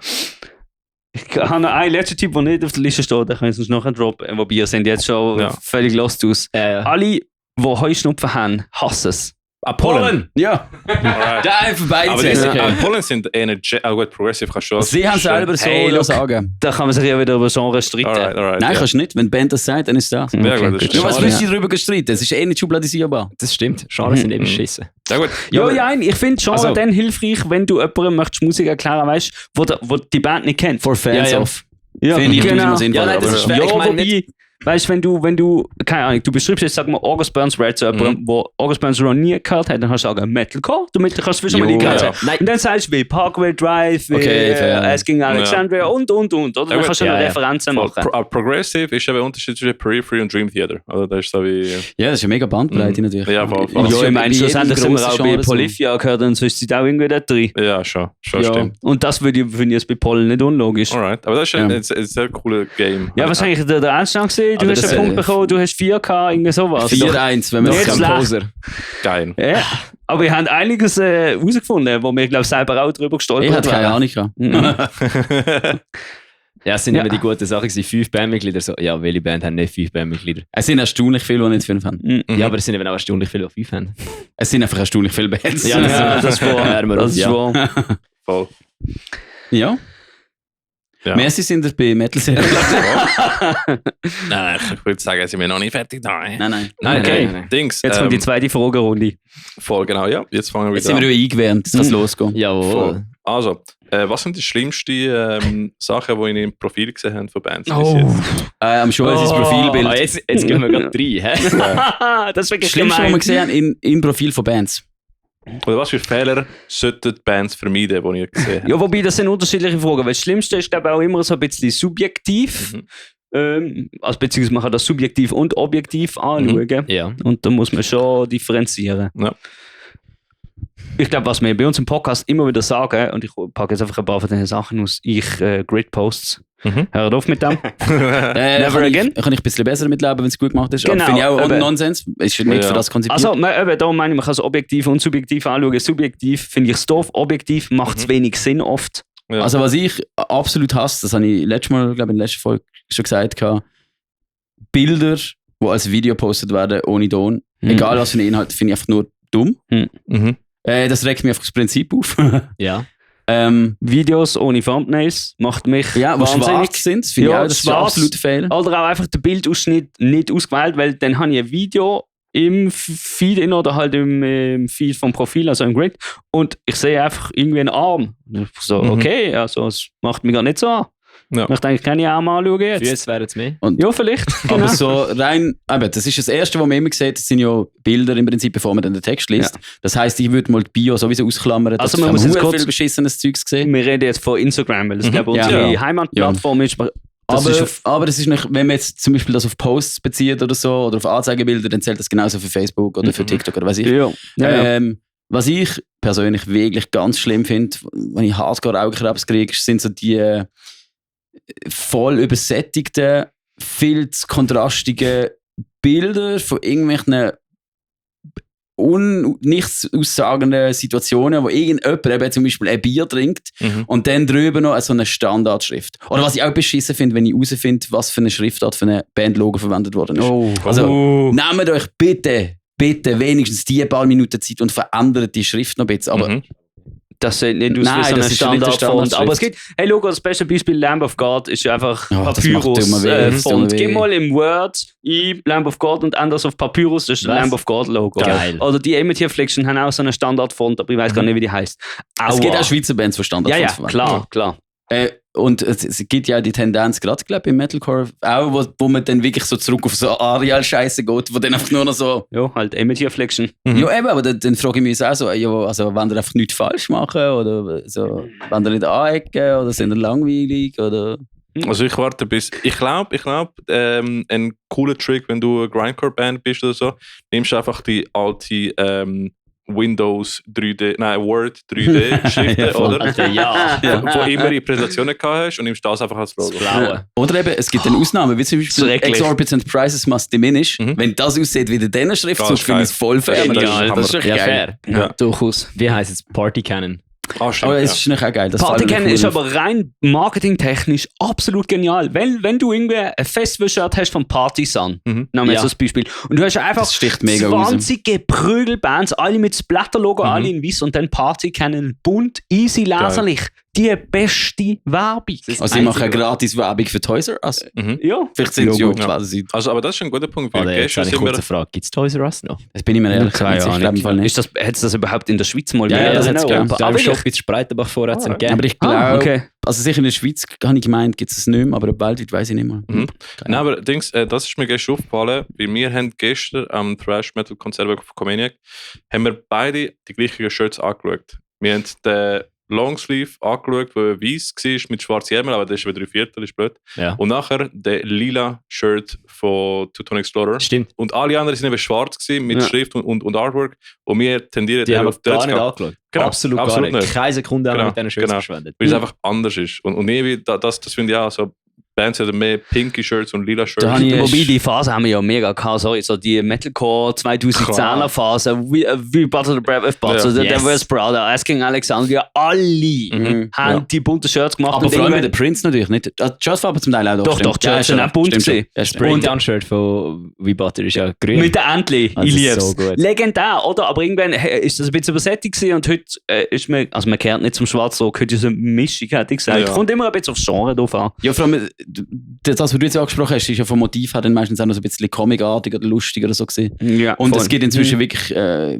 Ich habe noch einen letzten Tipp, der nicht auf der Liste steht, den können Sie uns nachher droppen. Wobei, ihr seht jetzt schon Ja. völlig lost aus. Alle, die Heuschnupfen haben, hassen es. Pollen. Ja, Alright. da einfach beide Aber die zählen. Pollen sind gut, Progressive kannst du schon. Sie haben selber so Hey, look. sagen. Da kann man sich ja wieder über Genre streiten. Alright. Nein, ja. kannst du nicht. Wenn die Band das sagt, dann ist das. Ja, Okay, gut, das gut. stimmt. Ja, was Schade. willst du darüber streiten? Es ist eh nicht schubladisierbar. Das stimmt. Genres sind eben Mhm. beschissen. Ja, gut. Ja, ich finde Genre Also- dann hilfreich, wenn du jemandem möchtest Musik erklären weißt, wo die Band nicht kennt. For fans Ja, ja. of. Ja, Finde ich genau. tausendmal sinnvoll. Ja, nein, das aber- ist schwer. Ja, Ich meine wobei, weißt du, wenn du, keine Ahnung, du beschreibst jetzt, sag mal, August Burns Red zu jemandem, wo August Burns noch nie gehört hat, dann kannst du sagen Metalcore, damit du kannst du schon mal Jo, die gehört ja. haben. Und dann sagst du wie Parkway Drive, wie Okay, fair. Asking Alexandria und. Oder Ja, dann gut, kannst du ja, noch ja. Referenzen Voll. machen. Progressive ist eben der Unterschied zwischen Periphery und Dream Theater. Also das ist so wie. Ja, das ist eine mega Bandbreite natürlich. Ja, voll. Das ist Ja, ich meine, bei jedem schlussendlich sind wir grossen auch bei Genre so. Polyphia gehört und sonst sind auch irgendwie da drin. Ja, schon Ja. stimmt. Und das finde ich jetzt bei Pollen nicht unlogisch. Alright. Aber das ist Ja. ein sehr cooles Game. Ja, was eigentlich der Einstand gesehen? Du Also hast das, einen Punkt bekommen, du hast 4K, irgendwie sowas. 4-1, wenn man Nicht das schlecht. Poser. Geil. Ja, aber wir haben einiges herausgefunden, wo wir, glaube ich, selber auch drüber gestolpert Ich hatte keine wären. Ahnung gehabt. Mhm. Ja, es sind Ja. immer die guten Sachen gewesen. 5 Bandmitglieder. So, ja, welche Band haben nicht 5 Bandmitglieder? Es sind erstaunlich viele, die nicht 5 haben. Mhm. Ja, aber es sind eben auch erstaunlich viele, die 5 haben. Es sind einfach erstaunlich viele Bands. Ja, Ja, das ist wahr. Hören wir Das uns, ist ja. wahr. Voll. Ja. Ja. Merci sind ihr bei Metal Serie. Nein, ich würde sagen, sind wir noch nicht fertig. Nein. Nein. Nein, Okay. okay. Dings. Jetzt kommt die zweite Fragerunde. Voll, genau, ja. Jetzt fangen wir Jetzt wieder sind wir an. wieder eingewärmt. Jetzt kann es losgehen. Jawohl. Voll. Also, was sind die schlimmsten Sachen, die ihr in ihrem Profil gesehen habt von Bands? bis Oh. jetzt? Am Joel sein Profilbild. Ah, jetzt gehen wir gerade rein. Hä? Das ist wirklich Das Schlimmste, was gemein. wir gesehen haben im Profil von Bands. Oder was für Fehler sollten die Bands vermeiden, die ihr gesehen habt? Ja, wobei, das sind unterschiedliche Fragen. Weil das Schlimmste ist, glaube ich, auch immer so ein bisschen subjektiv. Also, beziehungsweise man kann das subjektiv und objektiv anschauen. Ja. Und da muss man schon differenzieren. Ja. Ich glaube, was wir bei uns im Podcast immer wieder sagen, und ich packe jetzt einfach ein paar von diesen Sachen aus, Grid-Posts. Mhm. Hört auf mit dem. Never again? Kann ich ein bisschen besser mitleben, wenn es gut gemacht ist. Genau, Aber finde ich auch eben. Nonsens. Ist nicht Ja. für das konzipiert. Also, da meine ich, man kann es objektiv und subjektiv anschauen. Subjektiv finde ich es doof, objektiv macht es wenig Sinn oft. Ja. Also was ich absolut hasse, das habe ich letztes Mal, glaube ich, in der letzten Folge schon gesagt, gehabt, Bilder, die als Video gepostet werden, ohne Ton, egal was für einen Inhalt, finde ich einfach nur dumm. Mhm. Das regt mich einfach das Prinzip auf. Ja. Videos ohne Thumbnails macht mich Ja, die wahnsinnig. schwarz sind, finde ich Ja, auch, das ist ein schwarz. absoluter Fehler. Oder auch einfach den Bildausschnitt nicht ausgewählt, weil dann habe ich ein Video im Feed oder halt im Feed vom Profil, also im Grid, und ich sehe einfach irgendwie einen Arm. Und ich so, okay, also es macht mich gar nicht so an. Ja. Ich möchte eigentlich keine Arme anschauen jetzt. Jetzt wären es mehr. Ja, vielleicht. Aber Genau. so rein, eben, das ist das Erste, was man immer sieht, das sind ja Bilder im Prinzip, bevor man dann den Text liest. Ja. Das heisst, ich würde mal die Bio sowieso ausklammern, Also dass man muss jetzt verdammt kurz- viel beschissenes Zeugs gesehen. Wir reden jetzt von Instagram, weil das glaube ich Ja. unsere Ja. Heimatplattform ist. Aber das ist nicht, wenn man jetzt zum Beispiel das auf Posts bezieht oder so, oder auf Anzeigebilder, dann zählt das genauso für Facebook oder für TikTok oder weiß ich. Ja. Ja. Was ich persönlich wirklich ganz schlimm finde, wenn ich hardcore Augenkrebs kriege, sind so die voll übersättigten, viel zu kontrastigen Bilder von irgendwelchen nichts aussagenden Situationen, wo irgendjemand eben zum Beispiel ein Bier trinkt und dann drüber noch so eine Standardschrift. Oder was ich auch beschissen finde, wenn ich herausfinde, was für eine Schriftart für ein Bandlogo verwendet worden ist. Also nehmt euch bitte wenigstens die paar Minuten Zeit und verändert die Schrift noch ein bisschen. Aber Das sieht nicht aus Nein, wie so das eine ist nicht eine Standardfont. Aber es Standardschrift. gibt, hey, schau, das beste Beispiel Lamb of God ist einfach Ja, das macht Papyrus immer weh, das tut Font. mir Geh weh. mal im Word ein Lamb of God und anders auf Papyrus, das ist das Was? Lamb of God Logo. Geil. Oder die Emmett Affliction haben auch so eine Standardfont, aber ich weiß gar nicht, wie die heißt. es gibt auch Schweizer Bands, die Standardfonts Ja, ja, klar. Und es gibt ja die Tendenz, gerade glaube ich, im Metalcore, auch, wo man dann wirklich so zurück auf so Arial-Scheiße geht, wo dann einfach nur noch so. Ja, halt Emmett Affliction. Ja, eben, aber dann frage ich mich auch so, ja, also, wenn ihr einfach nichts falsch machen oder so, wenn ihr nicht anecken oder sind ihr langweilig oder. Also ich warte bis. Ich glaube, ein cooler Trick, wenn du eine Grindcore-Band bist oder so, nimmst du einfach die alte Windows 3D, nein, Word 3D-Schriften, Ja, voll. oder? Ja. Wo immer die Präsentationen gehabt hast und nimmst das einfach als Logo. Blaue. Oder eben, es gibt dann Ausnahmen, wie zum Beispiel Schrecklich. Exorbitant Prices Must Diminish. Wenn das aussieht wie der Schriftzug, Das ist finde ich es voll fair. Ja, Das das ist ist echt Ja, geil. fair. Ja. Durchaus. Wie heisst es? Party Cannon. Ah, stimmt, Aber es ja. ist nicht auch geil. Das Party fällt mir Cannon cool ist auf. aber rein marketingtechnisch absolut genial. Wenn du irgendwie ein Festival-Shirt hast von Party Sun, nehmen wir jetzt Ja. das Beispiel, und du hast einfach Das sticht mega raus. 20 Geprügel-Bands, alle mit Splatter-Logo, alle in weiß und dann Party Cannon bunt, easy leserlich. Die beste Werbung. Also ich mache eine gratis Werbung für Toys R Us. Ja. Vielleicht sind sie ja Ja. quasi. Also, aber das ist ein guter Punkt. Weil Oder jetzt gestern eine sind wir. kurze Frage. Gibt es Toys R Us noch? Das bin ich mir ehrlich Keine gesagt nicht sicher. Ich Ahnung. glaube im Fall nicht. Hat es das überhaupt in der Schweiz mal Ja, gegeben? das Oder hat's in gegeben. Europa? Da im wirklich? Shop in Spreitenbach vorher hat es gegeben. Aber ich glaube, okay. also sicher in der Schweiz, habe ich gemeint, gibt es es nicht mehr, aber weltweit weiß ich nicht mehr. Nein, aber das ist mir gestern aufgefallen, weil wir haben gestern am Thrash Metal Konzert von Comaniac, haben wir beide die gleichen Shirts angeschaut. Wir haben den Longsleeve angeschaut, der weiß war mit schwarzen Ärmeln, aber das ist wieder 3/4, ist blöd. Ja. Und nachher der lila Shirt von Teutonic Explorer. Stimmt. Und alle anderen sind eben schwarz gewesen, mit Ja. Schrift und Artwork. Und wir tendieren Die haben auf wir das gar nicht zu gehen. angeschaut. Genau, Absolut gar absolut nicht. nicht. Keine Sekunde haben wir Genau, mit diesen Shirts genau. verschwendet. Weil es einfach anders ist. Und irgendwie, das finde ich auch so. Bands haben mehr pinke Shirts und lila Shirts. Da habe ich- Wobei, die Phase haben wir ja mega gehabt, sorry, so die Metalcore 2010er Phase, wie Battle the Brave of Bots, Ja. der Yes. Devil's Brother, Asking Alexandria, alle haben die bunten Shirts gemacht. Aber und vor allem mit irgendwann- der Prince natürlich nicht. Die Shirtfarbe zum Teil auch. Doch, stimmt. doch, die Shirts sind auch bunt stimmt schon. gewesen. Ja, stimmt. Breakdown-Shirt von WeButter ist ja grün. mit den Entli, Also ich das ist lieb's. so gut. Legendär, oder? Aber irgendwann ist das ein bisschen übersättigt gewesen und heute ist man, also man kehrt nicht zum Schwarzrock, heute ist eine Mischung, hätte ich gesagt. Ja. Kommt immer ein bisschen aufs Genre drauf an. Ja, vor allem, das, was du jetzt angesprochen hast, ist ja vom Motiv her dann meistens auch noch so ein bisschen comicartig oder lustig oder so gewesen. Ja, Und voll. es gibt inzwischen wirklich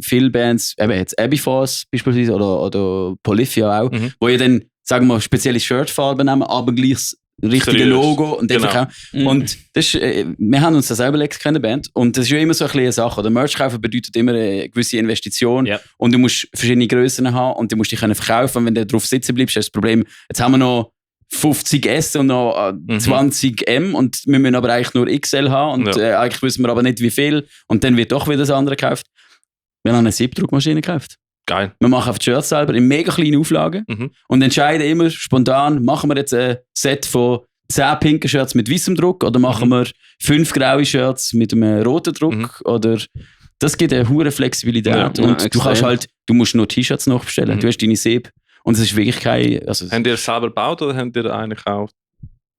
viele Bands, eben jetzt Abyforce beispielsweise oder Polyphia auch, wo ja dann, sagen wir mal, spezielle Shirtfarben nehmen, aber gleich das richtige Seriös. Logo und Genau. einfach auch. Und das ist, wir haben uns das selber letztes keine Band und das ist ja immer so ein bisschen eine Sache. Der Merch kaufen bedeutet immer eine gewisse Investition Ja. und du musst verschiedene Grössen haben und du musst dich können verkaufen. Und wenn du drauf sitzen bleibst, hast du das Problem, jetzt haben wir noch 50 S und noch 20 M und wir müssen aber eigentlich nur XL haben und eigentlich wissen wir aber nicht wie viel und dann wird doch wieder das andere gekauft. Wir haben eine Siebdruckmaschine gekauft. Geil. Wir machen auf die Shirts selber in mega kleinen Auflagen und entscheiden immer spontan, machen wir jetzt ein Set von 10 pinken Shirts mit weißem Druck oder machen wir 5 graue Shirts mit einem roten Druck oder das gibt eine hohe Flexibilität Ja, und ja, du extrem. kannst halt, du musst nur T-Shirts nachbestellen, du hast deine Sieb und es ist wirklich kein, also, Habt ihr es selber gebaut oder habt ihr einen gekauft?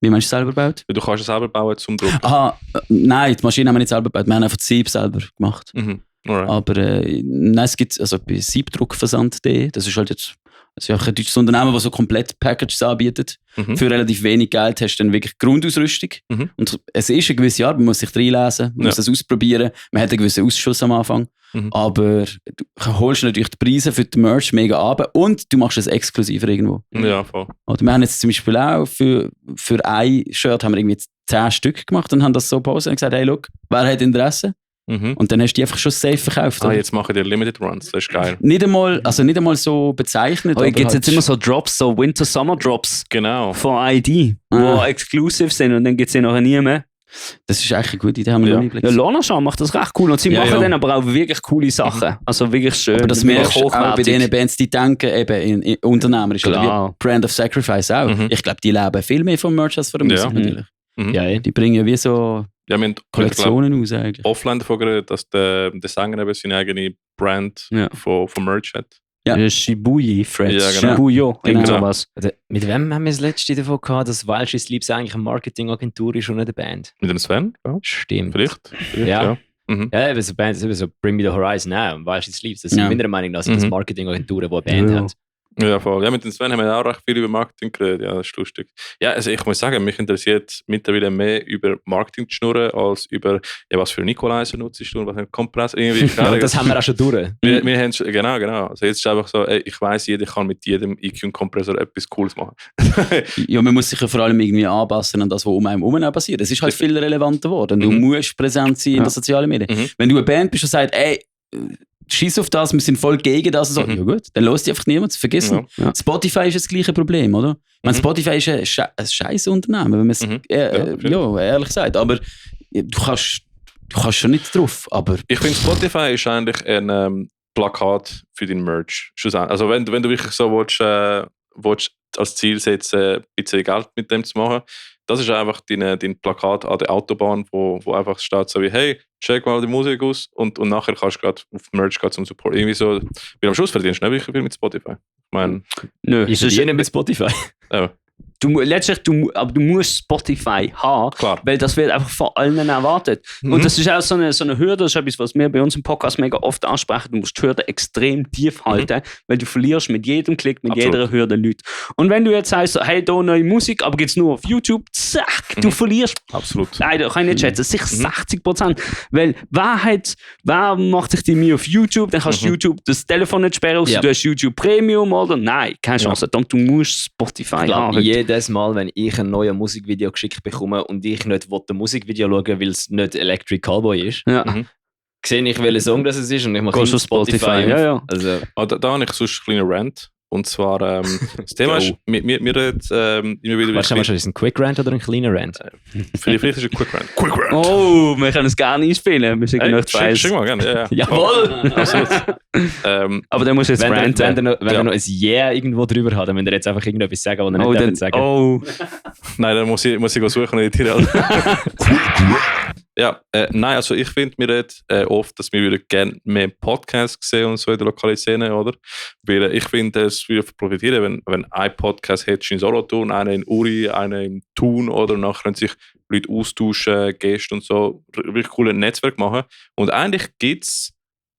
wie meinst du selber gebaut? Weil du kannst es selber bauen zum Druck. Aha, nein, die Maschine haben wir nicht selber gebaut, wir haben einfach die Sieb selber gemacht. Alright. Aber nein, es gibt also bei siebdruckversand.de, das ist halt jetzt Es ist einfach ein deutsches Unternehmen, das so komplett Packages anbietet. Für relativ wenig Geld hast du dann wirklich Grundausrüstung. Und es ist eine gewisse Art, man muss sich reinlesen, man muss das ausprobieren, man hat einen gewissen Ausschuss am Anfang. Aber du holst natürlich die Preise für den Merch mega ab und du machst es exklusiver irgendwo. Ja, voll. Oder wir haben jetzt zum Beispiel auch für ein Shirt haben wir irgendwie 10 Stück gemacht und haben das so gepostet und gesagt, hey, look, wer hat Interesse? Und dann hast du die einfach schon safe verkauft. Jetzt machen die Limited Runs, das ist geil. Nicht einmal so bezeichnet. Aber gibt es halt jetzt immer so Drops, so Winter-Summer-Drops Genau. von ID, die exclusive sind und dann gibt es die nachher nie mehr. Das ist eigentlich eine gute Idee, haben wir noch nicht Ja, Lorna macht das recht cool und sie machen dann aber auch wirklich coole Sachen. Also wirklich schön. Aber das merkst du auch bei den Bands, die denken eben in unternehmerisch. Oder wie Brand of Sacrifice auch. Ich glaube, die leben viel mehr vom Merch als von der Musik natürlich. Ja, die bringen wie so Kollektionen aus eigentlich. Offline davon geredet, dass der Sänger eben seine eigene Brand von Merch hat. Ja. Shibuya, Fred. Ja, genau. Shibuya, irgend Genau. sowas. Mit wem haben wir das letzte davon gehabt, dass Welsh is Sleeps eigentlich eine Marketingagentur ist und nicht eine Band? Mit dem Sven? Ja. Stimmt. Vielleicht. Ja. Mhm. Ja, eben so Bands, eben so Bring Me the Horizon auch und Welsh is Sleeps. Das sind meiner Meinung nach sind das Marketingagenturen, die eine Band haben. Ja, voll. Ja, mit dem Sven haben wir auch recht viel über Marketing geredet. Ja, das ist lustig. Ja, also ich muss sagen, mich interessiert mittlerweile mehr über Marketing zu schnurren, als über, was für Nikolaiser nutzt du und was für ein Kompressor. Ja, das haben wir auch schon durch. Wir haben schon, genau. Also jetzt ist einfach so, ich weiss, jeder kann mit jedem EQ-Kompressor etwas Cooles machen. Ja, man muss sich ja vor allem irgendwie anpassen an das, was um einen herum passiert. Es ist halt viel relevanter geworden. Du musst präsent sein in den sozialen Medien. Wenn du eine Band bist und sagst, scheiß auf das, wir sind voll gegen das. Und so. Ja gut, dann lässt dich einfach niemand, vergessen. Ja. Spotify ist das gleiche Problem, oder? Spotify ist ein scheiß Unternehmen, wenn man es ehrlich sagt. Aber du kannst schon nicht drauf. Aber ich finde, Spotify ist eigentlich ein Plakat für dein Merch. Also wenn du wirklich so willst als Ziel setzen, ein bisschen Geld mit dem zu machen, das ist einfach dein Plakat an der Autobahn, wo einfach steht so wie, hey, check mal die Musik aus und nachher kannst du gerade auf Merch zum Support. Irgendwie so, weil am Schluss verdienst du nicht wirklich viel mit Spotify. Ich meine... Nö, ich verdiene mit Spotify. Ja. Aber du musst Spotify haben, Klar. weil das wird einfach von allen erwartet. Und das ist auch so eine Hürde, das ist etwas, was wir bei uns im Podcast mega oft ansprechen. Du musst die Hürde extrem tief halten, weil du verlierst mit jedem Klick, mit jeder Hürde Leute. Und wenn du jetzt sagst, hey, da neue Musik, aber geht's nur auf YouTube, zack, du verlierst. Absolut. Nein, das kann ich nicht schätzen, sicher 60%. Weil wer macht sich die Mühe auf YouTube? Dann kannst du YouTube das Telefon nicht sperren, du hast YouTube Premium oder? Nein, keine Chance. Dann du musst Spotify haben. Jedes Mal, wenn ich ein neues Musikvideo geschickt bekomme und ich nicht ein Musikvideo schauen will, weil es nicht Electric Callboy ist, sehe ich, welcher Song das ist und ich mache auf Spotify. Ja. Also, da habe ich sonst einen kleinen Rant. Und zwar, das Thema ist, mir redet immer wieder... Weißt du, ist es ein Quick Rant oder ein kleiner Rant? Vielleicht ist es ein Quick Rant. Oh, wir können es gar nicht spielen. Wir sind nicht weiß. Schick mal gerne, ja. Jawohl! Absolut. Aber dann musst du jetzt ranten. Wenn er noch ein Yeah irgendwo drüber hat, dann müsst ihr jetzt einfach irgendetwas sagen, was er nicht sagen. Oh. Nein, dann muss ich suchen und editieren. Ja, nein, also ich finde, wir reden oft, dass wir gerne mehr Podcasts sehen und so in der lokalen Szene, oder? Weil ich finde, es würde profitieren, wenn ein Podcast hättest in Solothurn, einer in Uri, einer in Thun, oder nachher können sich Leute austauschen, Gäste und so, wirklich coole Netzwerk machen. Und eigentlich gibt es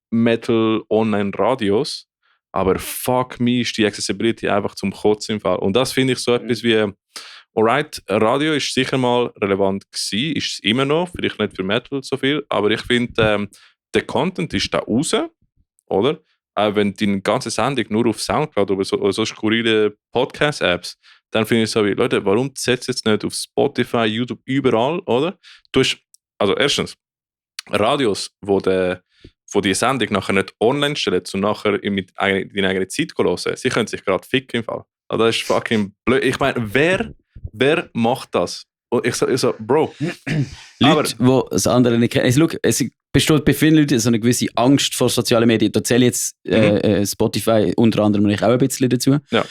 Metal-Online-Radios, aber fuck me, ist die Accessibility einfach zum Kotzen im Fall. Und das finde ich so etwas wie... Alright, Radio ist sicher mal relevant gewesen, ist es immer noch, vielleicht nicht für Metal so viel, aber ich finde, der Content ist da raus, oder? Wenn deine ganze Sendung nur auf Soundcloud oder so skurrile Podcast-Apps, dann finde ich so wie, Leute, warum setzt jetzt nicht auf Spotify, YouTube, überall, oder? Du hast, also erstens, Radios, wo die Sendung nachher nicht online stellen und nachher mit deiner eigenen Zeit hören, sie können sich gerade ficken im Fall. Also das ist fucking blöd. Ich meine, wer macht das? Und ich so Bro. Leute, die das andere nicht kennen. Also, es besteht bei vielen Leuten so eine gewisse Angst vor sozialen Medien. Da zähle jetzt Spotify unter anderem auch ein bisschen dazu. Ja.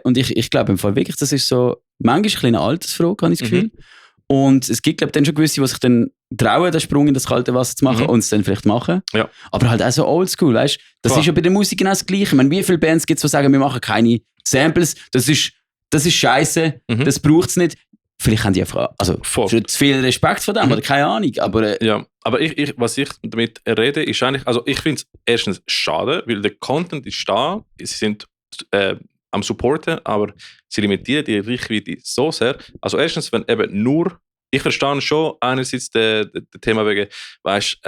Und ich glaube im Fall wirklich, das ist so manchmal eine Altersfrage, habe ich das Gefühl. Und es gibt, glaube ich, dann schon gewisse, die sich dann trauen, den Sprung in das kalte Wasser zu machen und es dann vielleicht machen. Ja. Aber halt auch so oldschool, weißt du? Das ist ja bei der Musik genau das Gleiche. Ich meine, wie viele Bands gibt es, die sagen, wir machen keine Samples, das ist scheiße, das braucht es nicht. Vielleicht haben die einfach zu viel Respekt vor dem, oder keine Ahnung. Aber, aber was ich damit rede, ist eigentlich, also ich finde es erstens schade, weil der Content ist da, sie sind am supporten, aber sie limitieren die Reichweite so sehr. Also erstens, wenn eben nur, ich verstehe schon einerseits das Thema wegen, weißt,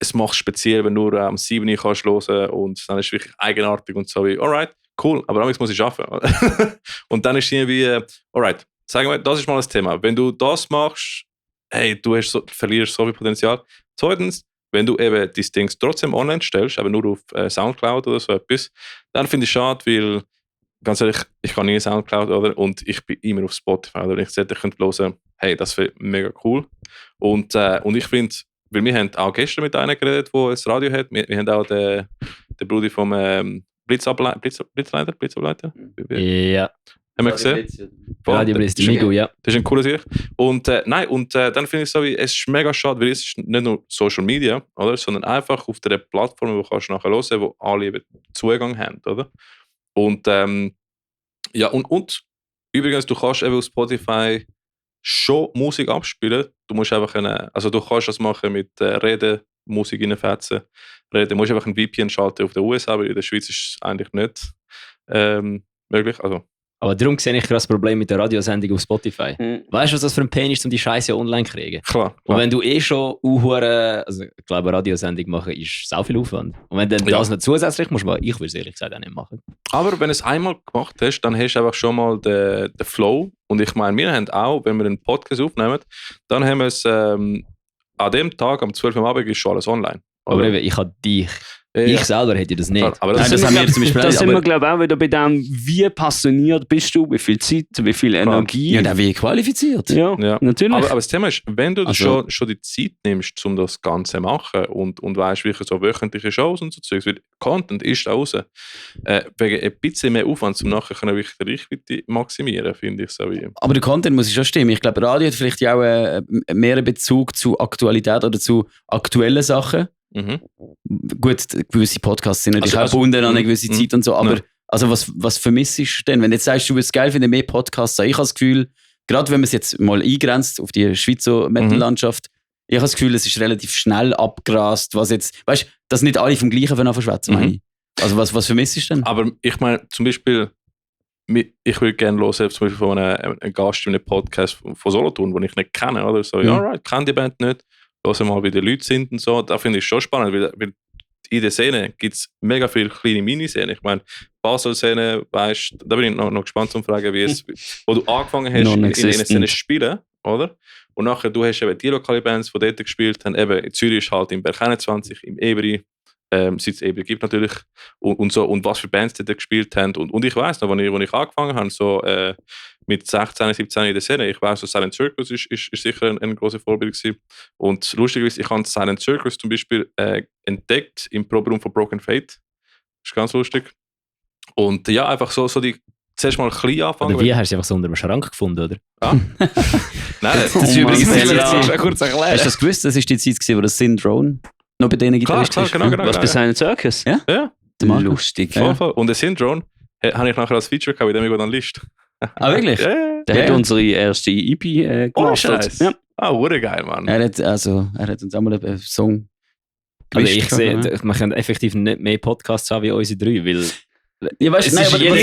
es macht speziell, wenn du nur am 7 Uhr kannst hören und dann ist es wirklich eigenartig und so wie, alright, cool, aber damals muss ich arbeiten. Und dann ist es irgendwie, alright, sagen wir, das ist mal das Thema. Wenn du das machst, hey, du verlierst so viel Potenzial. Zweitens, wenn du eben diese Dings trotzdem online stellst, aber nur auf Soundcloud oder so etwas, dann finde ich es schade, weil, ganz ehrlich, ich kann nie Soundcloud, oder? Und ich bin immer auf Spotify, oder? Ich könnte hören, hey, das wäre mega cool. Und ich finde, weil wir haben auch gestern mit einem geredet, der ein Radio hat. Wir haben auch den Bruder vom Blitzableiter. Ja. Haben wir gesehen? Radio Blitz, Migo, ja. Das ist ein cooler Sicht. Und dann finde ich so, es ist mega schade, weil es ist nicht nur Social Media, oder? Sondern einfach auf der Plattform, wo kannst du nachher hören, wo alle eben Zugang haben, oder? Und und übrigens, du kannst eben auf Spotify schon Musik abspielen. Du musst einfach du kannst das machen mit Reden, Musik reinfetzen. Du musst einfach ein VPN schalten auf den USA, aber in der Schweiz ist es eigentlich nicht möglich. Also, aber darum sehe ich das Problem mit der Radiosendung auf Spotify. Weißt du, was das für ein Pain ist, um die Scheiße online zu kriegen? Klar. Und wenn du schon also ich glaube, eine Radiosendung machen ist sau viel Aufwand. Und wenn du das noch zusätzlich musst, ich würde es ehrlich gesagt auch nicht machen. Aber wenn du es einmal gemacht hast, dann hast du einfach schon mal den Flow. Und ich meine, wir haben auch, wenn wir einen Podcast aufnehmen, dann haben wir es an dem Tag, am 12 Uhr am Abend, ist schon alles online. Aber eben, ich habe dich. Ich selber hätte das nicht. Aber das haben wir zum Beispiel. Da sind wir, glaube ich, auch wieder bei dem, wie passioniert bist du, wie viel Zeit, wie viel Energie. Ja, und auch wie qualifiziert. Ja, natürlich. Aber das Thema ist, wenn du schon die Zeit nimmst, um das Ganze zu machen und weißt, welche so wöchentliche Shows und so Zeugs, weil Content ist da raus, wegen ein bisschen mehr Aufwand, um nachher wirklich die Reichweite maximieren, finde ich so wie. Aber der Content muss schon stimmen. Ich glaube, Radio hat vielleicht ja auch mehr einen Bezug zu Aktualität oder zu aktuellen Sachen. Mhm. Gut, gewisse Podcasts sind natürlich auch gebunden an eine gewisse Zeit und so, aber also was vermisst du denn? Wenn du jetzt sagst, du würdest geil finden, mehr Podcasts, ich habe das Gefühl, gerade wenn man es jetzt mal eingrenzt auf die Schweizer Metal-Landschaft, ich habe das Gefühl, es ist relativ schnell abgrast, was jetzt, weißt du, dass nicht alle vom Gleichen von schwätzen, meine ich. Also was vermisst du denn? Aber ich meine, zum Beispiel, ich würde gerne hören, zum Beispiel von einem Gast in einem Podcast von Solothurn, den ich nicht kenne, oder so, alright, kenne die Band nicht, hören mal, wie die Leute sind und so, da finde ich schon spannend, weil in der Szene gibt es mega viele kleine Miniszenen. Ich meine, Basel-Szene, weißt, da bin ich noch gespannt zu fragen, wie es, wo du angefangen hast, in einer Szene zu spielen, oder? Und nachher, du hast eben die lokalen Bands, die dort gespielt haben, eben in Zürich ist halt im Berg 21, im Ebri, seit es Ebri gibt natürlich, und so, und was für Bands die dort gespielt haben. Und ich weiss noch, als ich angefangen habe, so mit 16, 17 in der Szene, ich weiss, so Silent Circus ist sicher ein grosses Vorbild gewesen. Und lustigerweise, ich habe Silent Circus zum Beispiel entdeckt im Proberaum von Broken Fate. Das ist ganz lustig. Und ja, einfach so die zuerst mal klein anfangen. Oder wie hast du einfach so unter dem Schrank gefunden, oder? Ah. Nein, das ist übrigens kurz erklären. Hast du das gewusst? Das ist die Zeit gewesen, wo das Syndrome noch bei denen Gitarrist ist. Genau. Was bei Silent Circus? Ja. Lustig. Voll. Und der Syndrome habe ich nachher als Feature gehabt, mit dem ich dann List. Ah, wirklich? Ja. Der hat unsere erste EP gemacht. Scheiße. Ja. Ah, geil, Mann. Er hat uns auch mal einen Song Also ich sehe, man kann effektiv nicht mehr Podcasts haben wie unsere drei, weil ja, weißt, es wird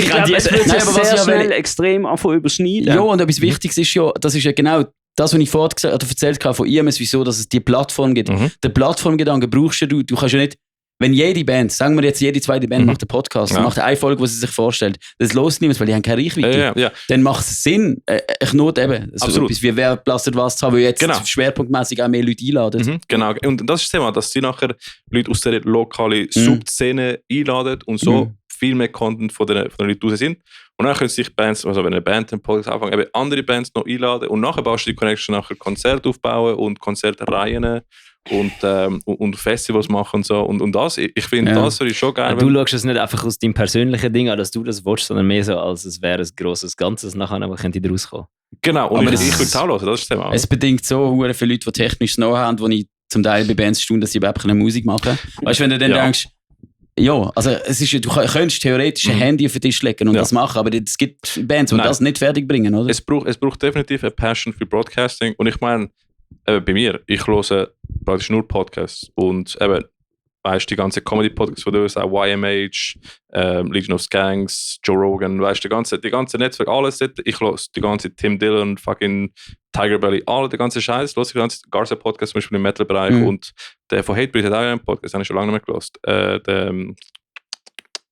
sich sehr schnell extrem anfangen überschneiden. Ja, und etwas Wichtiges ist ja, das ist ja genau das, was ich vorhin erzählt habe von IMS, wieso dass es die Plattform gibt. Den Plattformgedanken brauchst du kannst ja nicht, wenn jede Band, sagen wir jetzt jede zweite Band macht einen Podcast, macht eine Folge, die sie sich vorstellt, das los niemand, weil die haben keine Reichweite. Ja. Dann macht es Sinn, ich not eben, so etwas wie wer blastet was zu haben, weil jetzt schwerpunktmäßig auch mehr Leute einladen. Genau, und das ist das Thema, dass sie nachher Leute aus der lokalen Subszene einladen und so viel mehr Content von den Leuten raus sind. Und dann können sich Bands, also wenn eine Band einen Podcast anfängt, eben andere Bands noch einladen und nachher baust du die Connection, nachher Konzerte aufbauen und Konzertreihen und Festivals machen und so. Und das, ich finde, das wäre schon geil. Du schaust es nicht einfach aus deinem persönlichen Ding an, dass du das willst, sondern mehr so, als es wäre ein grosses Ganzes nachher, aber könnte daraus kommen. Genau, und ich würde es auch hören, das ist das Thema. Es bedingt so viele Leute, die technisch Know-how haben, wo ich zum Teil bei Bands tue, dass sie überhaupt keine Musik machen. Weißt du, wenn du dann denkst, ja, also es ist, du könntest theoretisch ein Handy auf den Tisch legen und das machen, aber es gibt Bands, die das nicht fertig bringen, oder? Es braucht definitiv eine Passion für Broadcasting und ich meine, bei mir, ich höre praktisch nur Podcasts und eben, weißt du, die ganzen Comedy-Podcasts, die du sagst, YMH, Legion of Skanks, Joe Rogan, weißt du, die ganze Netzwerk, alles dort. Ich höre die ganze Tim Dillon, fucking Tiger Belly, alle, der ganze Scheiß. Los, die ganze Garza-Podcast zum Beispiel im Metal-Bereich und der von Hatebreed hat auch einen Podcast, den habe ich schon lange nicht mehr gehört.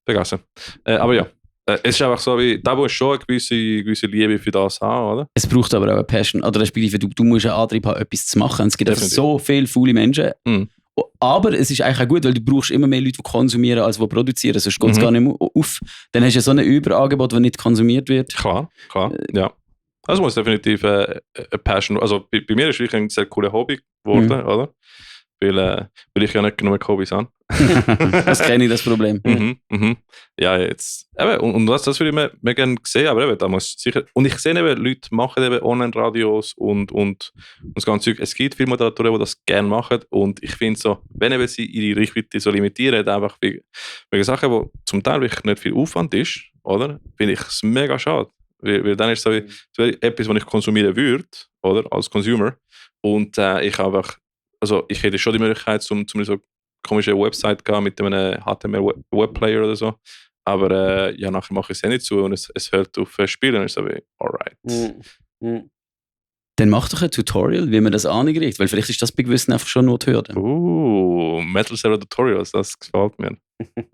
Vergessen. Aber ja. Es ist einfach so, wie, da musst du schon eine gewisse Liebe für das haben, oder? Es braucht aber auch eine Passion, oder respektive du musst einen Antrieb haben, etwas zu machen. Es gibt einfach so viele faule Menschen. Aber es ist eigentlich auch gut, weil du brauchst immer mehr Leute, die konsumieren, als die produzieren. Sonst geht es gar nicht mehr auf. Dann hast du so ein Überangebot, das nicht konsumiert wird. Klar, ja. Also muss definitiv eine Passion, also bei mir ist es wirklich ein sehr cooles Hobby geworden, oder? Weil ich ja nicht genug Hobbys habe. Das kenne ich, das Problem. Ja, jetzt. Eben, und das würde ich mir gerne sehen, aber eben, da muss sicher. Und ich sehe eben, Leute machen eben Online-Radios und das ganze Zeug. Es gibt viele Moderatoren, die das gerne machen. Und ich finde so, wenn eben sie ihre Reichweite so limitieren, einfach wegen Sachen, wo zum Teil wirklich nicht viel Aufwand ist, oder? Finde ich es mega schade. Weil dann ist es so etwas, was ich konsumieren würde, oder? Als Consumer. Und ich einfach. Also ich hätte schon die Möglichkeit, zum so komische Website gehen mit einem HTML-Webplayer oder so. Aber ja, nachher mache ich es nicht zu und es hört auf Spielen und ich so wie, alright. Dann mach doch ein Tutorial, wie man das ankriegt, weil vielleicht ist das bei gewissen einfach schon nur die Hürde. Metal Server Tutorials, das gefällt mir.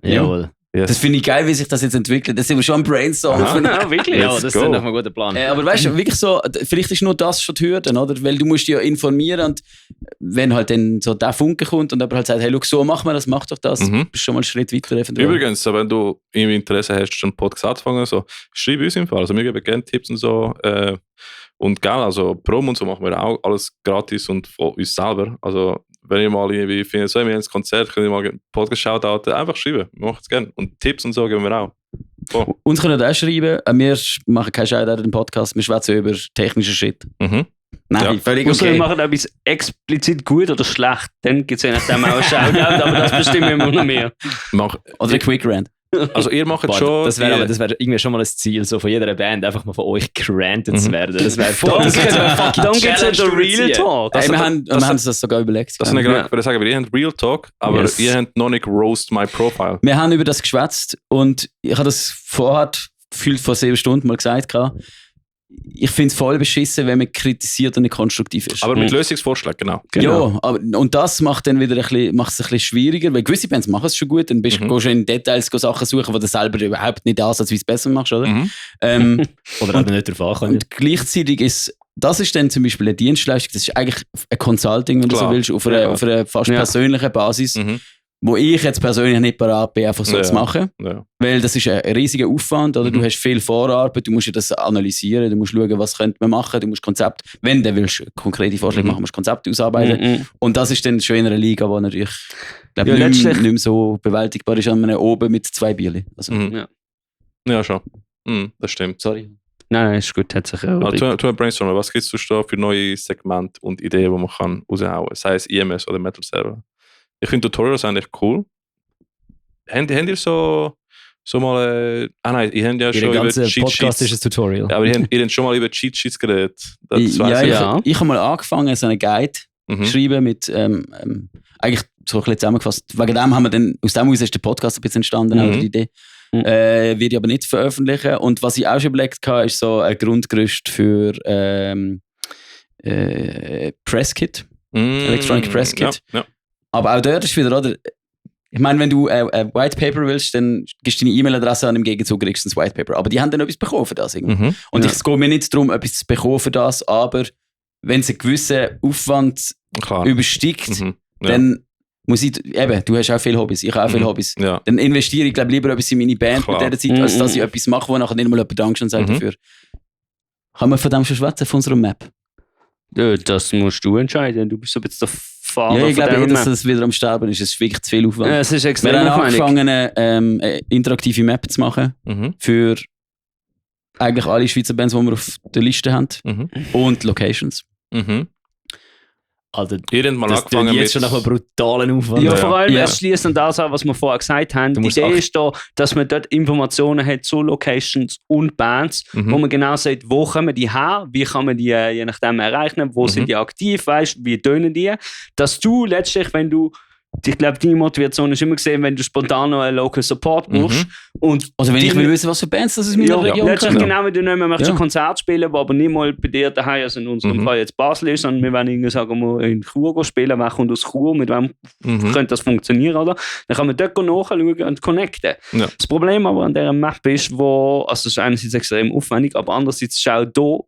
Jawohl. Yes. Das finde ich geil, wie sich das jetzt entwickelt. Das sind wir schon am Brainstorm. Ja, wirklich? Ja, das ist dann ein guter Plan. Aber weißt du, wirklich so, vielleicht ist nur das schon die Hürde, oder? Weil du musst dich ja informieren und wenn halt dann so der Funke kommt und jemand halt sagt, hey, schau, so machen wir das, mach doch das, bist schon mal einen Schritt weiter. Eventuell. Übrigens, wenn du irgendwie Interesse hast, schon einen Podcast anzufangen, so, schreib uns im Fall. Also wir geben gerne Tipps und so. Und geil, also Promo und so machen wir auch alles gratis und von uns selber. Also wenn ihr mal irgendwie findet, so, wir haben ein Konzert, könnt ihr mal einen Podcast-Shoutouten, einfach schreiben. Wir machen es gerne. Und Tipps und so geben wir auch. Oh. Uns können auch schreiben, wir machen keinen Shoutout im Podcast, wir schwätzen über technische Shit. Mhm. Nein, Ja. völlig Muss okay. wir machen etwas explizit gut oder schlecht, dann gibt es ja nachdem auch einen Shoutout, aber das bestimmen wir noch mehr. Oder ein Quick Rant. Also ihr macht Boah, schon... das wäre irgendwie schon mal ein Ziel, so von jeder Band einfach mal von euch gerantet zu werden. Das wäre Dann gibt es ja den Real Talk. Hey, wir haben uns das sogar überlegt. Das ich würde sagen, ihr habt Real Talk, aber ihr habt noch nicht Roast My Profile. Wir haben über das geschwätzt und ich habe das vorher, gefühlt vor 7 Stunden mal gesagt. Ich finde es voll beschissen, wenn man kritisiert und nicht konstruktiv ist. Aber mit Lösungsvorschlägen, genau. Ja, und das macht dann wieder macht es ein bisschen schwieriger, weil gewisse Bands machen es schon gut, dann gehst du in Details Sachen suchen, die du selber überhaupt nicht ansatzweise besser machst, oder? Oder auch nicht darauf ankommen. Und gleichzeitig das ist dann zum Beispiel eine Dienstleistung, das ist eigentlich ein Consulting, wenn du so willst, auf einer fast persönlichen Basis, wo ich jetzt persönlich nicht parat bin, einfach so zu machen. Ja. Weil das ist ein riesiger Aufwand, oder? Du hast viel Vorarbeit, du musst ja das analysieren, du musst schauen, was könnte man machen, du musst Konzept, wenn du willst konkrete Vorschläge machen, musst du Konzepte ausarbeiten. Und das ist dann schon in einer Liga, die natürlich nicht mehr so bewältigbar ist, an einem oben mit 2 Bierchen. Also, ja, schon. Das stimmt. Sorry. Nein, ist gut, hat sich Tu ein Brainstorm. Was gibt es für neue Segmente und Ideen, die man kann raushauen kann? Sei es IMS oder Metal Server. Ich finde Tutorials eigentlich cool. Habt ihr so mal... nein, ihr habt ja schon über Cheat Podcast Sheets... ist ein Tutorial. Ja, aber ihr habt schon mal über Cheat Sheets geredet. Ich habe mal angefangen, so einen Guide zu schreiben mit... eigentlich so ein bisschen zusammengefasst. Wegen dem haben wir dann... Aus dem ist der Podcast ein bisschen entstanden, auch die Idee. Werde ich aber nicht veröffentlichen. Und was ich auch schon überlegt habe, ist so ein Grundgerüst für Presskit. Electronic Presskit. Ja. Aber auch dort ist wieder, oder? Ich meine, wenn du ein White Paper willst, dann gibst du deine E-Mail-Adresse an, im Gegenzug kriegst du ein White Paper. Aber die haben dann etwas bekommen für das. Und es geht mir nicht darum, etwas zu bekommen für das, aber wenn es einen gewissen Aufwand übersteigt, dann muss ich, eben, du hast auch viele Hobbys, ich habe auch viele Hobbys. Ja. Dann investiere ich, glaube lieber etwas in meine Band mit dieser Zeit, als dass ich etwas mache, wo nachher nicht mal jemand Dankeschön sagt dafür. Kann man von dem schon schwätzen, von unserer Map? Das musst du entscheiden. Du bist so ein bisschen der Fahrer. Ja, ich glaube dass das wieder am Sterben ist. Es ist wirklich zu viel Aufwand. Ja, es ist extrem Wir haben angefangen, eine interaktive Map zu machen für eigentlich alle Schweizer Bands, die wir auf der Liste haben. Und Locations. Also, ihr habt mal angefangen jetzt schon nach einem brutalen Aufwand. Ja, vor allem, es schließt an das an, was wir vorher gesagt haben. Die Idee ist da, dass man dort Informationen hat zu Locations und Bands, wo man genau sagt, wo kommen die her, wie kann man die je nachdem erreichen, wo sind die aktiv, weißt, wie tönen die. Dass du letztlich, wenn du Ich glaube, deine Motivation ist immer gesehen, wenn du spontan noch einen Local Support brauchst. Und Also wenn ich will wissen, was für Bands das in meiner Region letztlich kommen. genau, wenn du nicht mehr möchtest ein Konzert spielen, wo aber nicht mal bei dir daheim, also in unserem Fall jetzt Basel ist, sondern wir wollen irgendwie sagen, wir in Chur spielen, wer kommt aus Chur, mit wem könnte das funktionieren, oder? Dann kann man dort nachschauen und connecten. Ja. Das Problem aber an dieser Map ist, also das ist einerseits extrem aufwendig, aber andererseits ist auch da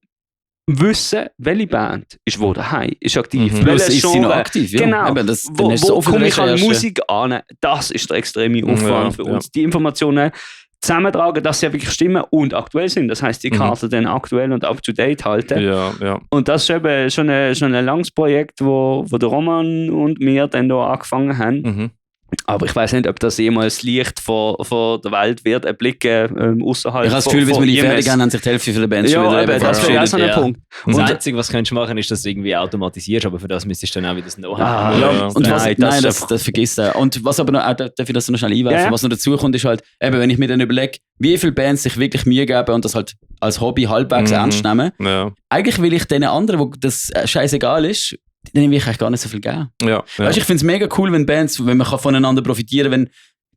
wissen, welche Band ist wo daheim, ist aktiv. Plus ist sie noch aktiv, ja. Genau. Eben, dann Wo hast du so viel komme ich an Recherche. Musik an? Das ist der extreme Aufwand für uns. Die Informationen zusammentragen, dass sie wirklich stimmen und aktuell sind. Das heisst, die Karte dann aktuell und up-to-date halten. Ja. Und das ist eben schon ein langes Projekt, wo der Roman und wir dann da angefangen haben. Aber ich weiß nicht, ob das jemals das Licht von der Welt wird erblicken, außerhalb. Ich habe das Gefühl, bis wir die fertig haben, haben sich die Hälfte der Bands schon wieder eben, das wäre auch so ein Punkt. Und das Einzige, was du machen ist, dass du irgendwie automatisierst, aber für das müsstest du dann auch wieder das Know-how. Und das vergisst er. Und was aber noch, darf ich das noch schnell einwerfen, was noch dazu kommt, ist halt, eben, wenn ich mir dann überlege, wie viele Bands sich wirklich Mühe geben und das halt als Hobby halbwegs ernst nehmen, eigentlich will ich den anderen, wo das scheißegal ist, denen will ich eigentlich gar nicht so viel geben. Weißt, ich finde es mega cool, wenn Bands, wenn man voneinander profitieren kann, wenn,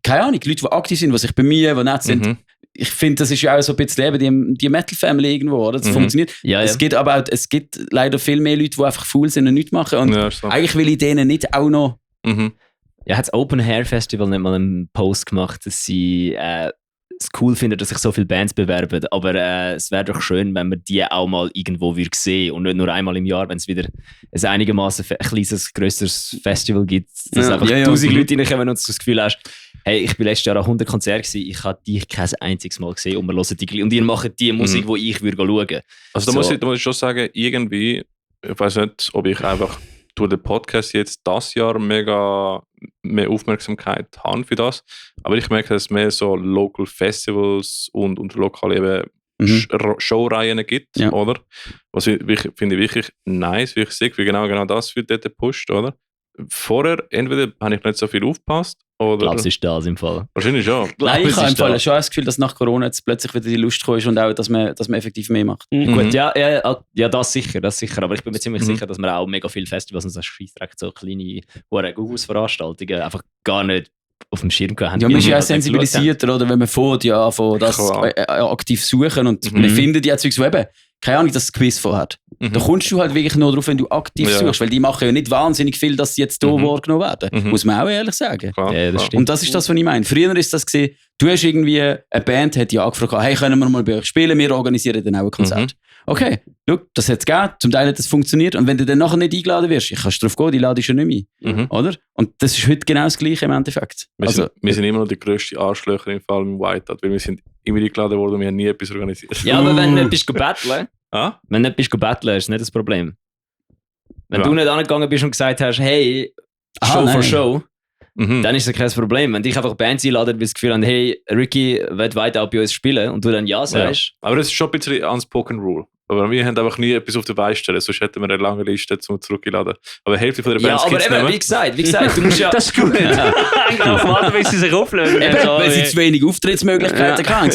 keine Ahnung, Leute, die aktiv sind, die sich bemühen, die nett sind. Ich finde, das ist ja auch so ein bisschen eben die Metal-Family irgendwo, oder? Das funktioniert. Ja. Es gibt aber auch, es gibt leider viel mehr Leute, die einfach faul sind und nichts machen. Und eigentlich will ich denen nicht auch noch... Ja, hat das Open Hair Festival nicht mal einen Post gemacht, dass sie es cool finden, dass sich so viele Bands bewerben, aber es wäre doch schön, wenn man die auch mal irgendwo würde sehen und nicht nur einmal im Jahr, wenn es wieder ein einigermaßen ein kleines, grösseres Festival gibt, dass einfach 1000 Leute reinkommen und du das Gefühl hast, hey, ich bin letztes Jahr an 100 Konzerten gewesen, ich habe dich kein einziges Mal gesehen und wir hören die und ihr macht die Musik, die ich würde schauen. Also da muss ich schon sagen, irgendwie, ich weiß nicht, ob ich einfach durch den Podcast jetzt das Jahr mega mehr Aufmerksamkeit haben für das. Aber ich merke, dass es mehr so Local Festivals und lokale eben Showreihen gibt, oder? Was finde ich wirklich nice, wirklich sick, wie genau das wird dort gepusht, oder? Vorher, entweder habe ich nicht so viel aufgepasst, oder... Ich glaube, es ist das im Fall. Wahrscheinlich schon. Nein, ich habe im Fall schon das Gefühl, dass nach Corona jetzt plötzlich wieder die Lust gekommen ist und auch, dass man effektiv mehr macht. Gut, ja, das sicher. Aber ich bin mir ziemlich sicher, dass man auch mega viele Festivals und so Scheissdreck, so kleine Veranstaltungen einfach gar nicht auf dem Schirm haben. Ja, man ist ja auch sensibilisierter, oder? Wenn man von das aktiv suchen und man findet ja Zeugs, die eben, keine Ahnung, dass es Quiz vorhat. Da kommst du halt wirklich nur drauf, wenn du aktiv suchst, weil die machen ja nicht wahnsinnig viel, dass sie jetzt hier wahrgenommen werden. Muss man auch ehrlich sagen. Ja, das und das ist das, was ich meine. Früher ist das gesehen, du hast irgendwie, eine Band hat ja gefragt, hey, können wir mal bei euch spielen? Wir organisieren dann auch ein Konzert. Okay, look, das hat es gegeben, zum Teil hat das funktioniert und wenn du dann nachher nicht eingeladen wirst, ich kannst drauf gehen, die lade ich schon nicht mehr. Oder? Und das ist heute genau das Gleiche im Endeffekt. Wir sind immer noch die grössten Arschlöcher im Fall im Whiteout, weil wir sind immer eingeladen worden und wir haben nie etwas organisiert. Ja, aber wenn du nicht bist battlen, wenn du nicht bist battlen, ist nicht das Problem. Wenn du nicht angegangen bist und gesagt hast, hey, Show for Show, dann ist das kein Problem. Wenn dich einfach Bands einladen, weil sie das Gefühl haben, hey, Ricky will weiter bei uns spielen und du dann ja sagst. Ja. Aber das ist schon ein bisschen unspoken rule. Aber wir haben einfach nie etwas auf der Beine stellen, sonst hätten wir eine lange Liste zum zurückgeladen. Aber Hälfte von der Bands ja, aber eben, wie gesagt, du musst ja... Das ist gut. Genau, warten, bis sie sich auflösen. Weil sie zu wenig Auftrittsmöglichkeiten haben.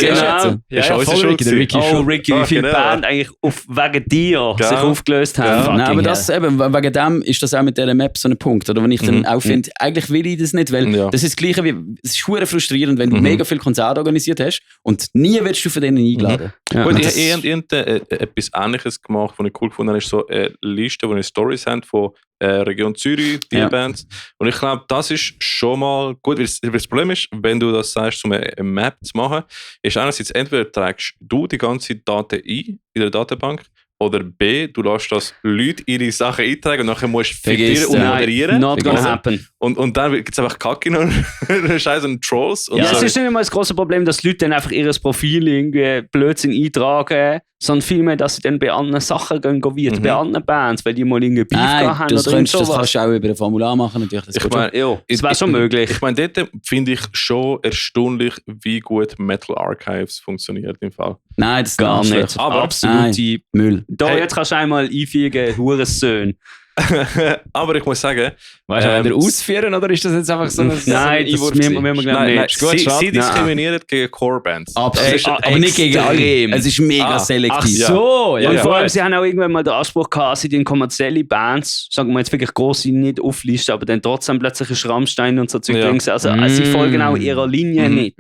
Ricky, wie viele Band eigentlich wegen dir sich aufgelöst haben. Nein, aber das eben, wegen dem ist das auch mit dieser Map so ein Punkt. Oder wenn ich dann auch finde, eigentlich will ich das nicht, weil das ist das Gleiche wie, es ist verdammt frustrierend, wenn du mega viel Konzerte organisiert hast und nie wirst du von denen eingeladen. Gut, ich habe etwas Ähnliches gemacht, was ich cool gefunden habe, ist so eine Liste, wo ich Stories haben von Region Zürich, die Bands. Und ich glaube, das ist schon mal gut, weil das Problem ist, wenn du das sagst, um eine Map zu machen, ist einerseits entweder trägst du die ganze Daten ein in der Datenbank, oder B, du lässt das Leute ihre Sachen eintragen und nachher musst du filtrieren und moderieren. Not gonna happen. Und dann gibt es einfach Kacke und Scheiße und Trolls. Und das ist nicht immer das große Problem, dass Leute dann einfach ihr Profil irgendwie Blödsinn eintragen, sondern vielmehr, dass sie dann bei anderen Sachen gehen, bei anderen Bands, weil die mal irgendwie Beef haben oder sowas. Das kannst du auch über ein Formular machen, natürlich. Das wäre schon möglich. Ich meine, dort finde ich schon erstaunlich, wie gut Metal Archives funktioniert im Fall. Nein, das gar nicht. Aber absolute Müll. Da, jetzt kannst du einmal einfügen, Hurensöhne. Aber ich muss sagen... Weißt du, wollt ihr ausführen oder ist das jetzt einfach so ein Nein, das müssen wir Nein, nicht. sie diskriminieren gegen Core-Bands. Absolut. Aber nicht gegen alle. Es ist mega selektiv. Ach so, Ja, und vor allem, sie haben auch irgendwann mal den Anspruch gehabt, sie den kommerzielle Bands, sagen wir jetzt wirklich grosse, nicht auflisten, aber dann trotzdem plötzlich ein Rammstein und so Zeug drin sind. Also sie folgen auch ihrer Linie nicht.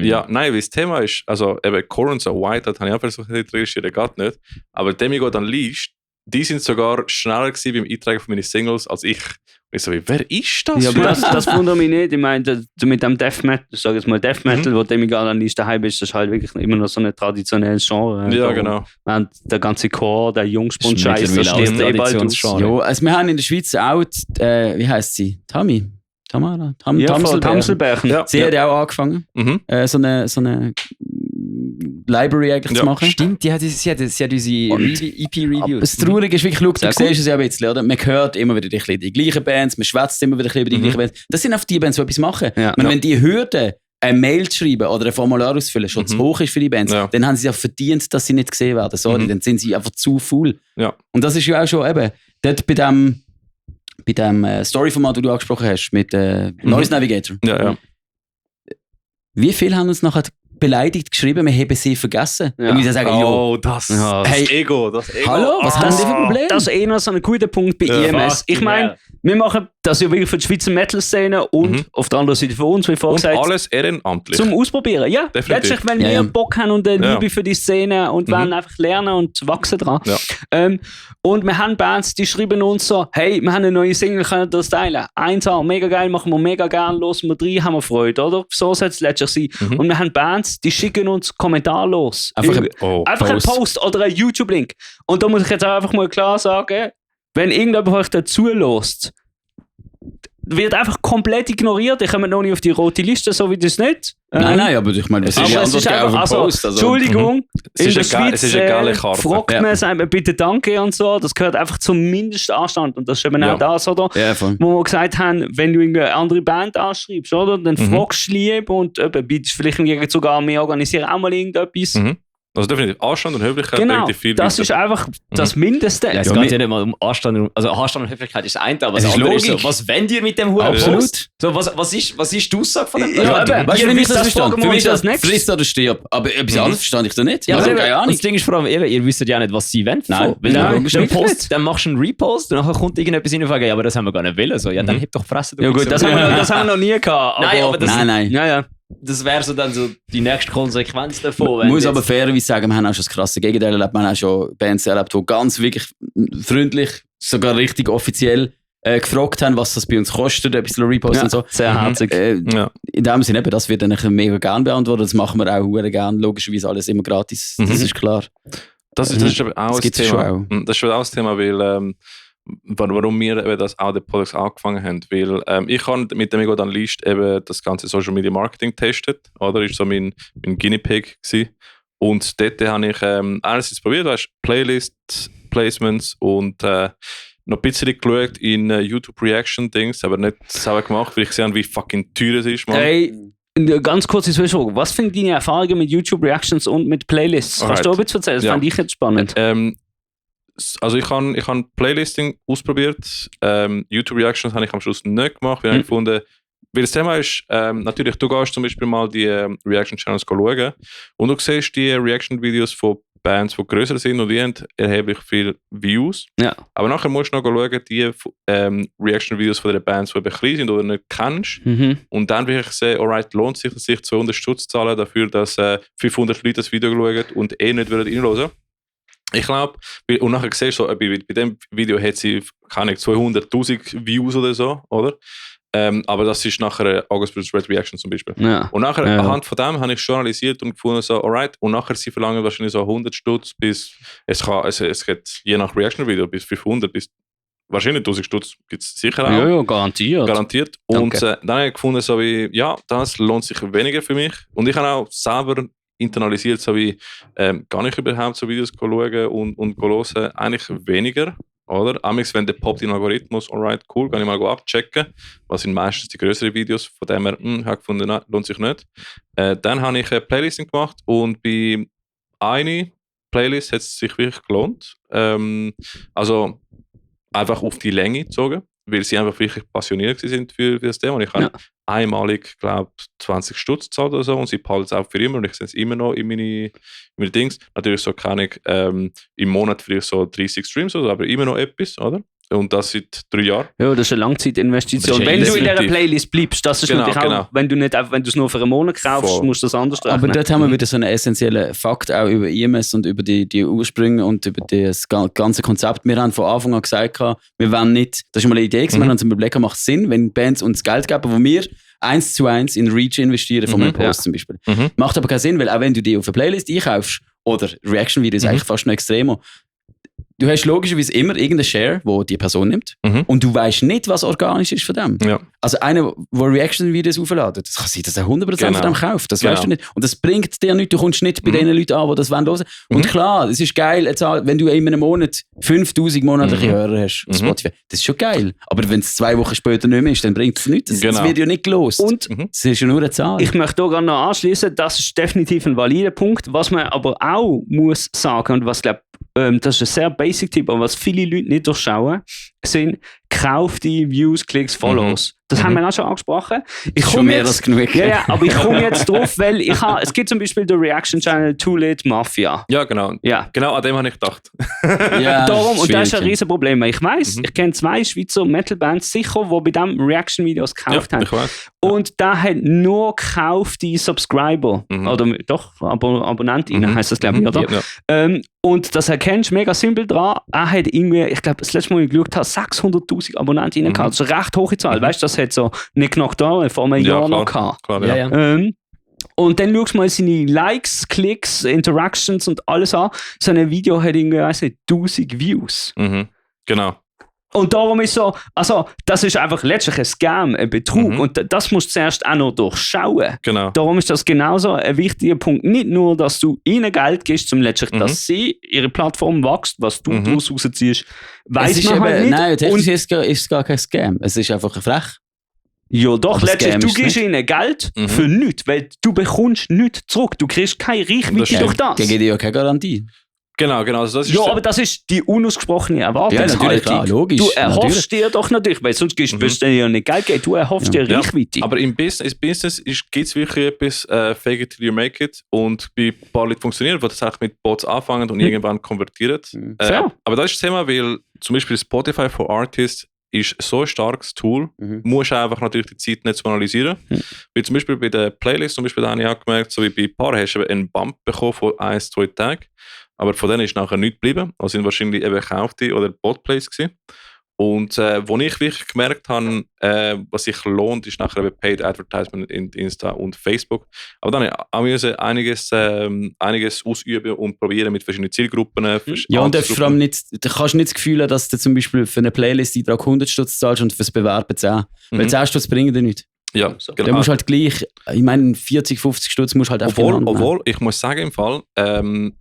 Ja, nein, weil das Thema ist, also eben Core und so White, das habe ich auch versucht zu registrieren, geht nicht. Aber Demigod Unleashed, die sind sogar schneller gewesen beim Eintragen von meinen Singles als ich. Und ich so, wer ist das? Ja, aber das wundert mich nicht. Ich meine, mit dem Death Metal, ich sage jetzt mal Death Metal, wo Demigod Unleashed daheim ist, das ist halt wirklich immer noch so ein traditionelles Genre. Ja, genau. Und der ganze Chor, der Jungspund-Scheiß, das mittlerweile stirbt auch eh bald aus. Traditionsgenre. Ja, also wir haben in der Schweiz auch, wie heisst sie? Tamara? Ja, von Tamselberg. Tamselberg. Ja. Sie hat ja auch angefangen, Mhm. so eine Library eigentlich zu machen. Stimmt, sie hat unsere EP-Reviews. Das Traurige ist wirklich, schau, du Sehr siehst es ja ein bisschen, oder? Man hört immer wieder die gleichen Bands, man schwätzt immer wieder über die gleichen Bands. Das sind auf die Bands, die etwas machen. Ja. Und wenn die Hürde, eine Mail zu schreiben oder ein Formular auszufüllen, schon zu hoch ist für die Bands, dann haben sie ja verdient, dass sie nicht gesehen werden. Sorry, dann sind sie einfach zu faul. Ja. Und das ist ja auch schon eben, dort bei dem Story-Format, das du angesprochen hast, mit Noise Navigator. Ja. Wie viele haben uns nachher beleidigt geschrieben, wir haben sie vergessen? Ja. Und wir sagen, jo, das Hey, Ego. hallo, was haben die für Probleme? Das ist eh noch so ein guter Punkt bei EMS. Ich meine, wir machen das ja wirklich für die Schweizer Metal-Szene und auf der anderen Seite für uns, wie vorhin Und gesagt, alles ehrenamtlich. zum Ausprobieren. Ja, Definitiv. letztlich, wenn wir Ja. Bock haben und eine Liebe für die Szene und wollen einfach lernen und wachsen dran. Ja. Und wir haben Bands, die schreiben uns so, hey, wir haben eine neue Single, können das teilen? 1A, mega geil, machen wir mega gern, losen wir 3, haben wir Freude, oder? So soll es letztlich sein. Und wir haben Bands, die schicken uns kommentarlos. Einfach Einfach ein Post oder ein YouTube-Link. Und da muss ich jetzt auch einfach mal klar sagen, wenn irgendjemand euch dazu lässt, wird einfach komplett ignoriert. Ich komme noch nicht auf die rote Liste, so wie das nicht. Nein, aber ich meine, das ist Aber ja es ist anders auf einfach, den also, Post. Entschuldigung, Es in ist der egal- Schweiz es ist eine geile Karte. fragt man, sagt man bitte Danke und so. Das gehört einfach zum Mindestanstand. Und das ist eben auch das, oder? Ja, voll. Wo wir gesagt haben, wenn du eine andere Band anschreibst, oder? Dann fragst du lieb und bietest vielleicht im Gegensatz sogar mehr organisieren auch mal irgendetwas. Also definitiv Anstand und Höflichkeit Genau, bringt die viel das weiter. ist einfach das Mindeste. Ja, es geht ja nicht mal um Anstand. Also Anstand und Höflichkeit ist das eine, aber Es das ist andere ist Logik. so, was wollt ihr mit dem Huren Absolut. Post? So, was ist die Aussage von dem? Ja, eben. Weißt du, Ihr wie ich wisst das das verstehe? fragen wir Für mich uns ist als das nächstes. friss oder stirb. Aber etwas anderes verstehe ich da nicht. Ja, Also, aber keine das Ahnung. Ding ist vor allem, ihr wisst ja nicht, was sie wollen. Nein. Weil Nein, dann, logisch nicht. dann machst du einen Repost und dann kommt irgendetwas rein und fragt, ja, aber das haben wir gar nicht wollen. So, ja, dann heb doch Fresse. du Ja gut, Wichser. das haben wir noch nie gehabt. Nein, aber das, Nein. Ja, ja. das wäre so dann so die nächste Konsequenz davon. Ich muss aber fairerweise sagen, wir haben auch schon das krasse Gegenteil erlebt. Wir haben auch schon Bands erlebt, die ganz wirklich freundlich, sogar richtig offiziell gefragt haben, was das bei uns kostet, etwas zu reposten und so. Sehr herzig. Ja. In dem Sinne, eben, das wird dann mega gerne beantwortet. Das machen wir auch sehr gerne. Logischerweise alles immer gratis. Das ist klar. Das ist eben auch Das das gibt's ja Thema. schon auch. Das ist schon auch das Thema, weil warum wir eben das auch den Podcast angefangen haben. Weil ich habe mit dem Ego Unleashed eben das ganze Social Media Marketing getestet. Oder? Das war so mein Guinea Pig gewesen. Und dort habe ich einerseits probiert, weißt, Playlists, Placements und noch ein bisschen geschaut in YouTube Reaction Dings, aber nicht selber gemacht, weil ich gesehen habe, wie fucking teuer es ist. Mann. Hey, eine ganz kurze Zwischenfrage. Was sind deine Erfahrungen mit YouTube Reactions und mit Playlists? Kannst du auch ein bisschen erzählen? Das fand ich jetzt spannend. Also ich habe Playlisting ausprobiert. YouTube Reactions habe ich am Schluss nicht gemacht, weil ich gefunden, weil das Thema ist, natürlich, du gehst zum Beispiel mal die Reaction Channels schauen und du siehst die Reaction Videos von Bands, die grösser sind und die haben erheblich viele Views. Ja. Aber nachher musst du noch schauen, die Reaction Videos von den Bands, die eben klein sind oder nicht kennst. Und dann will ich sehen, alright, lohnt sich das, sich 200 Stutz zu zahlen dafür, dass 500 Leute das Video schauen und nicht reinhören. Ich glaube, und nachher siehst du, so, bei dem Video hat sie, keine Ahnung, 200'000 Views oder so, oder? Aber das ist nachher August Blues Red Reaction zum Beispiel. Ja. Und nachher, anhand von dem, habe ich schon analysiert und gefunden, so, alright, und nachher sie verlangen wahrscheinlich so 100 Stutz bis, es geht je nach Reaction-Video bis 500, bis wahrscheinlich 1000 Stutz gibt es sicher auch. Ja, garantiert. Garantiert. Und dann habe ich gefunden, so wie, ja, das lohnt sich weniger für mich. Und ich habe auch selber internalisiert, so wie, gar nicht überhaupt so Videos schauen und hören, eigentlich weniger. Oder? Amix, wenn der poppt in den Algorithmus, alright, cool, kann ich mal abchecken. Was sind meistens die größeren Videos, von dem her, habe gefunden, nein, lohnt sich nicht. Dann habe ich eine Playlisting gemacht und bei einer Playlist hat es sich wirklich gelohnt. Also, einfach auf die Länge gezogen, weil sie einfach wirklich passioniert sind für das Thema. Und ich habe einmalig, glaube ich, 20 Stutz gezahlt oder so und sie behalten es auch für immer und ich sehe es immer noch in meine Dings. Natürlich so kann ich im Monat vielleicht so 30 Streams oder so, aber immer noch etwas, oder? Und das seit 3 Jahren. Ja, das ist eine Langzeitinvestition. Wenn du in dieser Playlist bleibst, das ist natürlich auch, wenn du es nur für einen Monat kaufst, musst du das anders rechnen. Aber dort haben wir wieder so einen essentiellen Fakt auch über IMS und über die Ursprünge und über das ganze Konzept. Wir haben von Anfang an gesagt, wir wollen nicht, das ist mal eine Idee, wir haben uns überlegt, macht es Sinn, wenn Bands uns Geld geben, wo wir 1:1 in Reach investieren von einem Post zum Beispiel. Macht aber keinen Sinn, weil auch wenn du die auf eine Playlist einkaufst oder Reaction-Videos eigentlich fast noch extremer, du hast logischerweise immer irgendeinen Share, wo die Person nimmt. Und du weißt nicht, was organisch ist von dem. Ja. Also einer, der Reaction-Videos aufladet, das kann sein, dass er 100% von dem kauft. Das weißt du nicht. Und das bringt dir nichts. Du kommst nicht bei den Leuten an, die das hören wollen. Und klar, es ist geil, wenn du in einem Monat 5000 monatliche Hörer hast auf Spotify. Das ist schon geil. Aber wenn es 2 Wochen später nicht mehr ist, dann bringt es nichts. Das wird ja nicht gelost. Und es ist ja nur eine Zahl. Ich möchte hier gerne noch anschließen, das ist definitiv ein valider Punkt. Was man aber auch muss sagen, und was das ist ein sehr basic Tipp, aber was viele Leute nicht durchschauen, sind kauf die Views, Klicks, Follows. Das haben wir auch schon angesprochen. Schon mehr als genug. Ja, aber ich komme jetzt drauf, weil es gibt zum Beispiel den Reaction-Channel Too Late Mafia. Ja, genau. Ja. Genau an dem habe ich gedacht. Darum, und das ist ein riesen Problem. Ich weiss, ich kenne 2 Schweizer Metal-Bands sicher, die bei diesem Reaction-Videos gekauft haben. Und da hat nur gekaufte Subscriber. Oder doch, Abonnentinnen heisst das, glaube ich, oder? Ja. Und das erkennst du mega simpel dran. Er hat irgendwie, ich glaube, das letzte Mal, ich geschaut habe, 600'000 Abonnentinnen gehabt. Das ist eine recht hohe Zahl. Weißt du, das hat so nicht genug da vor einem Jahr noch gehabt. Klar, und dann schaust du mal seine Likes, Klicks, Interactions und alles an. So ein Video hat irgendwie, 1000 Views. Genau. Und darum ist so, also das ist einfach letztlich ein Scam, ein Betrug. Und das musst du zuerst auch noch durchschauen. Genau. Darum ist das genauso ein wichtiger Punkt. Nicht nur, dass du ihnen Geld gibst, um letztlich, dass sie ihre Plattform wächst, was du daraus rausziehst, weiss man halt nicht. Nein, technisch ist es gar kein Scam. Es ist einfach frech. Ja doch, letztlich, du gibst ihnen Geld für nichts, weil du bekommst nichts zurück. Du kriegst keine Reichweite durch das. Die geben dir ja keine Garantie. Genau. Also das ist aber das ist die unausgesprochene Erwartungshaltung. Ja, klar, logisch. Du erhoffst dir doch natürlich, weil sonst wirst du dir ja nicht Geld geben, du erhoffst dir Reichweite. Aber im Business gibt es wirklich etwas Fake it till you make it und bei ein paar Leuten funktioniert, die das auch mit Bots anfangen und irgendwann konvertieren. Aber das ist das Thema, weil zum Beispiel Spotify for Artists ist so ein starkes Tool, musst einfach natürlich die Zeit nicht zu analysieren. Wie zum Beispiel bei der Playlist, zum Beispiel, da habe ich auch gemerkt, so wie bei ein paar hast du einen Bump bekommen von 1-2 Tagen, aber von denen ist nachher nichts geblieben. Also sind wahrscheinlich eben gekaufte oder Botplays gewesen. Und wo ich wirklich gemerkt habe, was sich lohnt, ist nachher eben Paid Advertisement in Insta und Facebook. Aber dann müssen einiges ausüben und probieren mit verschiedenen Zielgruppen. Ja, und vor allem nicht, du kannst nicht das Gefühl haben, dass du zum Beispiel für eine Playlist-Eintrag 100 Stutz zahlst und fürs Bewerben 10. Weil 10 Stutz bringen dir nichts. Ja, genau. Dann musst halt gleich, ich meine 40, 50 Stutz musst halt einfach obwohl, ich muss sagen im Fall,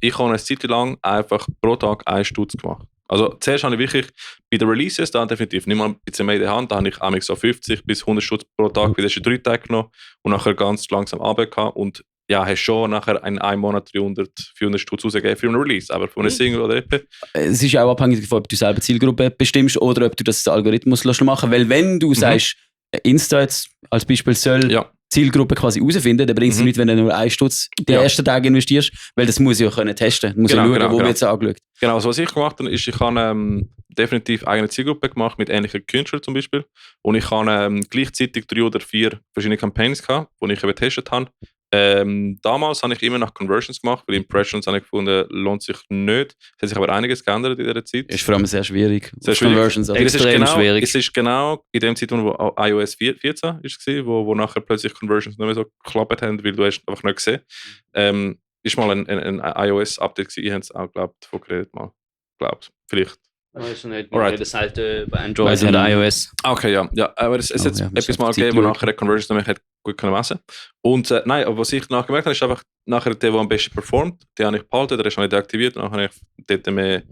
ich habe eine Zeit lang einfach pro Tag 1 Stutz gemacht. Also zuerst habe ich wirklich bei den Releases da definitiv nicht mal ein bisschen mehr in der Hand, da habe ich einmal so 50 bis 100 Stutz pro Tag bei den 3 Tagen genommen und nachher ganz langsam runtergegangen und ja, hast schon nachher in einem Monat 300, 400 Stutz rausgegeben für einen Release, aber von einer Single oder EP. Es ist auch abhängig davon, ob du selber Zielgruppe bestimmst oder ob du das Algorithmus machen lässt, weil wenn du sagst, Insta jetzt als Beispiel soll Zielgruppe quasi herausfinden, dann bringt es nichts, wenn du nur 1 Stutz den ersten Tag investierst, weil das muss ich ja können testen. Muss ja schauen, wo wird es angeschaut. Genau, also was ich gemacht habe, ist, ich habe definitiv eigene Zielgruppe gemacht, mit ähnlichen Künstlern zum Beispiel. Und ich habe gleichzeitig 3 oder 4 verschiedene Campaigns gehabt, die ich eben getestet habe. Damals habe ich immer nach Conversions gemacht, weil Impressions habe ich gefunden, lohnt sich nicht. Es hat sich aber einiges geändert in dieser Zeit. Ist vor allem sehr schwierig. Conversions extrem schwierig. Es ist genau in dem Zeitpunkt, wo iOS 14 war, wo nachher plötzlich Conversions nicht mehr so geklappt haben, weil du hast einfach nicht gesehen. Ist mal ein iOS-Update gewesen. Ich habe es auch, glaube ich, davon geredet mal. Glaubt, vielleicht. Weißt du nicht, das halt bei Android und iOS. Okay, ja. Aber es hat etwas mal gegeben, wo nachher Conversions nämlich gut messen. Und nein, aber was ich nachher gemerkt habe, ist einfach nachher der am besten performt, den habe ich behalten, der ist noch nicht deaktiviert, und dann habe ich dort mehr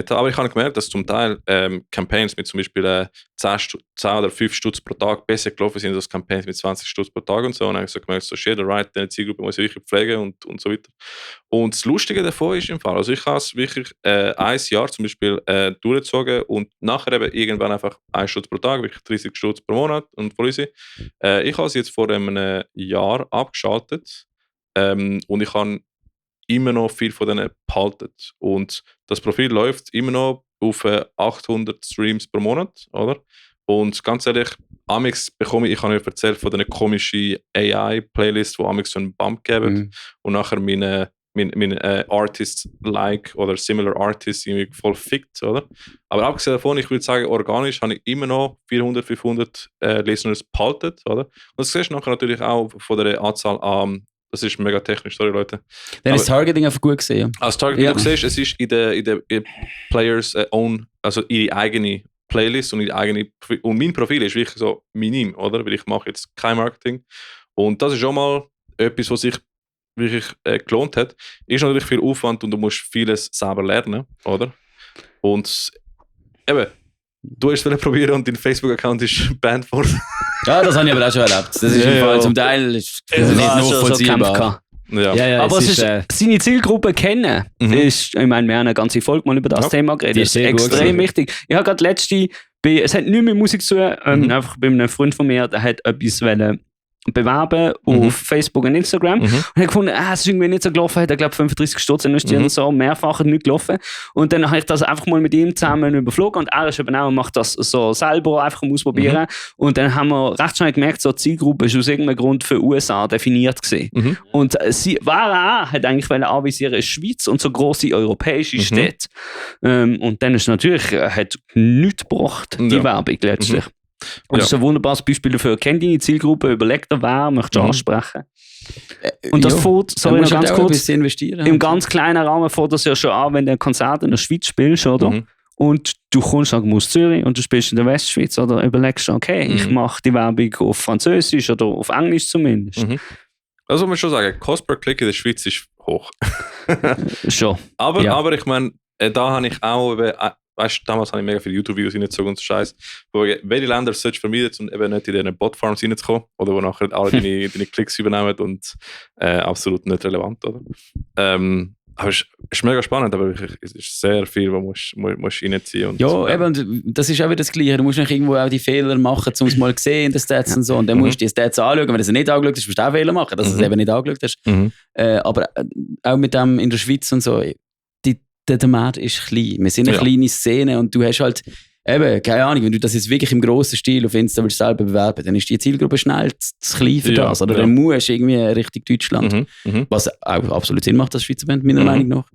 aber ich habe gemerkt, dass zum Teil Campaigns mit zum Beispiel 10 oder 5 Stutz pro Tag besser gelaufen sind als Campaigns mit 20 Stutz pro Tag und so, und dann habe ich so gemerkt, so shit, right, diese Zielgruppe muss ich wirklich pflegen und so weiter. Und das Lustige davon ist im Fall, also ich habe es wirklich ein Jahr zum Beispiel durchgezogen und nachher eben irgendwann einfach 1 Stutz pro Tag, wirklich 30 Stutz pro Monat und voll easy. Ich habe es jetzt vor einem Jahr abgeschaltet, und ich habe immer noch viel von denen behalten. Und das Profil läuft immer noch auf 800 Streams pro Monat, oder? Und ganz ehrlich, amix bekomme ich habe ja erzählt von diesen komischen AI-Playlists, wo amix so einen Bump geben und nachher meine Artists like oder similar Artists irgendwie voll fickt, oder? Aber abgesehen davon, ich würde sagen, organisch habe ich immer noch 400, 500 Listeners behalten, oder? Und das siehst du nachher natürlich auch von der Anzahl an. Das ist mega technisch, sorry Leute. Dann ist das Targeting einfach gut gesehen. Als Targeting, du siehst, es ist in der Players own, also ihre eigene Playlist und ihre eigene und mein Profil ist wirklich so minim, oder? Weil ich mache jetzt kein Marketing. Und das ist schon mal etwas, was sich wirklich gelohnt hat. Ist natürlich viel Aufwand und du musst vieles selber lernen, oder? Und eben, du hast es probieren und dein Facebook-Account ist banned worden. Ja, das habe ich aber auch schon erlebt. Das ist im Fall zum Teil nicht nachvollziehbar. Ja, aber es ist, seine Zielgruppe kennen, ist, ich meine, wir haben eine ganze Folge mal über das Thema geredet. Das ist extrem wichtig. Ich habe gerade letzte, es hat nichts mit Musik zu tun, einfach bei einem Freund von mir, der hat etwas bewerben auf Facebook und Instagram. Und ich habe gefunden, es ist irgendwie nicht so gelaufen, hat er glaube 35 Stutz investiert, so mehrfach nicht gelaufen. Und dann habe ich das einfach mal mit ihm zusammen überflogen und er ist eben auch, macht das so selber einfach ausprobieren. Und dann haben wir recht schnell gemerkt, so die Zielgruppe ist aus irgendeinem Grund für USA definiert gewesen. Und sie hat eigentlich anvisieren Schweiz und so grosse europäische Städte. Und dann ist natürlich, hat nichts gebracht, die Werbung letztlich. Und das ist ein wunderbares Beispiel dafür. Kennt deine Zielgruppe, überlegt dir, wer möchtest du ansprechen. Und das fängt, sorry, noch ganz kurz, im ganz kleinen Rahmen fängt das ja schon an, wenn du ein Konzert in der Schweiz spielst, oder? Und du kommst aus Zürich und du spielst in der Westschweiz, oder überlegst du, okay, ich mache die Werbung auf Französisch oder auf Englisch zumindest. Also muss man schon sagen, Cost per Klick in der Schweiz ist hoch. Schon. Aber ich meine, da habe ich auch weißt du, damals habe ich mega viele YouTube-Videos reingezogen und so Scheiß, wo welche Länder sollst du vermeiden, um eben nicht in diese Bot-Farms reinzukommen, oder wo nachher alle deine Klicks übernehmen und absolut nicht relevant, oder? Aber es ist mega spannend, aber es ist sehr viel, wo du musst reinziehen musst. Ja, eben, und das ist auch wieder das Gleiche. Du musst nicht irgendwo auch die Fehler machen, um es mal zu sehen, die Stats und so. Und dann musst du die Stats anschauen. Wenn du sie nicht angeschaut hast, musst du auch Fehler machen, dass du es eben nicht angeschaut hast. Aber auch mit dem in der Schweiz und so, der Markt ist klein. Wir sind eine kleine Szene und du hast halt, eben, keine Ahnung, wenn du das jetzt wirklich im grossen Stil auf Insta willst selber bewerben, dann ist die Zielgruppe schnell zu klein für das. Oder dann musst du irgendwie Richtung Deutschland. Was auch absolut Sinn macht als Schweizer Band, meiner Meinung nach.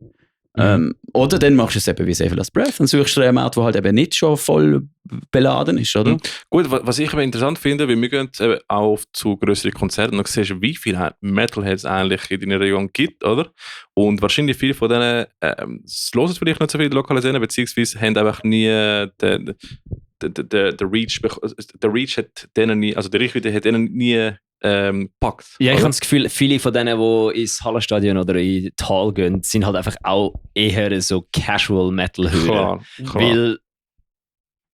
Oder dann machst du es eben wie Selfless Breath und suchst einen Markt, der halt eben nicht schon voll beladen ist, oder? Gut, was ich aber interessant finde, weil wir gehen eben auch zu grösseren Konzerten und siehst, wie viele Metalheads eigentlich in deiner Region gibt, oder? Und wahrscheinlich viele von denen hören vielleicht nicht so viele lokale Szenen, beziehungsweise haben einfach nie der Reach hat denen nie, also der Reichweite hat denen nie packt. Ja, ich habe das Gefühl, viele von denen, die ins Hallenstadion oder in die Hall gehen, sind halt einfach auch eher so Casual Metal hören. Klar. Weil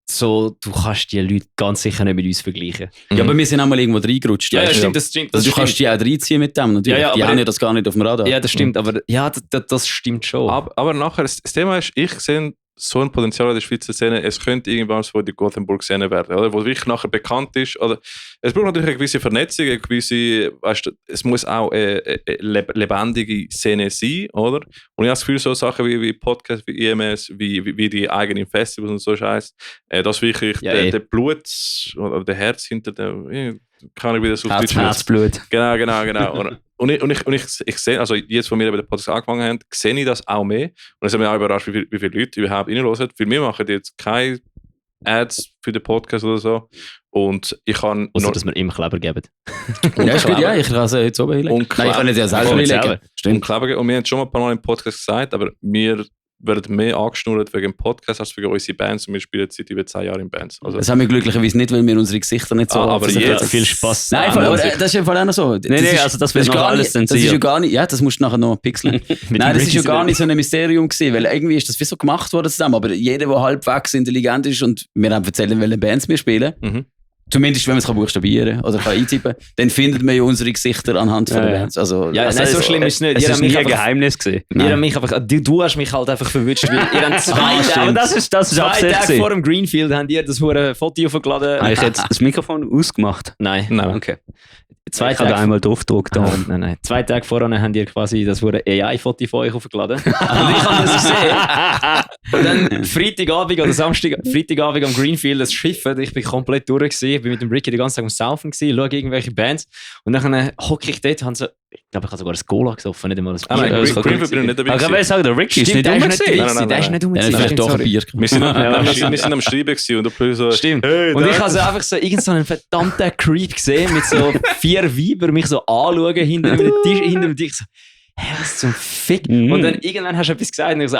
so, du kannst die Leute ganz sicher nicht mit uns vergleichen. Ja, aber wir sind auch mal irgendwo reingerutscht. Ja, stimmt, das stimmt. Also, du kannst die auch reinziehen mit dem. Natürlich. Die haben ja das gar nicht auf dem Radar. Ja, das stimmt, aber ja, das stimmt schon. Aber nachher, das Thema ist, ich sehe so ein Potenzial in der Schweizer Szene, es könnte irgendwann so die Gothenburg-Szene werden, oder? Wo wirklich nachher bekannt ist. Oder es braucht natürlich eine gewisse Vernetzung, eine gewisse, weißt du, es muss auch eine lebendige Szene sein, oder? Und ich habe das Gefühl, so Sachen wie Podcasts, wie EMS, wie die eigenen Festivals und so Scheiß, dass wirklich der Blut oder der Herz hinter dem, kann ich wieder so Herzblut. Genau. Und ich sehe, also jetzt, wo wir eben den Podcast angefangen haben, sehe ich das auch mehr. Und es hat mich auch überrascht, wie viele Leute überhaupt reinhören. Weil wir machen jetzt keine Ads für den Podcast oder so. Und ich kann... Außer, dass wir ihm Kleber geben. Ja, stimmt, ja, ich kann es jetzt oben hinlegen. Nein, ich kann es ja selber hinlegen. Stimmt. Und wir haben es schon mal ein paar Mal im Podcast gesagt, aber wir werden mehr angeschnurrt wegen dem Podcast als wegen unseren Bands und wir spielen seit über 10 Jahren in Bands. Also, das haben wir glücklicherweise nicht, weil wir unsere Gesichter nicht so... aber jetzt viel Spaß. Nein, aber das ist ja voll auch noch so. Nee, also das wird noch alles zensiert. Das ist ja gar nicht... Ja, das musst du nachher noch pixeln. Nein, das ist ja gar nicht so ein Mysterium gewesen, weil irgendwie ist das wie so gemacht worden zusammen, aber jeder, der halbwegs intelligent ist und wir haben erzählen, welche Bands wir spielen, zumindest wenn man es buchstabieren oder eintippen kann, dann findet man ja unsere Gesichter anhand von den Bands. Also, ja, nein, so schlimm ist es nicht. Es ist nie ein Geheimnis gewesen. Du hast mich halt einfach verwünscht, weil ihr habt 2 Tage, aber das ist 2 Tage vor dem Greenfield habt ihr das Foto aufgeladen. Habe ich jetzt das Mikrofon ausgemacht? Nein. Okay. Ich habe einmal drauf gedruckt. Nein. 2 Tage vorher habt ihr quasi das AI-Foto von euch aufgeladen. Und ich habe das gesehen. Und dann Freitagabend oder Freitagabend am Greenfield, das Schiffen, ich bin komplett durch gewesen. Ich bin mit dem Ricky den ganzen Tag am Saufen gewesen, schaue irgendwelche Bands. Und dann hocke ich dort, ich glaube, ich habe sogar ein Cola gesoffen, nicht einmal ein Bier. Greenfield bin ich nicht dabei. Ich will sagen, der Ricky ist nicht dumm gewesen. Der ist nicht dumm gewesen. Vielleicht doch ein Bier. Wir sind am Schreiben gewesen und du plötzlich so... Stimmt. Und ich habe so einfach so irgendeinen verdammten Creep gesehen, mit so 4 Weiber mich so anschauen hinter dem Tisch. So, hey, was zum Fick? Und dann irgendwann hast du etwas gesagt und ich so,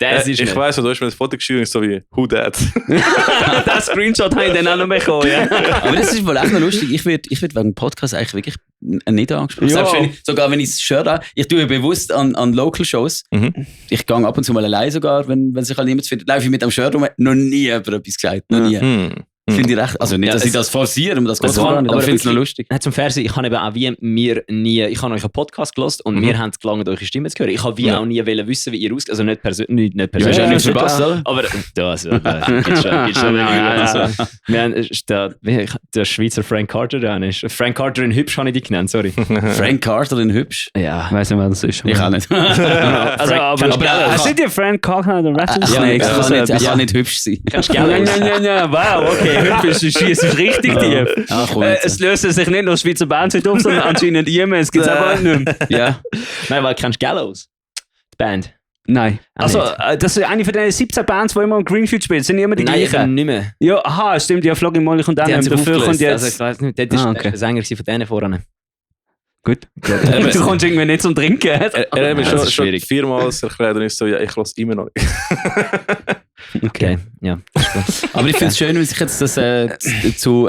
das ist ich weiss, du hast mir das Foto geschrieben, so wie «Who that?» Das Screenshot habe ich dann auch noch bekommen, ja. Aber das ist wohl echt noch lustig. Ich werd wegen dem Podcast eigentlich wirklich nicht angesprochen. Ja. Sogar wenn ich das Shirt habe. Ich tue bewusst an Local-Shows. Ich gehe ab und zu mal allein sogar, wenn sich halt niemand findet. Laufe ich mit dem Shirt rum. Noch nie jemand etwas gesagt. Noch nie. Finde ich recht. Also nicht, dass ich das forciere, aber das geht gar nicht. Aber ich finde es noch lustig. Zum Fernsehen, ich habe eben auch wie mir nie... Ich habe euch einen Podcast gehört und wir haben es gelangt, eure Stimme zu hören. Ich habe wie auch nie wissen, wie ihr aussieht. Also nicht persönlich. Nicht persönlich. Du hast ja nichts verpasst, oder? Aber geht schon. Wir haben der Schweizer Frank Carter da ist. Frank Carter in Hübsch habe ich dich genannt, sorry. Frank Carter in Hübsch? Ja. Ich weiss nicht, wer das ist. Ich auch nicht. Aber sind die Frank Carter der Rattlesnakes? Er kann nicht hübsch sein. Kannst du gerne... Ja, wow, okay. Es ist richtig tief. Es lösen sich nicht nur Schweizer Bands auf, sondern anscheinend es gibt es aber nicht mehr. Ja. Nein, weil kennst du Gallows? Die Band? Nein. Also, das ist eine von den 17 Bands, die immer im Greenfield spielen. Sind immer die gleichen? Nein, nicht mehr. Ja, aha, stimmt. Ja, Flog im Mollich und dann dafür kommt jetzt... Also, ich weiß nicht, das war der Sänger von denen vorne. Gut. Du kommst irgendwie nicht zum Trinken. Er hat mir schon 4-mal erklärt und ich so, ja, ich lasse immer noch nicht. Okay, ja. Aber ich finde es schön, wie sich jetzt das zu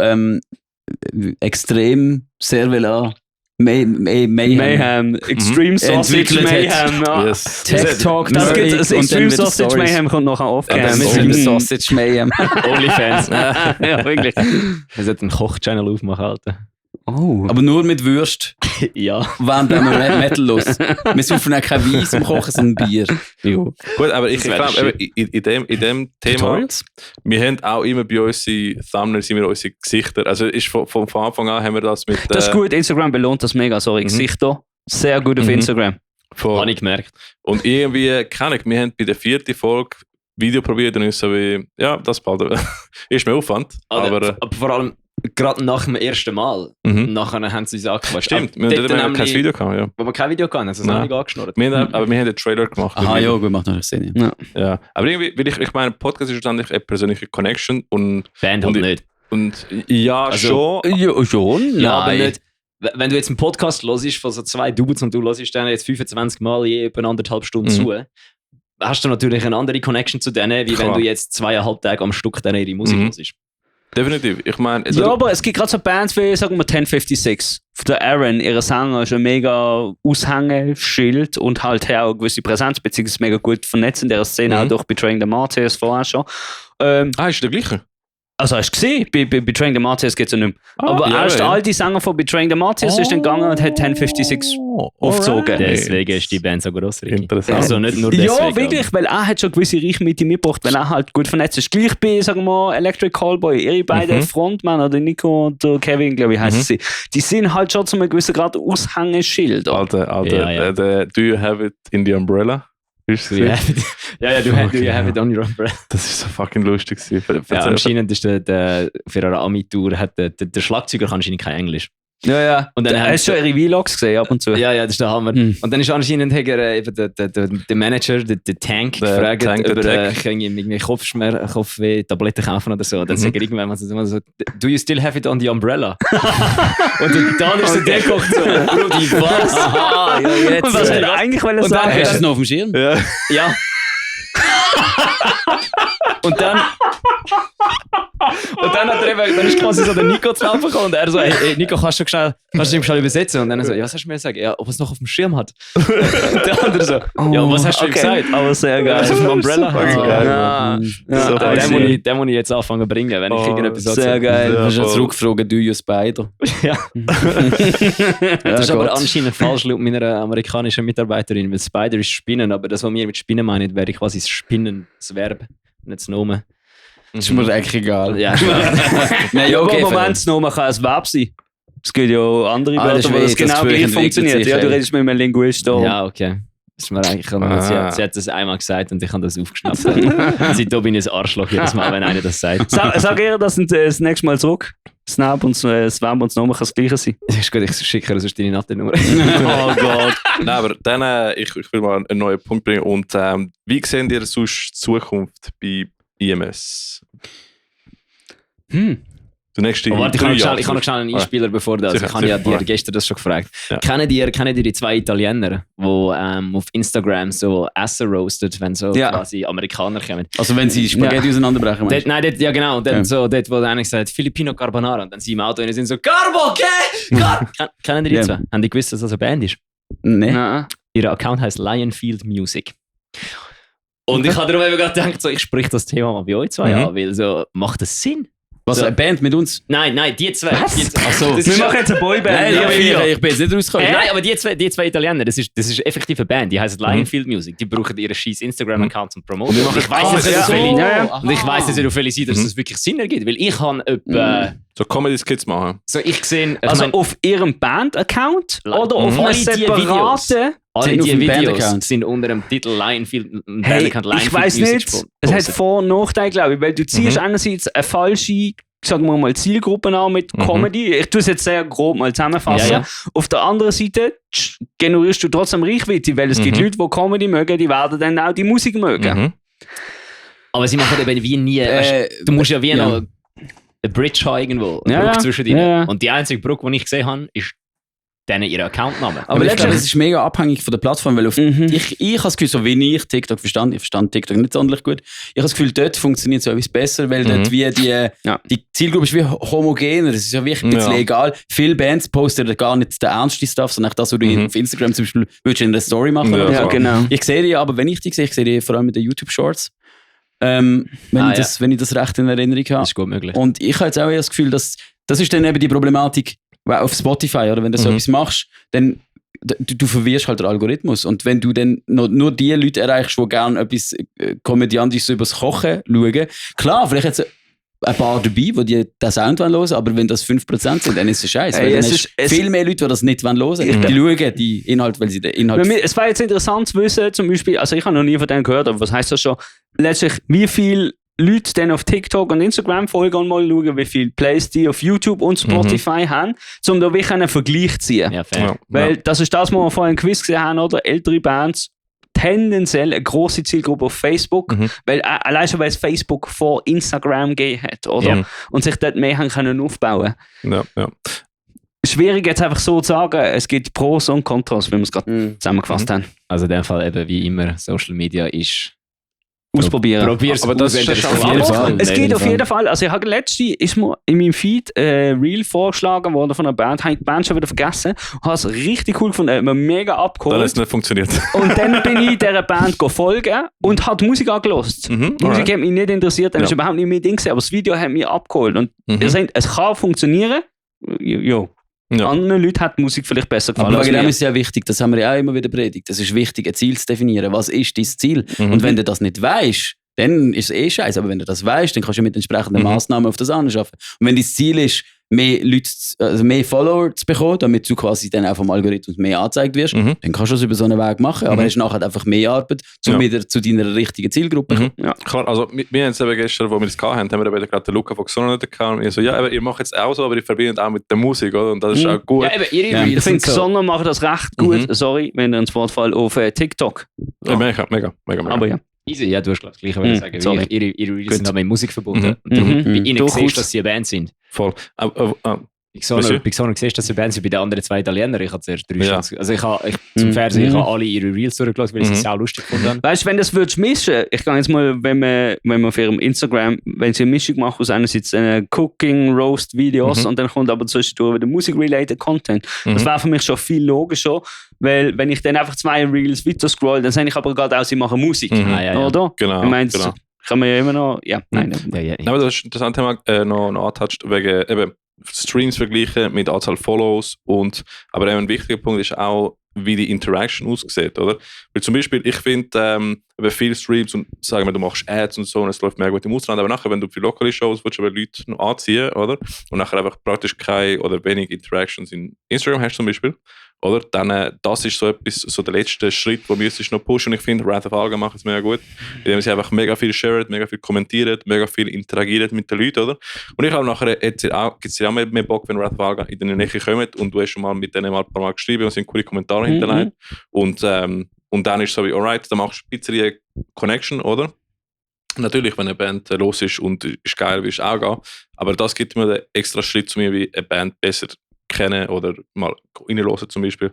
extrem Cervelat Mayhem. Extreme Sausage Mayhem. Yes. Tech Talk. Das Extreme Sausage Mayhem kommt nachher aufgehen. Extreme Sausage Mayhem. Onlyfans. Ja, wirklich. Wir sollten einen Koch-Channel aufmachen, Alter. Oh. Aber nur mit Würst. Ja. Während wir Metal los. Wir saufen auch kein Wein zum Kochen, sondern Bier. Jo. Gut, aber ich glaube, in dem Thema, Tutorials? wir haben auch immer bei unseren Thumbnails immer unsere Gesichter. Also ist von Anfang an haben wir das mit... Das ist gut, Instagram belohnt das mega, sorry. Gesichter, sehr gut auf Instagram. Habe ich gemerkt. Und irgendwie, wir haben bei der 4. Folge Video probiert und ist so wie, ja, das ist mir Aufwand. Aber vor allem... Gerade nach dem ersten Mal. Nachher haben sie uns angequatscht. Stimmt, wir haben kein Video gehabt, ja. Wo wir kein Video hatten, haben sie es noch nicht angeschnurrt. Aber wir haben einen Trailer gemacht. Aha, ja, gut, macht noch Sinn. Ja. Aber irgendwie, ich meine, Podcast ist schlussendlich eine persönliche Connection und... Band halt nicht. Und ja, also, schon. Ja, schon? Ja, aber nicht. Wenn du jetzt einen Podcast hörst von so 2 Dudes und du hörst dann jetzt 25 Mal je etwa 1,5 Stunden zu, hast du natürlich eine andere Connection zu denen, wie wenn du jetzt 2,5 Tage am Stück dann ihre Musik hörst. Definitiv. Ich meine, ja, aber es gibt gerade so Bands wie, sagen wir, 1056. Der Aaron, ihre Sänger, ist ein mega Aushängeschild und halt auch eine gewisse Präsenz, beziehungsweise mega gut vernetzt in der Szene, auch durch Betraying the Martyrs vorher schon. ist der gleiche? Also hast du gesehen, bei Betraying the Martyrs geht es ja nicht mehr. Aber ja, erst all die Sänger von Betraying the Martyrs ist dann gegangen und hat 1056 aufgezogen. Deswegen ist die Band so gross, Ricky. Interessant. Also nicht nur deswegen. Ja, wirklich, weil er hat schon gewisse Reichweite mitgebracht, weil er halt gut vernetzt ist. Gleich bei, sagen wir, Electric Callboy, ihre beiden Frontmänner, der Nico und der Kevin, glaube ich, heißen sie. Die sind halt schon zu einem gewissen Grad Aushängeschild. Alter, do you have it in the umbrella? Ja, du have it on your umbrella. Das ist so fucking lustig. Ja, anscheinend ist für eine Ami-Tour der Schlagzeuger kann anscheinend kein Englisch. Ja. Und dann hast du schon ihre Vlogs gesehen ab und zu? Ja, das ist der Hammer. Und dann ist anscheinend eben der Manager, der Tank, gefragt, ob er irgendwie Kopfweh-Tabletten kaufen oder so. Und dann sagt er irgendwann mal so, do you still have it on the umbrella? Und dann ist der gekocht so, Rudi, was? Aha, ja, jetzt. Und was hat er eigentlich sagen? Hast du es noch auf dem Schirm? Ja. Und dann hat er eben, dann ist quasi so der Nico zu laufen gekommen und er so, hey Nico, kannst du ihm schnell übersetzen? Und dann so, ja, was hast du mir gesagt? Ja, ob er es noch auf dem Schirm hat. Und der andere so, ja, was hast du ihm gesagt? Aber sehr geil. Was auf dem Umbrella hat. So Den muss ich jetzt anfangen zu bringen, wenn ich irgendetwas sage. Sehr geil. Du kannst ja zurückfragen, do you spider? Ja. Das ist aber anscheinend falsch laut meiner amerikanischen Mitarbeiterin, weil Spider ist Spinnen, aber das, was wir mit Spinnen meinen, wäre quasi das Spinnen, das Verb, nicht das Nomen. Das ist mir eigentlich egal. Ja, nein, ja, okay, Moment, das Nomen kann ein Verb sein. Es gibt ja auch andere Wörter, wo das genau gleich funktioniert. Ja, du redest mit einem Linguist. Ja, okay. Das ist mir eigentlich, sie hat das einmal gesagt und ich habe das aufgeschnappt. Seitdem bin ich ein Arschloch jedes Mal, wenn einer das sagt. Sag ihr das nächste Mal zurück. Snap und das Verb und das Nomen kann das gleiche sein. Ist gut, ich schicke dir sonst deine Nattennummer. Oh Gott. Nein, aber dann, ich will mal einen neuen Punkt bringen. Und wie sehen ihr sonst die Zukunft bei IMS? Warte, ich habe noch schnell einen Einspieler bevor das. Ich habe ja dir gestern das schon gefragt. Ja. Kennt ihr die zwei Italiener, die auf Instagram so Essen roastet, wenn so quasi Amerikaner kommen? Also wenn sie Spaghetti auseinanderbrechen? Ja genau. Und dann so, dort, wo der eine sagt, Filipino Carbonara. Und dann sie im Auto und sind so, Carbo, okay? Kennen die zwei? Haben die gewusst, dass das eine Band ist? Nein. Ihr Account heisst Lionfield Music. Und ich habe darum eben gerade gedacht, so, ich spreche das Thema mal bei euch zwei an, weil so, macht das Sinn? Was, eine Band mit uns? Nein, die zwei. Achso. Wir machen jetzt eine Boyband. Ich bin jetzt nicht rausgekommen. Nein, aber die zwei Italiener, das ist effektiv eine Band, die heisst Lionfield Music. Die brauchen ihren scheiß Instagram-Account zum Promoten. Und ich weiss nicht, auf welche Seite das wirklich Sinn ergibt, weil ich habe etwa... So Comedy-Skits machen. So, ich sehe... Also auf ihrem Band-Account oder auf einem separaten... Alle die Videos sind unter dem Titel Lionfield ich weiss nicht, es hat Vor- und Nachteile, glaube ich, weil du ziehst einerseits eine falsche, sagen wir mal, Zielgruppe an mit Comedy. Ich tue es jetzt sehr grob mal zusammenfassen. Ja. Auf der anderen Seite generierst du trotzdem Reichweite, weil es gibt Leute, die Comedy mögen, die werden dann auch die Musik mögen. Aber sie machen eben wie nie, du musst ja wie noch eine Bridge haben irgendwo, eine Brücke zwischen denen. Ja. Und die einzige Brücke, die ich gesehen habe, ist denen ihren Accountnamen. Aber ich glaube, es ist mega abhängig von der Plattform, weil ich habe das Gefühl, so wie ich TikTok verstand, ich verstand TikTok nicht sonderlich gut, ich habe das Gefühl, dort funktioniert es etwas besser, weil dort wie die Zielgruppe ist wie homogener, es ist ja wirklich ein bisschen egal. Viele Bands posten gar nicht den ernsten Stuff, sondern das, was du auf Instagram zum Beispiel würdest in einer Story machen oder so. Genau. Ich sehe die aber, wenn ich die sehe, ich sehe die vor allem mit den YouTube-Shorts. Wenn ich das recht in Erinnerung habe. Das ist gut möglich. Und ich habe jetzt auch das Gefühl, dass das ist dann eben die Problematik, weil auf Spotify, oder wenn du so etwas machst, dann du verwirrst halt den Algorithmus. Und wenn du dann nur die Leute erreichst, die gerne etwas Komödiantisches über das Kochen schauen, klar, vielleicht jetzt ein paar dabei, die den Sound hören wollen, aber wenn das 5% sind, dann ist es scheiße. Weil dann hast viel mehr Leute, die das nicht hören wollen. Die schauen die Inhalt, weil sie den Inhalt... Es war jetzt interessant zu wissen, zum Beispiel, also ich habe noch nie von denen gehört, aber was heisst das schon? Letztlich, wie viele Leute dann auf TikTok und Instagram folgen und mal schauen, wie viele Plays die auf YouTube und Spotify haben, um da wirklich einen Vergleich zu ziehen. Ja, fair. Weil das ist das, was wir vorhin im Quiz gesehen haben, oder? Ältere Bands, tendenziell eine grosse Zielgruppe auf Facebook, weil allein schon, weil es Facebook vor Instagram gegeben hat, oder? Und sich dort mehr haben können aufbauen. Ja. Schwierig jetzt einfach so zu sagen, es gibt Pros und Kontras, wie wir es gerade zusammengefasst haben. Also in dem Fall eben wie immer, Social Media ist ausprobieren. Probier's aber das ist auf jeden Fall. Es geht auf jeden Fall. Also ich habe letztens ist mir in meinem Feed Reel vorgeschlagen worden von einer Band, habe ich die Band schon wieder vergessen, habe es richtig cool gefunden, hat mir mega abgeholt. Dann hat es nicht funktioniert. Und dann bin ich dieser Band folgen und habe die Musik angehört. Die Musik hat mich nicht interessiert, dann ist überhaupt nicht mehr Ding gewesen, aber das Video hat mich abgeholt. Und ihr seht, es kann funktionieren. Anderen Leuten hat die Musik vielleicht besser gefallen. Aber genau ist ja wichtig, das haben wir ja auch immer wieder predigt. Es ist wichtig, ein Ziel zu definieren. Was ist dein Ziel? Und wenn du das nicht weißt, dann ist es scheiße. Aber wenn du das weißt, dann kannst du mit entsprechenden Massnahmen auf das anschaffen. Und wenn dein Ziel ist, mehr Leute, also mehr Follower zu bekommen, damit du quasi dann auch vom Algorithmus mehr angezeigt wirst, dann kannst du das über so einen Weg machen, aber hast nachher einfach mehr Arbeit, um wieder zu deiner richtigen Zielgruppe zu kommen. Ja, klar, also wir haben es eben gestern, wo wir das hatten, haben wir gerade den Luca von Gesundheit gehabt und ich so, ja, aber ihr macht jetzt auch so, aber ihr verbindet auch mit der Musik, oder? Und das ist auch gut. Ja, ich finde, Gesundheit macht das recht gut, sorry, wenn ihr ins Wort fällt, auf TikTok. Ja, mega. Aber ja. Easy, ja, du hast das Gleiche sagen. Sorry. Ihre Reels sind mit Musik verbunden. Darum bei ihnen siehst du, dass sie eine Band sind. Voll. Bei Xona siehst du, dass sie eine Band sind. Bei den anderen 2 Italienern, ich habe zuerst 3 Chancen. Also zum Fernsehen, ich habe alle ihre Reels durchgelassen, weil ich sie auch lustig fand. Weißt du, wenn das würdest mischen, ich gehe jetzt mal, wenn man auf ihrem Instagram, wenn sie eine Mischung machen aus einerseits Cooking, Roast-Videos und dann kommt aber zwischendurch wieder Musik-related Content. Das wäre für mich schon viel logischer, weil wenn ich dann einfach 2 Reels weiter scroll, dann sehe ich aber gerade auch, sie machen Musik. Oder? Genau. Ich meine, kann man ja immer noch, nein. Aber das Thema noch antatscht, wegen eben Streams vergleichen mit Anzahl Follows aber eben ein wichtiger Punkt ist auch, wie die Interaction aussieht, oder? Weil zum Beispiel, ich finde, viele Streams und sagen wir, du machst Ads und so und es läuft mehr gut im Ausland, aber nachher, wenn du für lokale Shows willst, aber Leute noch anziehen, oder? Und nachher einfach praktisch keine oder wenig Interactions in Instagram hast zum Beispiel, oder? Dann, das ist so etwas, so der letzte Schritt, wo wir noch pushen. Und ich finde, Wrath of Alga macht es mega gut, indem sie einfach mega viel sharen, mega viel kommentieren, mega viel interagieren mit den Leuten, oder? Und ich habe nachher, gibt es ja auch mehr Bock, wenn Wrath of Alga in deine Nähe kommt und du hast schon mal mit denen mal ein paar Mal geschrieben und sind coole Kommentare hinterlegt. Und dann ist es so wie, alright, dann machst du ein bisschen Connection, oder? Natürlich, wenn eine Band los ist und ist geil, willst du auch gehen. Aber das gibt mir den extra Schritt zu mir, wie eine Band besser kennen oder mal reinhören zum Beispiel.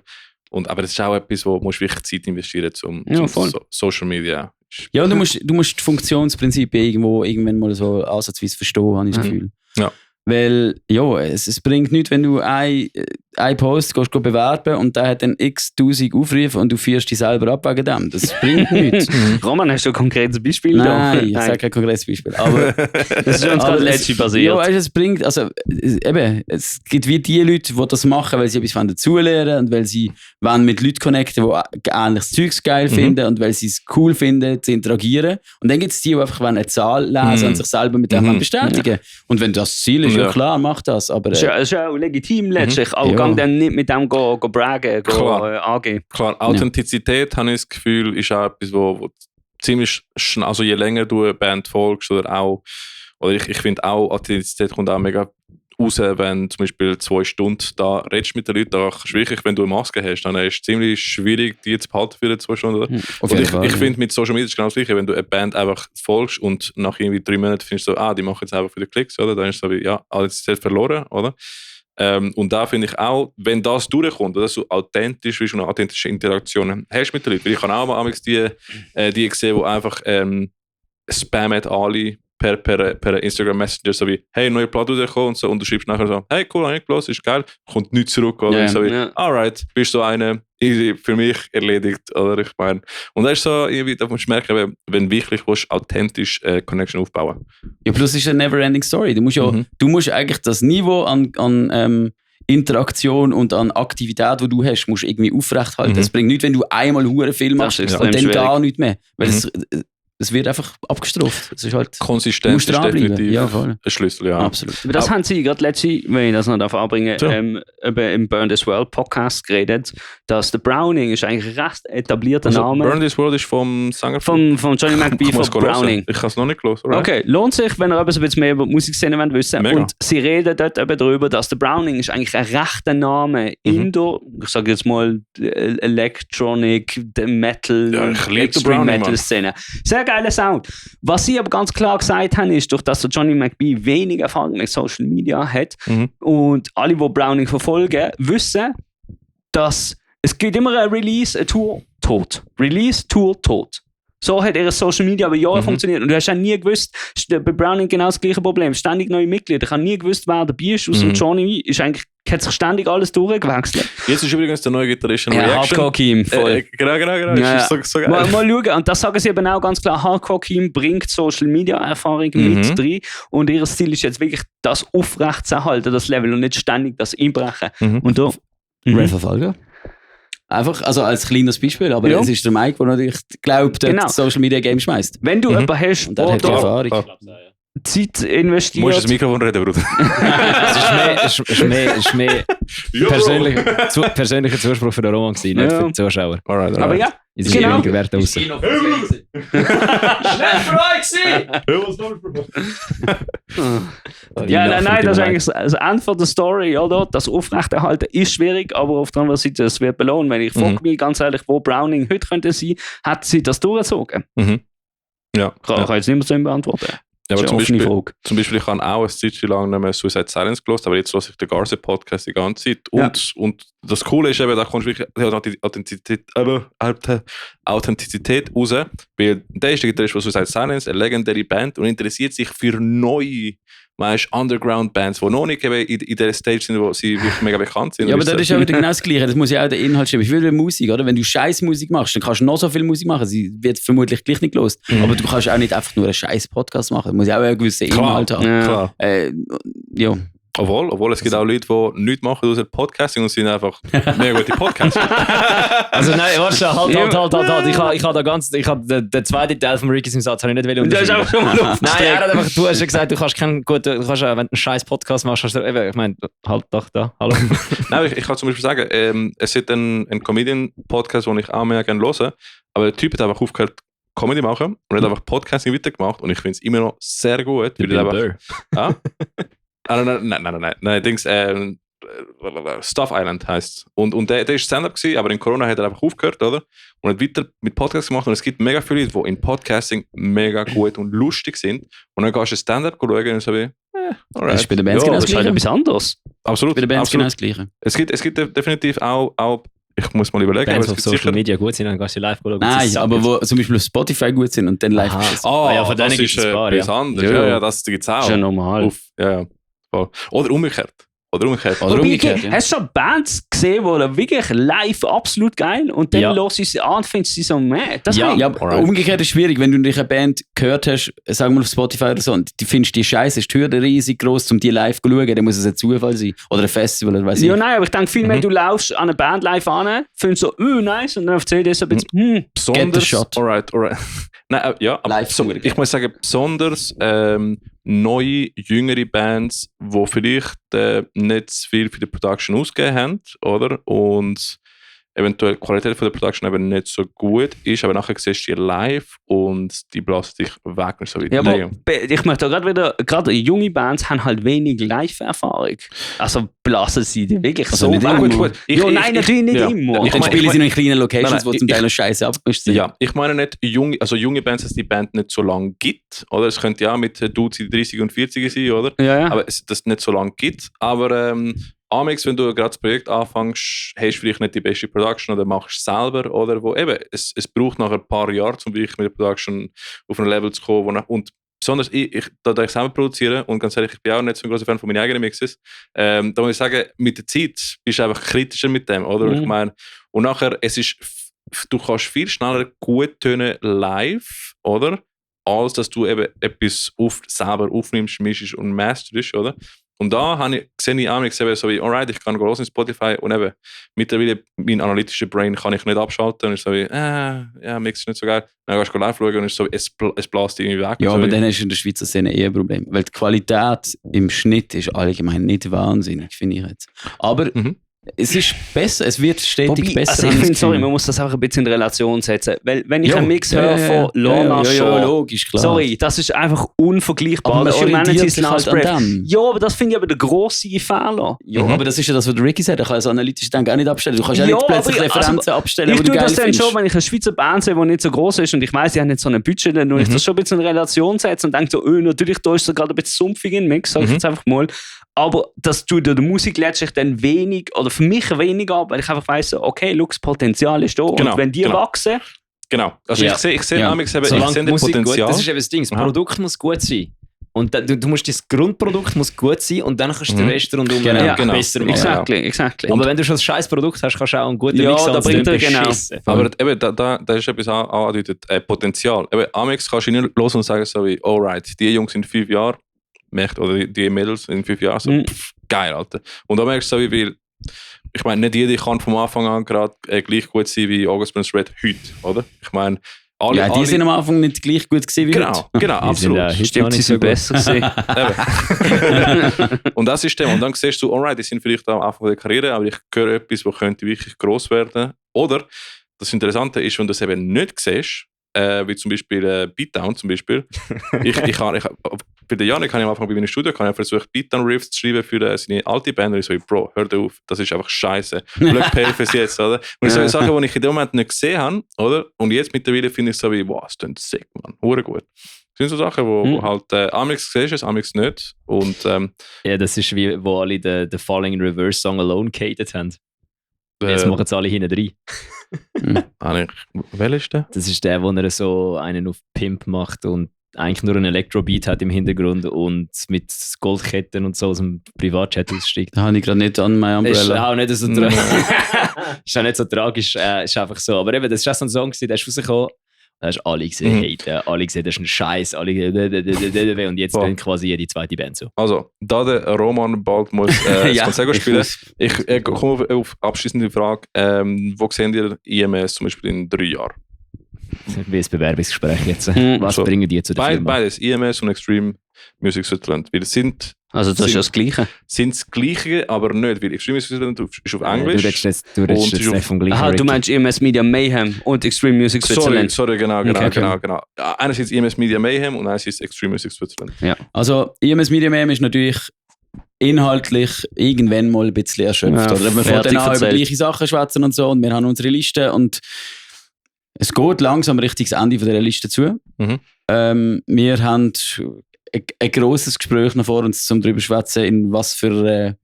Aber das ist auch etwas, wo du wirklich Zeit investieren musst, zum Social Media. Ja, und du musst die Funktionsprinzipien irgendwann mal so ansatzweise verstehen, habe ich das Gefühl. Ja. Weil, ja, es bringt nichts, wenn du einen Post gehst bewerben und der hat dann x-tausend Aufrufe und du führst dich selber ab wegen dem. Das bringt nichts. Roman, hast du ein konkretes Beispiel? Nein, ich sage kein konkretes Beispiel. Aber das ist uns gerade letztlich passiert. Ja, weißt, es bringt, also eben, es gibt wie die Leute, die das machen, weil sie etwas dazulernen und weil sie mit Leuten connecten, die ähnliches Zeugs geil finden und weil sie es cool finden, zu interagieren. Und dann gibt es die, die einfach eine Zahl lesen und sich selber mit dem bestätigen. Ja. Und wenn das Ziel ist, ja klar, mach das. Aber das ist ja auch legitim letztlich. Auch gang dann nicht mit dem go braggen, angehen. Klar, Authentizität, habe ich das Gefühl, ist auch etwas, wo ziemlich schnell, also je länger du eine Band folgst oder ich finde auch, Authentizität kommt auch mega raus, wenn zum Beispiel 2 Stunden da redest mit den Leuten, da kannst du wirklich, wenn du eine Maske hast, dann ist es ziemlich schwierig, die zu behalten für 2 Stunden. Oder? Und ich finde, mit Social Media ist genau das Gleiche, wenn du eine Band einfach folgst und nach irgendwie 3 Monaten findest du so, die machen jetzt einfach für die Klicks, oder? Dann ist es so wie, ja, Authentizität verloren, oder? Und da finde ich auch, wenn das durchkommt, dass du authentisch bist und eine authentische Interaktion hast mit den Leuten, weil ich habe auch mal die gesehen, die einfach spammen alle per Instagram Messenger, so wie, hey, neue Platte rausgekommen und so, und du schreibst nachher so, hey, cool, habe ich gelesen, ist geil, kommt nichts zurück, oder? Yeah, so wie, alright, bist so eine, easy, für mich erledigt, oder? Ich meine, und das ist so, irgendwie, da musst du merken, wenn wirklich willst, authentisch Connection aufbauen. Ja, plus ist eine never-ending Story. Du musst eigentlich das Niveau an Interaktion und an Aktivität, die du hast, musst irgendwie aufrechthalten. Es bringt nichts, wenn du einmal hure viel machst und dann schwierig. Gar nichts mehr. Weil es wird einfach abgestraft. Es ist halt, Konsistenz ist definitiv ein Schlüssel, ja. Absolut. Aber das haben sie gerade letztens, wenn ich das noch anbringen darf, im Burn This World Podcast geredet, dass der Browning ist eigentlich ein recht etablierter Name. Burn This World ist vom Sänger von Johnny McBee von Browning. Ich habe es noch nicht gelesen. Right? Okay, lohnt sich, wenn ihr etwas ein bisschen mehr über die Musikszene wissen wollt. Und sie reden dort eben darüber, dass der Browning ist eigentlich ein rechter Name in der, ich sage jetzt mal, Electronic, Metal, Extreme Metal Szene. Sehr geiler Sound. Was sie aber ganz klar gesagt haben, ist, durch dass der Johnny McBee wenig Erfahrung mit Social Media hat und alle, die Browning verfolgen, wissen, dass es gibt immer ein Release, eine Tour, tot. Release, Tour, tot. So hat ihre Social Media über Jahre funktioniert. Und du hast ja nie gewusst, bei Browning genau das gleiche Problem. Ständig neue Mitglieder. Ich habe nie gewusst, wer dabei ist. Aus dem Johnny hat sich ständig alles durchgewechselt. Jetzt ist übrigens der neue Gitarrist in Reaction. Hardcore-Keem, voll. Genau. Ja. Ist so geil. Mal schauen. Und das sagen sie eben auch ganz klar. Hardcore-Keem bringt Social-Media-Erfahrung mit rein. Und ihr Ziel ist jetzt wirklich, das aufrechtzuerhalten, das Level, und nicht ständig das einbrechen. Und da... Wrath of Alga? Einfach, also als kleines Beispiel, aber es ist der Mike, der natürlich glaubt, dass Social Media Game schmeißt. Wenn du jemanden hast, und der hat Erfahrung. Zeit investiert. Du musst das Mikrofon reden, Bruder. Es ist mehr persönlicher Zuspruch für den Roman gewesen, nicht für die Zuschauer. Alright. Aber ja, Es ist genau. weniger Wert aus. Schnell Ja, nein, das ist eigentlich das Ende von der Story, oder? Das Aufrechterhalten ist schwierig, aber auf der anderen Seite, es wird belohnt. Wenn ich frage mich ganz ehrlich, wo Browning heute könnte sein, hat sie das durchgezogen? Ja. Kann jetzt nicht mehr so beantworten. Ja, aber Das ist eine offene Frage. zum Beispiel, ich habe auch eine Zeit lang nicht mehr Suicide Silence gehört, aber jetzt höre ich den Garze-Podcast die ganze Zeit. Und das Coole ist eben, da kommst du wirklich Authentizität raus, weil der ist der Gitarrist von Suicide Silence, eine legendäre Band, und interessiert sich für neue, Underground-Bands, die noch nicht eben in der Stage sind, wo sie wirklich mega bekannt sind. Ja, aber das ist ja wieder genau das Gleiche. Das muss ja auch der Inhalt stimmen. Ich will Musik, oder? Wenn du scheiß Musik machst, dann kannst du noch so viel Musik machen. Sie wird vermutlich gleich nicht gelost. Aber du kannst auch nicht einfach nur einen scheiß Podcast machen. Du musst ja auch einen gewissen Inhalt haben. Klar. Ja. Obwohl, es gibt auch Leute, die nichts machen außer Podcasting und sind einfach mega gute Podcaster. Also nein, warte, halt. Ich habe den zweiten Teil von Rickys im Satz nicht Das ist einfach schon mal Nein, du hast ja gesagt, du kannst wenn du einen scheiß Podcast machst, hast du, ich meine, halt doch da, hallo. Nein, ich kann zum Beispiel sagen, es ist ein Comedian-Podcast, den ich auch mehr gerne höre, aber der Typ hat einfach aufgehört, Comedy machen und hat einfach Podcasting weitergemacht und ich finde es immer noch sehr gut. Weil Nein, Dings, Stuff Island heisst es. Und der ist Stand-Up gewesen, aber in Corona hat er einfach aufgehört, oder? Und hat weiter mit Podcasts gemacht und es gibt mega viele Leute, die in Podcasting mega gut und lustig sind und dann gehst du Stand-Up schauen und so wie, Das ist bei den Bands genau das Das ist halt Gleiche. etwas anderes. Absolut. Bei den Bands genau absolut. das Gleiche. Es gibt definitiv auch ich muss mal überlegen, Bands, aber die es auf gibt Social sicher... Media gut sind, dann kannst du live schauen. Nein, aber wo zum Beispiel auf Spotify gut sind und dann live. Ja, von denen das gibt es ist ein paar, etwas ja. anderes. Ja, das gibt es auch. Das ist ja normal. Ja. Voll. Oder umgekehrt. Oder Wobei, umgekehrt. Ja. hast du schon Bands gesehen, die wirklich live absolut geil und dann Ja. hörst du sie an und findest sie so meh? Das Ja, habe ich- ja, aber umgekehrt ist schwierig, wenn du dich eine Band gehört hast, sagen wir auf Spotify oder so, und die findest die Scheiße, ist die Hürde riesig groß, um die live zu schauen, dann muss es ein Zufall sein. Oder ein Festival, oder weiss ich. Ja, nein, aber ich denke vielmehr, du laufst an eine Band live an, findest so, nice, und dann auf CD so ein bisschen, Get the Besonders, shot. alright. Nein, ja, aber Live so, ich muss sagen, besonders neue, jüngere Bands, die vielleicht nicht zu viel für die Production ausgegeben haben, oder? Und eventuell die Qualität von der Production eben nicht so gut ist, aber nachher siehst du die live und die blasen dich weg und so weiter. ja, aber ich möchte gerade wieder, gerade junge Bands haben halt wenig Live-Erfahrung. Also blasen sie die wirklich Also so nicht weg. immer. Ja, nein, natürlich nicht ja. immer. Ich Dann meine- spielen sie noch in kleinen Locations, Nein, wo zum Teil noch Scheiße abgemischt sind. Ja, ich meine nicht junge Bands, dass die Band nicht so lange gibt, oder? Es könnte ja mit Dudes in 30 und 40 sein, oder? Ja. Aber es das nicht so lange gibt. Aber Amix, wenn du gerade das Projekt anfängst, hast du vielleicht nicht die beste Production oder machst es selber, oder wo eben, es braucht nach ein paar Jahren, um wirklich mit der Production auf ein Level zu kommen, und besonders da ich selber produziere, und ganz ehrlich, ich bin auch nicht so ein großer Fan von meinen eigenen Mixes, da muss ich sagen, mit der Zeit bist du einfach kritischer mit dem, oder? Ich meine, und nachher, du kannst viel schneller gut tönen live, oder? Als dass du eben etwas selber aufnimmst, mischst und masterst, oder? Und da sehe ich auch so wie, alright, ich kann hören in Spotify und eben mittlerweile mein analytischer Brain kann ich nicht abschalten und ist so wie, ja, Mix ist nicht so geil. Dann gehst du live schauen und ist so, es blast irgendwie weg. Ja, so aber wie, dann hast du in der Schweizer Szene eher ein Problem. Weil die Qualität im Schnitt ist allgemein nicht wahnsinnig, finde ich jetzt. Aber es ist besser, es wird stetig Wobei, besser. also ich habe finde, das sorry, Gefühl. man muss das einfach ein bisschen in Relation setzen. Weil, wenn ich Ja, einen Mix ja, höre ja, von Lorna ja, Shaw, logisch, klar. sorry, das ist einfach unvergleichbar. Aber man Das ist orientiert Humanity sich halt Last an Breath. dem. Ja, aber das finde ich aber der grosse Fehler. Ja, aber das ist ja das, was der Ricky sagt. Er kann das analytische Denken auch nicht abstellen. Du kannst ja, Ja, nicht plötzlich aber Referenzen abstellen, Ich die du tue geil das dann findest. schon, wenn ich eine Schweizer Band sehe, die nicht so groß ist und ich weiss, die haben nicht so ein Budget, dann tue ich das schon ein bisschen in Relation setzen und denke so, natürlich, da ist so gerade ein bisschen sumpfig in Mix, sag ich jetzt einfach mal. Aber das tut der Musik letztlich dann wenig, oder für mich wenig ab, weil ich einfach weiss, okay, schau, das Potenzial ist da. Genau, Und wenn die genau. wachsen, genau. Also Ja. ich sehe Ja. Amix eben, ich Solange sehe die das Musik gut, Potenzial. das ist eben das Ding, das Aha. Produkt muss gut sein. Und du musst, das Grundprodukt muss gut sein und dann kannst du den Rest rundum Genau, genau. besser machen. exactly. Aber wenn du schon ein scheiß Produkt hast, kannst du auch einen guten Ja, Mix da haben, bringt das er genau. beschissen. Aber eben, da ist etwas angedeutet, Potenzial. Eben, Amix kannst du nicht los und sagen so wie, alright, die Jungs in 5 Jahren, oder die Mädels in 5 Jahren, so, geil, Alter. Und da merkst du so wie, weil, ich meine, nicht jeder kann vom Anfang an gerade gleich gut sein wie August Burns Red heute, oder? Ich meine, Die sind am Anfang nicht gleich gut gewesen wie heute. Genau, absolut. Stimmt, sie sind besser gewesen. Und das ist der. Und dann siehst du, alright, die sind vielleicht am Anfang der Karriere, aber ich höre etwas, das könnte wirklich gross werden. Oder, das Interessante ist, wenn du es eben nicht siehst, wie zum Beispiel Beatdown zum Beispiel. Bei der Janik habe ich am Anfang bei meinem Studio versucht, Beatdown-Riffs zu schreiben für seine alte Band. Und ich so, Bro, hör auf, das ist einfach scheiße. Black Pale für jetzt, oder? Und so Sachen, die ich in dem Moment nicht gesehen habe, oder? Und jetzt mittlerweile finde ich so wie, wow, das klingt sick, man. Hure gut. Das sind so Sachen, wo halt amix siehst, amix nicht. Und, ja, das ist wie, wo alle den Falling in Reverse Song Alone gehatet haben. Jetzt machen es alle hinten rein. Welcher ist der? Das ist der, wo er so einen auf Pimp macht und eigentlich nur einen Elektrobeat hat im Hintergrund und mit Goldketten und so aus dem Privatchat aussteigt. Das habe ich gerade nicht an meiner Umbrella. Ist auch nicht so ist auch nicht so tragisch, ist einfach so. Aber eben, das war so ein Song, der ist rausgekommen. Da hast alle gesehen, alle gesehen, das ist ein Scheiß, alle und jetzt dann quasi jede zweite Band so. Also, da der Roman bald muss das Konzert spielen, ich komme auf abschließende Frage, wo sehen ihr IMS zum Beispiel in 3 Jahren? Wie ein Bewerbungsgespräch jetzt. Was bringen die zu der Firma? Beides, IMS und Extreme Music Switzerland. Weil also das ist das Gleiche? Sind das Gleiche, aber nicht, weil Extreme Music Switzerland ist auf Englisch. Du redest jetzt nicht vom Gleichen. Aha, du meinst IMS Media Mayhem und Extreme Music Switzerland. Sorry, genau. Einerseits IMS Media Mayhem und einerseits Extreme Music Switzerland. Ja. Also IMS Media Mayhem ist natürlich inhaltlich irgendwann mal ein bisschen erschöpft. Oder wir von dann an über gleiche Sachen schwätzen und so und wir haben unsere Liste und es geht langsam Richtung das Ende dieser Liste zu. Wir haben ein grosses Gespräch noch vor uns, um darüber zu schwätzen, in was für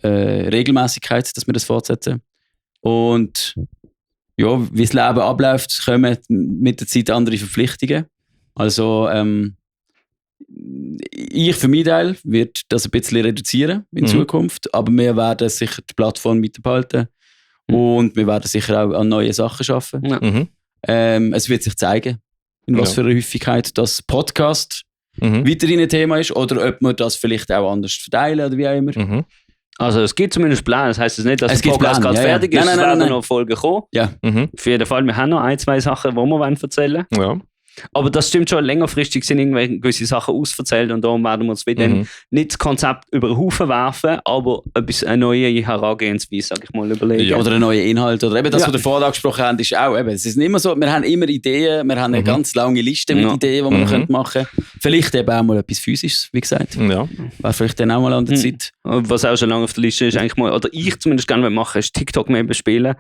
Regelmäßigkeit dass wir das fortsetzen. Und ja, wie das Leben abläuft, kommen mit der Zeit andere Verpflichtungen. Also ich für meinen Teil werde das ein bisschen reduzieren in Zukunft, aber wir werden sicher die Plattform weiterbehalten und wir werden sicher auch an neue Sachen arbeiten. Ja. Es wird sich zeigen, in was für einer Häufigkeit das Podcast weiterhin ein Thema ist oder ob wir das vielleicht auch anders verteilen oder wie auch immer. Also es gibt zumindest Pläne, das heisst nicht, dass der Podcast gerade fertig ist, es werden noch Folgen kommen. Ja. Auf jeden Fall, wir haben noch 1-2 Sachen, die wir erzählen wollen. Ja. Aber das stimmt schon, längerfristig sind irgendwelche gewisse Sachen ausverzählt und darum werden wir uns wieder nicht das Konzept über den Haufen werfen, aber eine neue Herangehensweise, sag ich mal, überlegen. Ja, oder einen neuen Inhalt. Oder eben das, was wir vorher angesprochen haben, ist auch, eben, es ist nicht immer so, wir haben immer Ideen, wir haben eine ganz lange Liste mit Ideen, die wir machen können. Vielleicht eben auch mal etwas Physisches, wie gesagt. Ja. Wäre vielleicht dann auch mal an der Zeit. Was auch schon lange auf der Liste ist, eigentlich mal, oder ich zumindest gerne machen, ist TikTok mehr bespielen.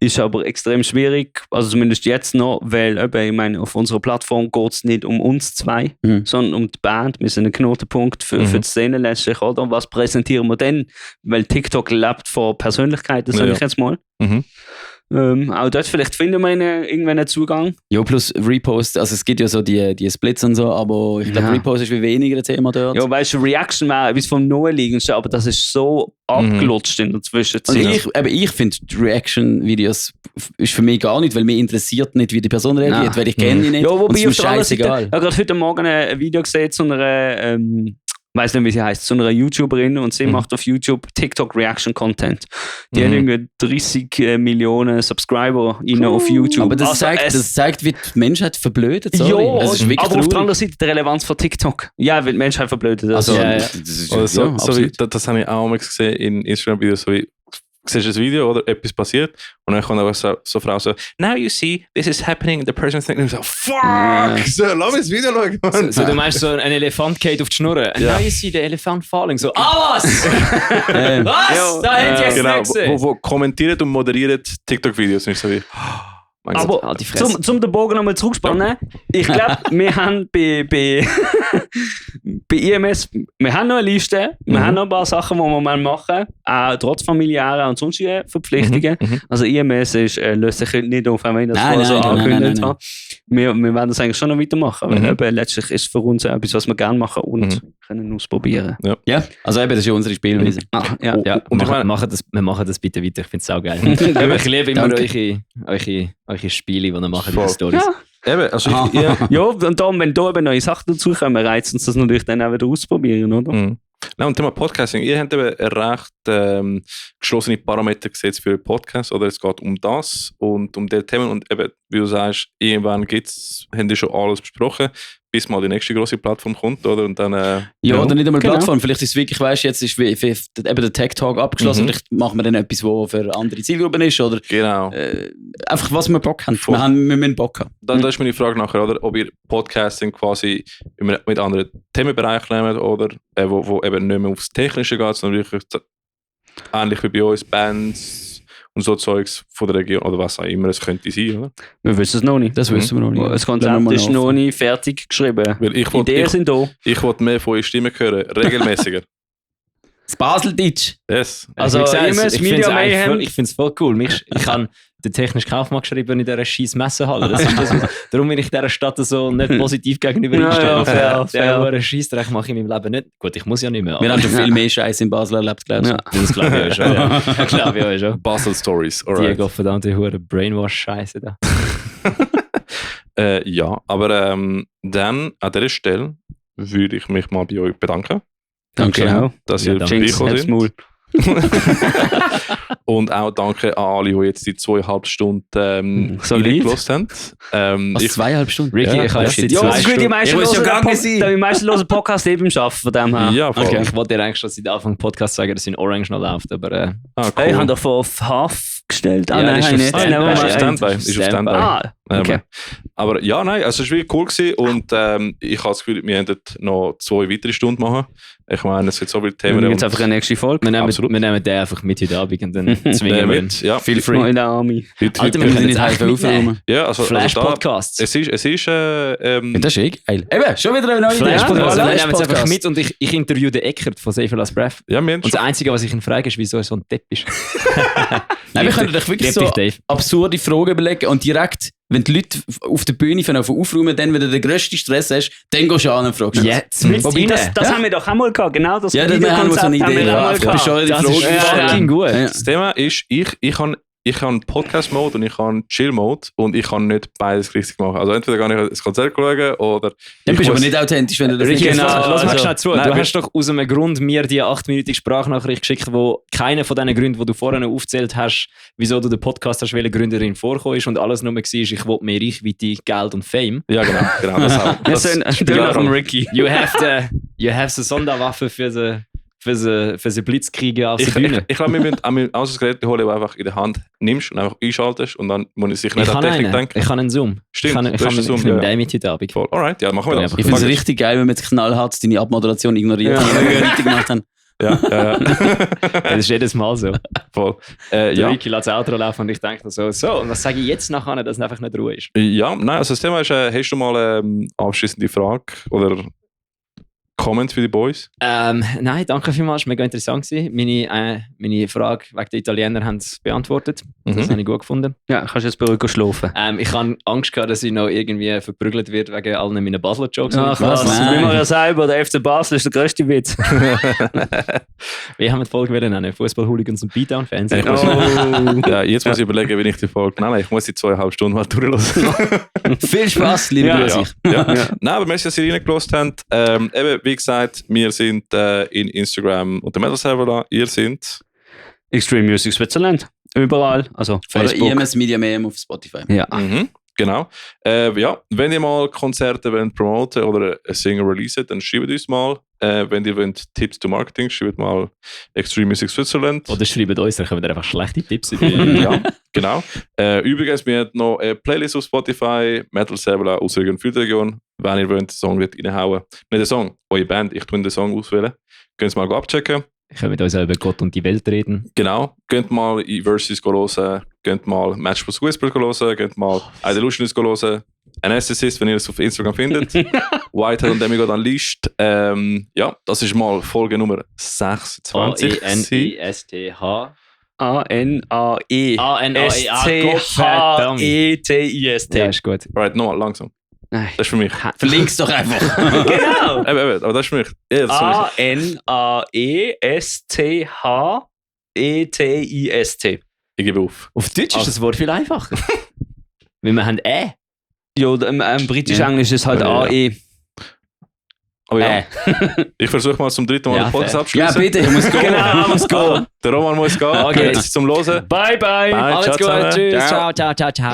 Ist aber extrem schwierig, also zumindest jetzt noch, weil eben, ich meine, auf unserer Plattform geht es nicht um uns zwei, sondern um die Band. Wir sind ein Knotenpunkt für die Szene letztlich, oder? Was präsentieren wir denn? Weil TikTok lebt von Persönlichkeiten, sage ich jetzt mal. Auch dort vielleicht finden wir irgendwann einen Zugang. Ja, plus Repost, also es gibt ja so die Splits und so, aber ich glaube, Repost ist wie weniger ein Thema dort. Ja, weißt du, Reaction wäre etwas vom Naheliegendsten, aber das ist so abgelutscht in der Zwischenzeit. Ich finde, Reaction-Videos ist für mich gar nicht, weil mich interessiert nicht, wie die Person reagiert, weil ich kenne die nicht. Ja, wobei und es ist scheißegal. Ich habe gerade heute Morgen ein Video gesehen zu einer weiß nicht, wie sie heißt, zu einer YouTuberin und sie macht auf YouTube TikTok Reaction Content. Die haben irgendwie 30 Millionen Subscriber auf YouTube. Aber das zeigt, wie die Menschheit verblödet. Ja, aber auf der anderen Seite die Relevanz von TikTok. Ja, weil die Menschheit verblödet. Also, das habe ich auch mal gesehen in Instagram-Videos, so wie siehst du das Video oder etwas passiert und dann kommt aber so eine Frau so, now you see, this is happening, the person thinking so, fuck, so, lass mich das Video schauen. So, du meinst so, ein Elefant geht auf die Schnur. Now you see the elephant falling. So, was? Was? Da hätte ich jetzt nicht gesehen. Wo kommentiert und moderiert TikTok-Videos und ich so wie, aber zum den Bogen nochmal zurückspannen, ich glaube, wir haben bei IMS, wir haben noch eine Liste, wir haben noch ein paar Sachen, die wir machen, auch trotz familiärer und sonstigen Verpflichtungen. Also IMS löst sich nicht auf, wenn ich das vorher so angekündigt habe. Wir werden das eigentlich schon noch weitermachen, weil letztlich ist es für uns etwas, was wir gerne machen und können ausprobieren. Ja, also eben, das ist ja unsere Spielweise. Und wir machen das bitte weiter, ich finde es auch geil. Ich liebe immer eure Spiele, die ihr macht in der Stories. Ja. Eben, also ja, und dann, wenn da eben neue Sachen dazukommen, reizt uns das natürlich dann auch wieder ausprobieren, oder? Ja, und Thema Podcasting, ihr habt eben recht geschlossene Parameter gesetzt für einen Podcast, oder es geht um das und um die Themen und eben wie du sagst, irgendwann haben die schon alles besprochen, bis mal die nächste grosse Plattform kommt, oder? Und dann, ja, oder nicht einmal genau. Plattform. Vielleicht ist es wirklich, weißt du, jetzt ist eben der Tech Talk abgeschlossen. Vielleicht machen wir dann etwas, was für andere Zielgruppen ist. Oder genau. Einfach, was wir Bock haben. Voll. Wir müssen Bock haben. Da ist meine Frage nachher, oder? Ob ihr Podcasting quasi mit anderen Themenbereichen nehmt, oder? Wo eben nicht mehr aufs Technische geht, sondern wirklich ähnlich wie bei uns, Bands und so Zeugs von der Region, oder was auch immer es könnte sein, oder? Wir wissen es noch nicht. Das wissen wir noch nicht. Das Konzept ist noch nicht fertig geschrieben. Weil Ideen sind da. Ich wollte mehr von eurer Stimme hören, regelmäßiger. Das Baseldeutsch. Yes. Also, ich Media Mayhem. finde es voll cool. Ich habe den technischen Kaufmann geschrieben in dieser scheiß Messehalle. Darum bin ich dieser Stadt so nicht positiv gegenüber eingestellt. Der Scheissdreck mache ich in meinem Leben nicht. Gut, ich muss ja nicht mehr. Wir haben schon viel mehr Scheiß in Basel erlebt, glaube ich. Ja, das glaube ich auch schon. Ja. Glaube ich auch schon. Basel Stories, Die alright. verdammte hure Brainwash-Scheiße da. Ja, aber dann an dieser Stelle würde ich mich mal bei euch bedanken. Danke. Genau. Dass Ja, ihr danke. vorbeigekommen Halt's sind. Maul. Und auch danke an alle, die jetzt die 2,5 Stunden Solid. reingelassen haben. Was, 2,5 Stunden? Ricky, Ja, ich habe ja. jetzt die Ja, das 2 ist gut, die Stunden... meisten Ich muss schon hören gegangen sein. Die meisten hören Podcast eben im Schaffen, von dem her. Ja, voll. Okay, ich wollte dir eigentlich schon seit Anfang des Podcasts sagen, dass in Orange noch läuft, aber... Ah, cool. Hey, ich habe doch vor auf Half gestellt. Ja, das ist nicht. auf Nein, Standby. ist auf Standby. Ist auf Standby. Ah, okay. Aber ja, nein, also es war wirklich cool gewesen und ich habe das Gefühl, wir hätten noch 2 weitere Stunden machen. Ich meine, es gibt so viele Wir Themen. nehmen jetzt einfach eine nächste Folge. Wir Absolut. nehmen den einfach mit heute Abend und dann zwingen wir ihn. ja, Feel Noch free. in der Army. Alter, wir können nicht jetzt echt helfen mitnehmen. aufräumen. ja, also da, Flash-Podcasts. es ist Das ist eh geil. Eben, schon wieder eine neue Idee. Flash-Podcasts. Ja, Wir nehmen jetzt Flash-Podcast. einfach mit und ich interviewe den Eckert von Save Last Breath. ja, wir haben Und das Einzige, was ich ihn frage, ist, wieso er so ein Depp ist. Nein, wir können doch wirklich Lieb so dich, Dave. absurde Fragen überlegen und direkt, wenn die Leute auf der Bühne von aufräumen, dann, wenn du den grössten Stress hast, dann gehst du an und fragst. Jetzt mit Wobei, das ja. haben wir doch auch mal gehabt. Genau das Ja, das wir haben wir so eine Videokonzept Idee. haben wir auch Ja, mal du bist gehabt. schon die Das Frage ist gestellt. fucking gut. Ja. Das Thema ist, ich habe Podcast-Mode und ich habe Chill-Mode und ich kann nicht beides richtig machen. Also entweder kann ich das Konzert schauen oder... Dann ich bist du aber muss- nicht authentisch, wenn du das Ricky, nicht genau, machst. lass mal also- schnell zu. Nein, Du weil- hast doch aus einem Grund mir die 8-minütige Sprachnachricht geschickt, wo keiner von diesen Gründen, die du vorhin aufgezählt hast, wieso du den Podcast hast, welche Gründerin vorgekommen ist und alles nur war, ich will mehr Reichweite, Geld und Fame. Ja, genau. Das auch. Das ist ein Döner vom Ricky. You have the Sonderwaffe für sie Blitzkriege auf der Ich Bühne. glaube, wir müssen auch das Gerät holen, das du einfach in der Hand nimmst und einfach einschaltest und dann muss ich sich nicht an die Technik denken. Ich kann einen Zoom. Stimmt, ich du hast einen Zoom, ich nehme ja. den mit heute Abend. Voll. Alright, ja, machen wir das. Ich finde es richtig geil, wenn wir jetzt knallhart deine Abmoderation ignoriert, Ja. die wir richtig gemacht haben. Ja. Das ist jedes Mal so. Voll. Der Ja. Ricky lässt das Outro laufen und ich denke so, und was sage ich jetzt nachher, dass es einfach nicht Ruhe ist? Ja, nein, also das Thema ist, hast du mal eine abschließende Frage oder Comment für die Boys? Nein, danke vielmals, mega interessant gewesen. Meine Frage wegen der Italiener haben es beantwortet. Das habe ich gut gefunden. Ja, kannst jetzt beruhigt schlafen. Ich habe Angst gehabt, dass ich noch irgendwie verprügelt wird wegen allen meinen Basler-Jokes. Ach was? was, Nein. wie man ja selber, der FC Basel ist der grösste Witz. Wir haben die Folge wieder nennen, Fußball-Hooligans und Beatdown-Fans. Ich muss- Oh. Ja, jetzt muss ich überlegen, wie ich die Folge... Nein, ich muss die 2,5 Stunden mal durchlassen. Viel Spaß, liebe Ja, Grüße. Ja. Nein, aber merci, dass ihr reingelassen habt. Eben, wie gesagt, wir sind in Instagram und der Metal Server da. Ihr sind... Extreme Music Switzerland. Überall. Also Oder Facebook. IMS Media Mayhem auf Spotify. Ja. Genau. Ja, wenn ihr mal Konzerte wollt promoten oder ein Single releasen, dann schreibt uns mal. Wenn ihr wollt Tipps zu Marketing, schreibt mal Extreme Music Switzerland. Oder schreibt uns, dann können wir einfach schlechte Tipps über. Ja, genau. Übrigens, wir haben noch eine Playlist auf Spotify, Metal Server aus der Region. Wenn ihr wollt, den Song wird reinhauen. Nicht den Song, eure Band, ich tue den Song auswählen. Könnt ihr mal abchecken. Können mit uns auch über Gott und die Welt reden. Genau. Könnt mal in Versus hören, könnt mal Match plus Whisper hören, könnt mal Idelusionist hören. Anesthetist, wenn ihr es auf Instagram findet. Whitehead und Demigod Unleashed. Ja, das ist mal Folge Nummer 26. A-N-I-S-T-H. A-N-A-E. A-N-A-E-S-T-H-E-T-I-S-T. Ja, ist gut. Alright, nochmal, langsam. Nein. Das ist für mich. Verlink's doch einfach. Genau. Eben, aber das ist für mich. Ja, das ist für mich. A-N-A-E-S-T-H-E-T-I-S-T. Ich gebe auf. Auf Deutsch ist das Wort viel einfacher. Weil wir haben Ja, im Britisch-Englisch ist halt Ja. A-E. Oh ja. Ich versuche mal zum dritten Mal Ja, den Podcast fair. abschließen. Ja, bitte, ich muss gehen. Genau, muss gehen. Der Roman muss gehen. Okay. Jetzt zum Hören. Bye, bye. Bye, Alles ciao gut, zusammen. tschüss. Ciao. Ciao, ciao, ciao, ciao.